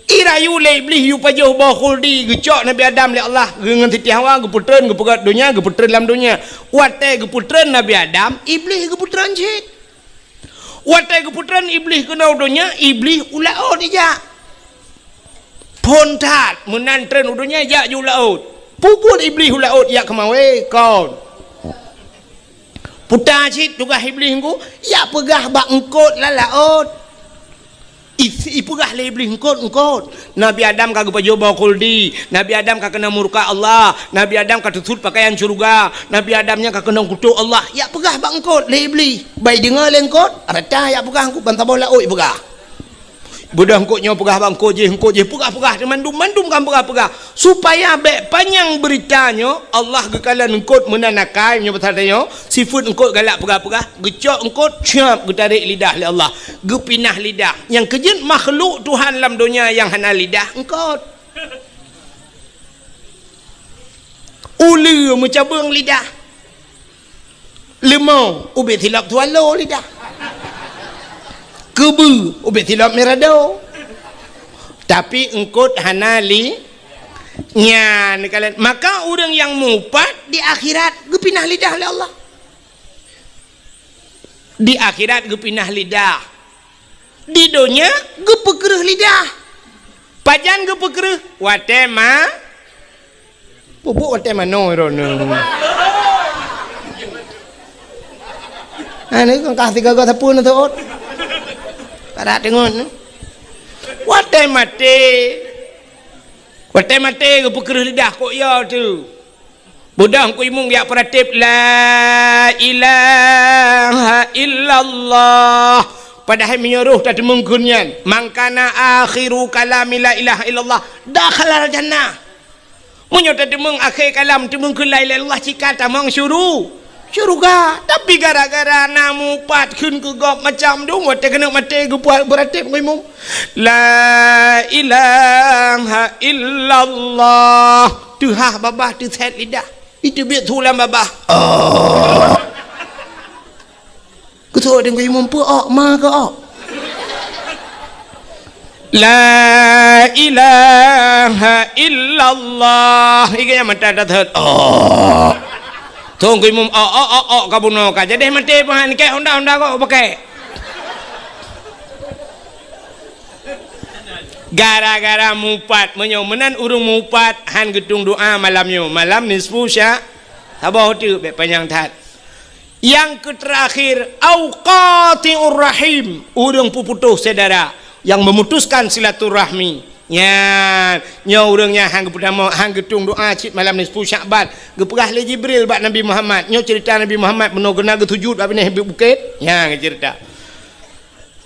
Irayu lé Iblih yue pajoh boh khuldi geucok Nabi Adam lé Allah ngon Siti Hawa geupeutreun geupeugöt donya geupeutreun lam donya. Watée geupeutreun Nabi Adam, Iblih geupeutreun cit. Watée geupeutreun Iblih keunoe u donya, Iblih u laôt ijak. Phon that meunan treun u donya jak ju laôt. Peubuet Iblih u laôt jak keumawe kon. Puta cit tugaih Iblih nungku, jak peugah bak eungkôt lam laôt. I-, ipeugah lé Iblih eungkôt, eungkôt. Nabi Adam ka geupajoh boh khuldi, Nabi Adam ka keunong murka Allah, Nabi Adam ka teusut peukayan syeuruga, Nabi Adam nyan ka keunong kutok Allah. Jak peugah bak eungkôt lé Iblih. Bai deungoe lé eungkôt, rata jak peugah eungkôt ban saboh laôt peugah. Beudôh eungkôt nyoe peugah bak eungkôt jéh, eungkôt jéh peugah-peugah, mandum-mandum kan peugah-peugah. Supaya bèk panyang beurita nyoe, Allah geukalon eungkôt meunan akai nyoe pasal tanyoe, sifeuet eungkôt galak peugah-peugah, geucok eungkôt, siap geutarek lidah lé Allah, geupinah lidah. Nyang keujeuet makhluk Tuhan lam donya nyang hana lidah, eungkôt. Uleue meucabeueng lidah. Leumô ubit silop swallow lidah. Keubeue ubit silop mirado. Tapi eungkôt hana li-, nyan kalon. Maka ureueng nyang mupat di akhirat geupinah lidah lé Allah. Di akhirat geupinah lidah. Di donya geupeukreueh lidah. Pajan geupeukreueh? Watèe ma-, pupuk watèe manoe droeneuh. Ha, ni kan kah tiga gata pun tu. Padat teungon. Watèe maté. Watèe maté geupeukreueh lidah kok ya tu. Beudôh Teungku Imum jak peuratéb, "La ilaha illallah." Padahai meunyoe roh tateumeung kheun nyan, "Man kana akhiru kalami la ilaha illallah, dakhalal jannah." Meunyoe tateumeung akhé kalam teumeung kheun la ilaha illallah, cit ka tamong syuru-, syuruga. Tapi gara-gara na mupat kheun keu gob macam dum, watèe keuneuk maté geupeuratéb Teungku Imum, "La ilaha illallah." Teuhah babah teusét lidah. Iteubiet su lam babah. Oh. Keusoe Teungku Imum peu ok, ma keu ok. La ilaha illallah. Iga nyang mata dah thot. Oh. Teungku Imum ok, ok, ok, ok, ka bunoe ka. Jadi maté pahan kek honda-honda kok pakai. Gara-gara mupat, meunyoe meunan ureueng mupat han geutueng doa malam nyoe, malam nisfu sya-, saboh teuk bèk panyang that. Nyang keuterakhir, au qati'ur rahim, ureueng peuputôh syedara, nyang memutuskan silaturahmi. Nyan, nyoe ureueng nyan han geupeutamong, han geutueng doa cit malam nisfu Syakban. Geupeugah lé Jibril bak Nabi Muhammad, nyoe ceurita Nabi Muhammad bunoe geuneuk geusujut bak binéh bukét. Nyan ceurita.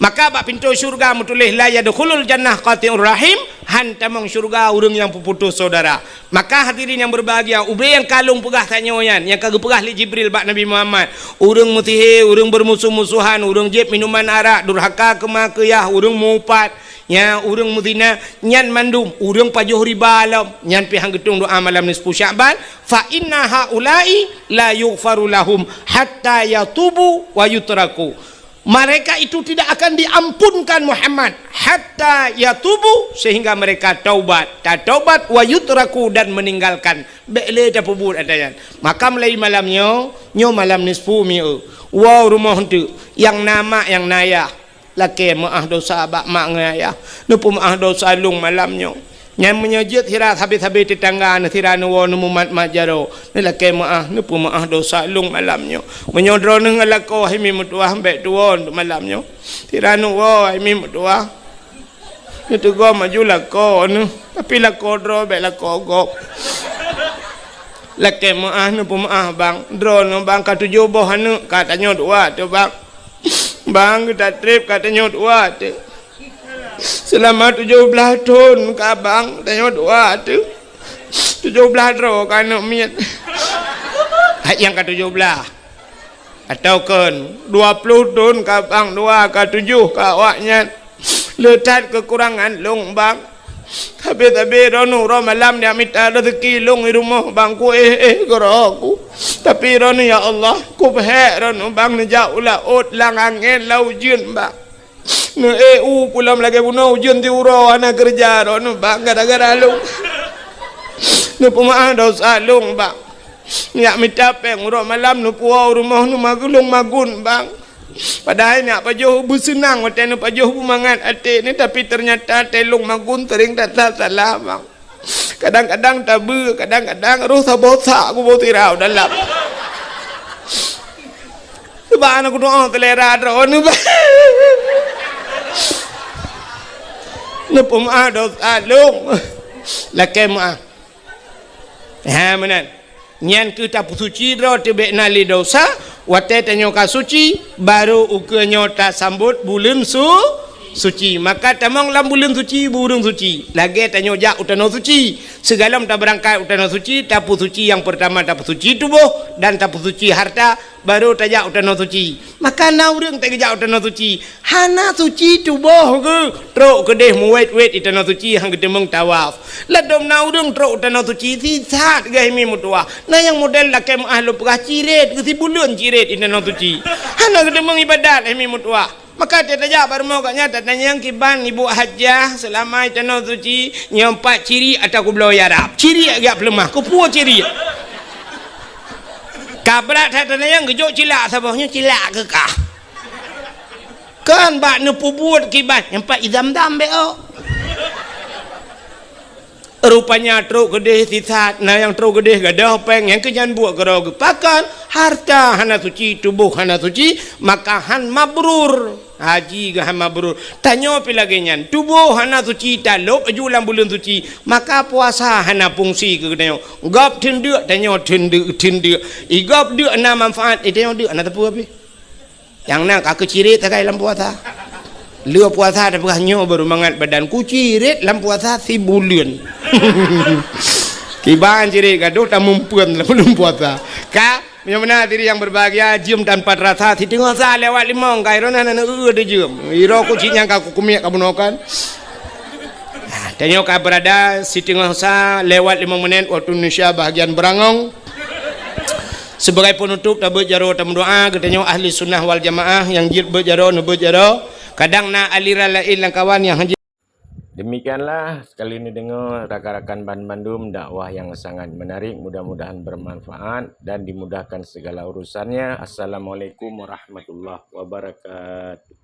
Maka bak pintoe syeuruga meutuléh, "La yadkhulul jannah qati'ur rahim," han tamong syeuruga ureueng nyang peuputôh syedara. Maka hadirin nyang berbahagia, ubé nyang ka lôn peugah tanyoe nyan, nyang ka geupeugah lé Jibril bak Nabi Muhammad, ureueng meusihé, ureueng beurmusoh-musohan, ureueng jieb minuman arak, durhaka keu ma keu yah, ureueng mupat, nya ureueng meuzina, nyan mandum ureueng pajoh riba lom, nyan pih han geutueng doa malam nisfu Syakban, "Fa inna haula'i la yughfaru lahum hatta yatubu wa yutraku." Mereka itu tidak akan diampunkan Muhammad hatta yatubu, sehingga mereka taubat, tataubat, wa yutraku, dan meninggalkan. Bèk lé tapeubuet ata nyan. Maka mulai malam nyoe, nyoe malam nisfu mieu. Woe rumoh teuk, nyang na mak, nyang na yah. Lakèe meu'ah dosa bak mak ngon ayah. Neupeumeu'ah dosa lôn malam nyoe. Nyan meunyoe jeuet sira sabe-sabe teutangga neuh sira neuwoe neumumat-mat jaroe, neulakèe meu'ah, neupeumeu'ah dosa lôn malam nyoe. Meunyoe droeneuh ngon lakoe hai mi meutuwah bèk tuwoe malam nyoe. Sira neuwoe hai mi meutuwah, neuteugom aju lakoe neuh, tapi lakoe droe bèk lakoe gob. Lakèe meu'ah neupeumeu'ah bang, droeneuh bang ka tujoh boh aneuk ka tanyoe dua teuh bang. Bang, geutat trép ka tanyoe dua teuh. Seulama tujoh blaih thon ka bang tanyoe dua teuh. Tujoh blaih droe ka aneuk miet. Hai nyang ka tujoh blaih. Atawa kon dua ploh thon ka bang dua ka tujoh ka awaknyan. Le that keukurangan lôn bang. Sabe-sabe droeneuh uroe malam neujak mita rezeki lôn di rumoh bang, kuéh-éh keudroe ku. Tapi droeneuh ya Allah, kupeuhék droeneuh bang neujak u laôt lam angén lam ujeuen bang. Neuék u pulo lagèe bunoe ujeuen siuroe hana keureuja droeneuh bang gara-gara lôn. Neupeumeu'ah dosa lôn bang. Neujak mita péng uroe malam neupuwoe u rumoh neumagun lôn magun bang. Padahai neujak pajoh beuseunang watèe neupajoh beumangat até nyoe, tapi teunyata até lôn magun seuring that salah bang. Kadang-kadang tabeue, kadang-kadang roh saboh sak kuboh sira u dalam. Sabab hana kudoa seulera droeneuh bang. Neupeumeu'ah dosa lôn. Lakèe meu'ah. Ha meunan. Nyan keuh tapeusuci droe teuh bèk na lé dosa, watèe tanyoe ka suci, barô ukeue nyoe tasambot buleuen su-, Suci. Maka tamong lam buleuen suci, beu ureuëng suci. Lagée tanyoe jak u tanoh suci. Sigohlom tabeurangkat u tanoh suci, tapeusuci nyang peurtama tapeusuci tuboh dan tapeusuci hareuta, barô tajak u tanoh suci. Maka na ureuëng teuk geujak u tanoh suci, hana suci tuboh geuh, trok keudeh meuwét-wét di tanoh suci han geuteumeung tawaf. Ladôm na ureuëng trok u tanoh suci sisat geuh himi meutuwah. Na nyang model lakée meuáh lôn peugah cirét geuh sibuleuen cirét di tanoh suci. Hana geuteumeung iébadat himi meutuwah. Maka tajak bak rumoh gobnyan tatanyong kiban ibu hajah seulama di tanoh suci nyoe pat cirét atawa kubloe Arab. Cirét jak peuleumah, kupuwoe cirét. Ka brat that tanyoe geujok cilak saboh nyoe cilak keu kah. Kan bak neupeubuet kiban nyang pat i Zam-Zam bék ôk. Rupanya trok keudeh sisat, na nyang trok keudeh gadôh péng nyang keu nyan buet keudroe geuh pakon, hareuta hana suci, tuboh hana suci, maka han mabrur. Haji geuh han mabrur. Tanyoe pih lagée nyan, tuboh hana suci talôb aju lam buleuen suci, maka puasa hana fungsi keu tanyoe. Gob teundeuk tanyoe teundeuk, teundeuk. I gob deuk na manfaat, i tanyoe deuk hana teupeu pih. Nyang na ka keucirét sagai lam puasa. Lheueh puasa tapeugah nyoe baru mangat badan kucirét lam puasa sibuleuen. Kiban cirét gadoh tamumpeuen lam buleuen puasa. Ka Meunyoe meunan diri nyang berbahagia, jeuem tanpa terasa, siteungoh sa lewat limong, ka iroh na na eu deujeum. Iroh kucing nyang ka kukumiek ka bunoe kan. Tanyoe ka berada siteungoh sa lewat limong menit waktu Indonesia bahagian berangong. Sebagai penutup, tabeuet jaroe tameudoa, geutanyoe ahli sunnah wal jamaah nyang jeuet beuet jaroe, neubeuet jaroe. Kadang na aliran laén lam kawan nyang hanjeuet. Demikianlah sekali ni deungoe rakan-rakan banmandum dakwah yang sangat menarik, mudah-mudahan bermanfaat dan dimudahkan segala urusannya. Assalamualaikum warahmatullahi wabarakatuh.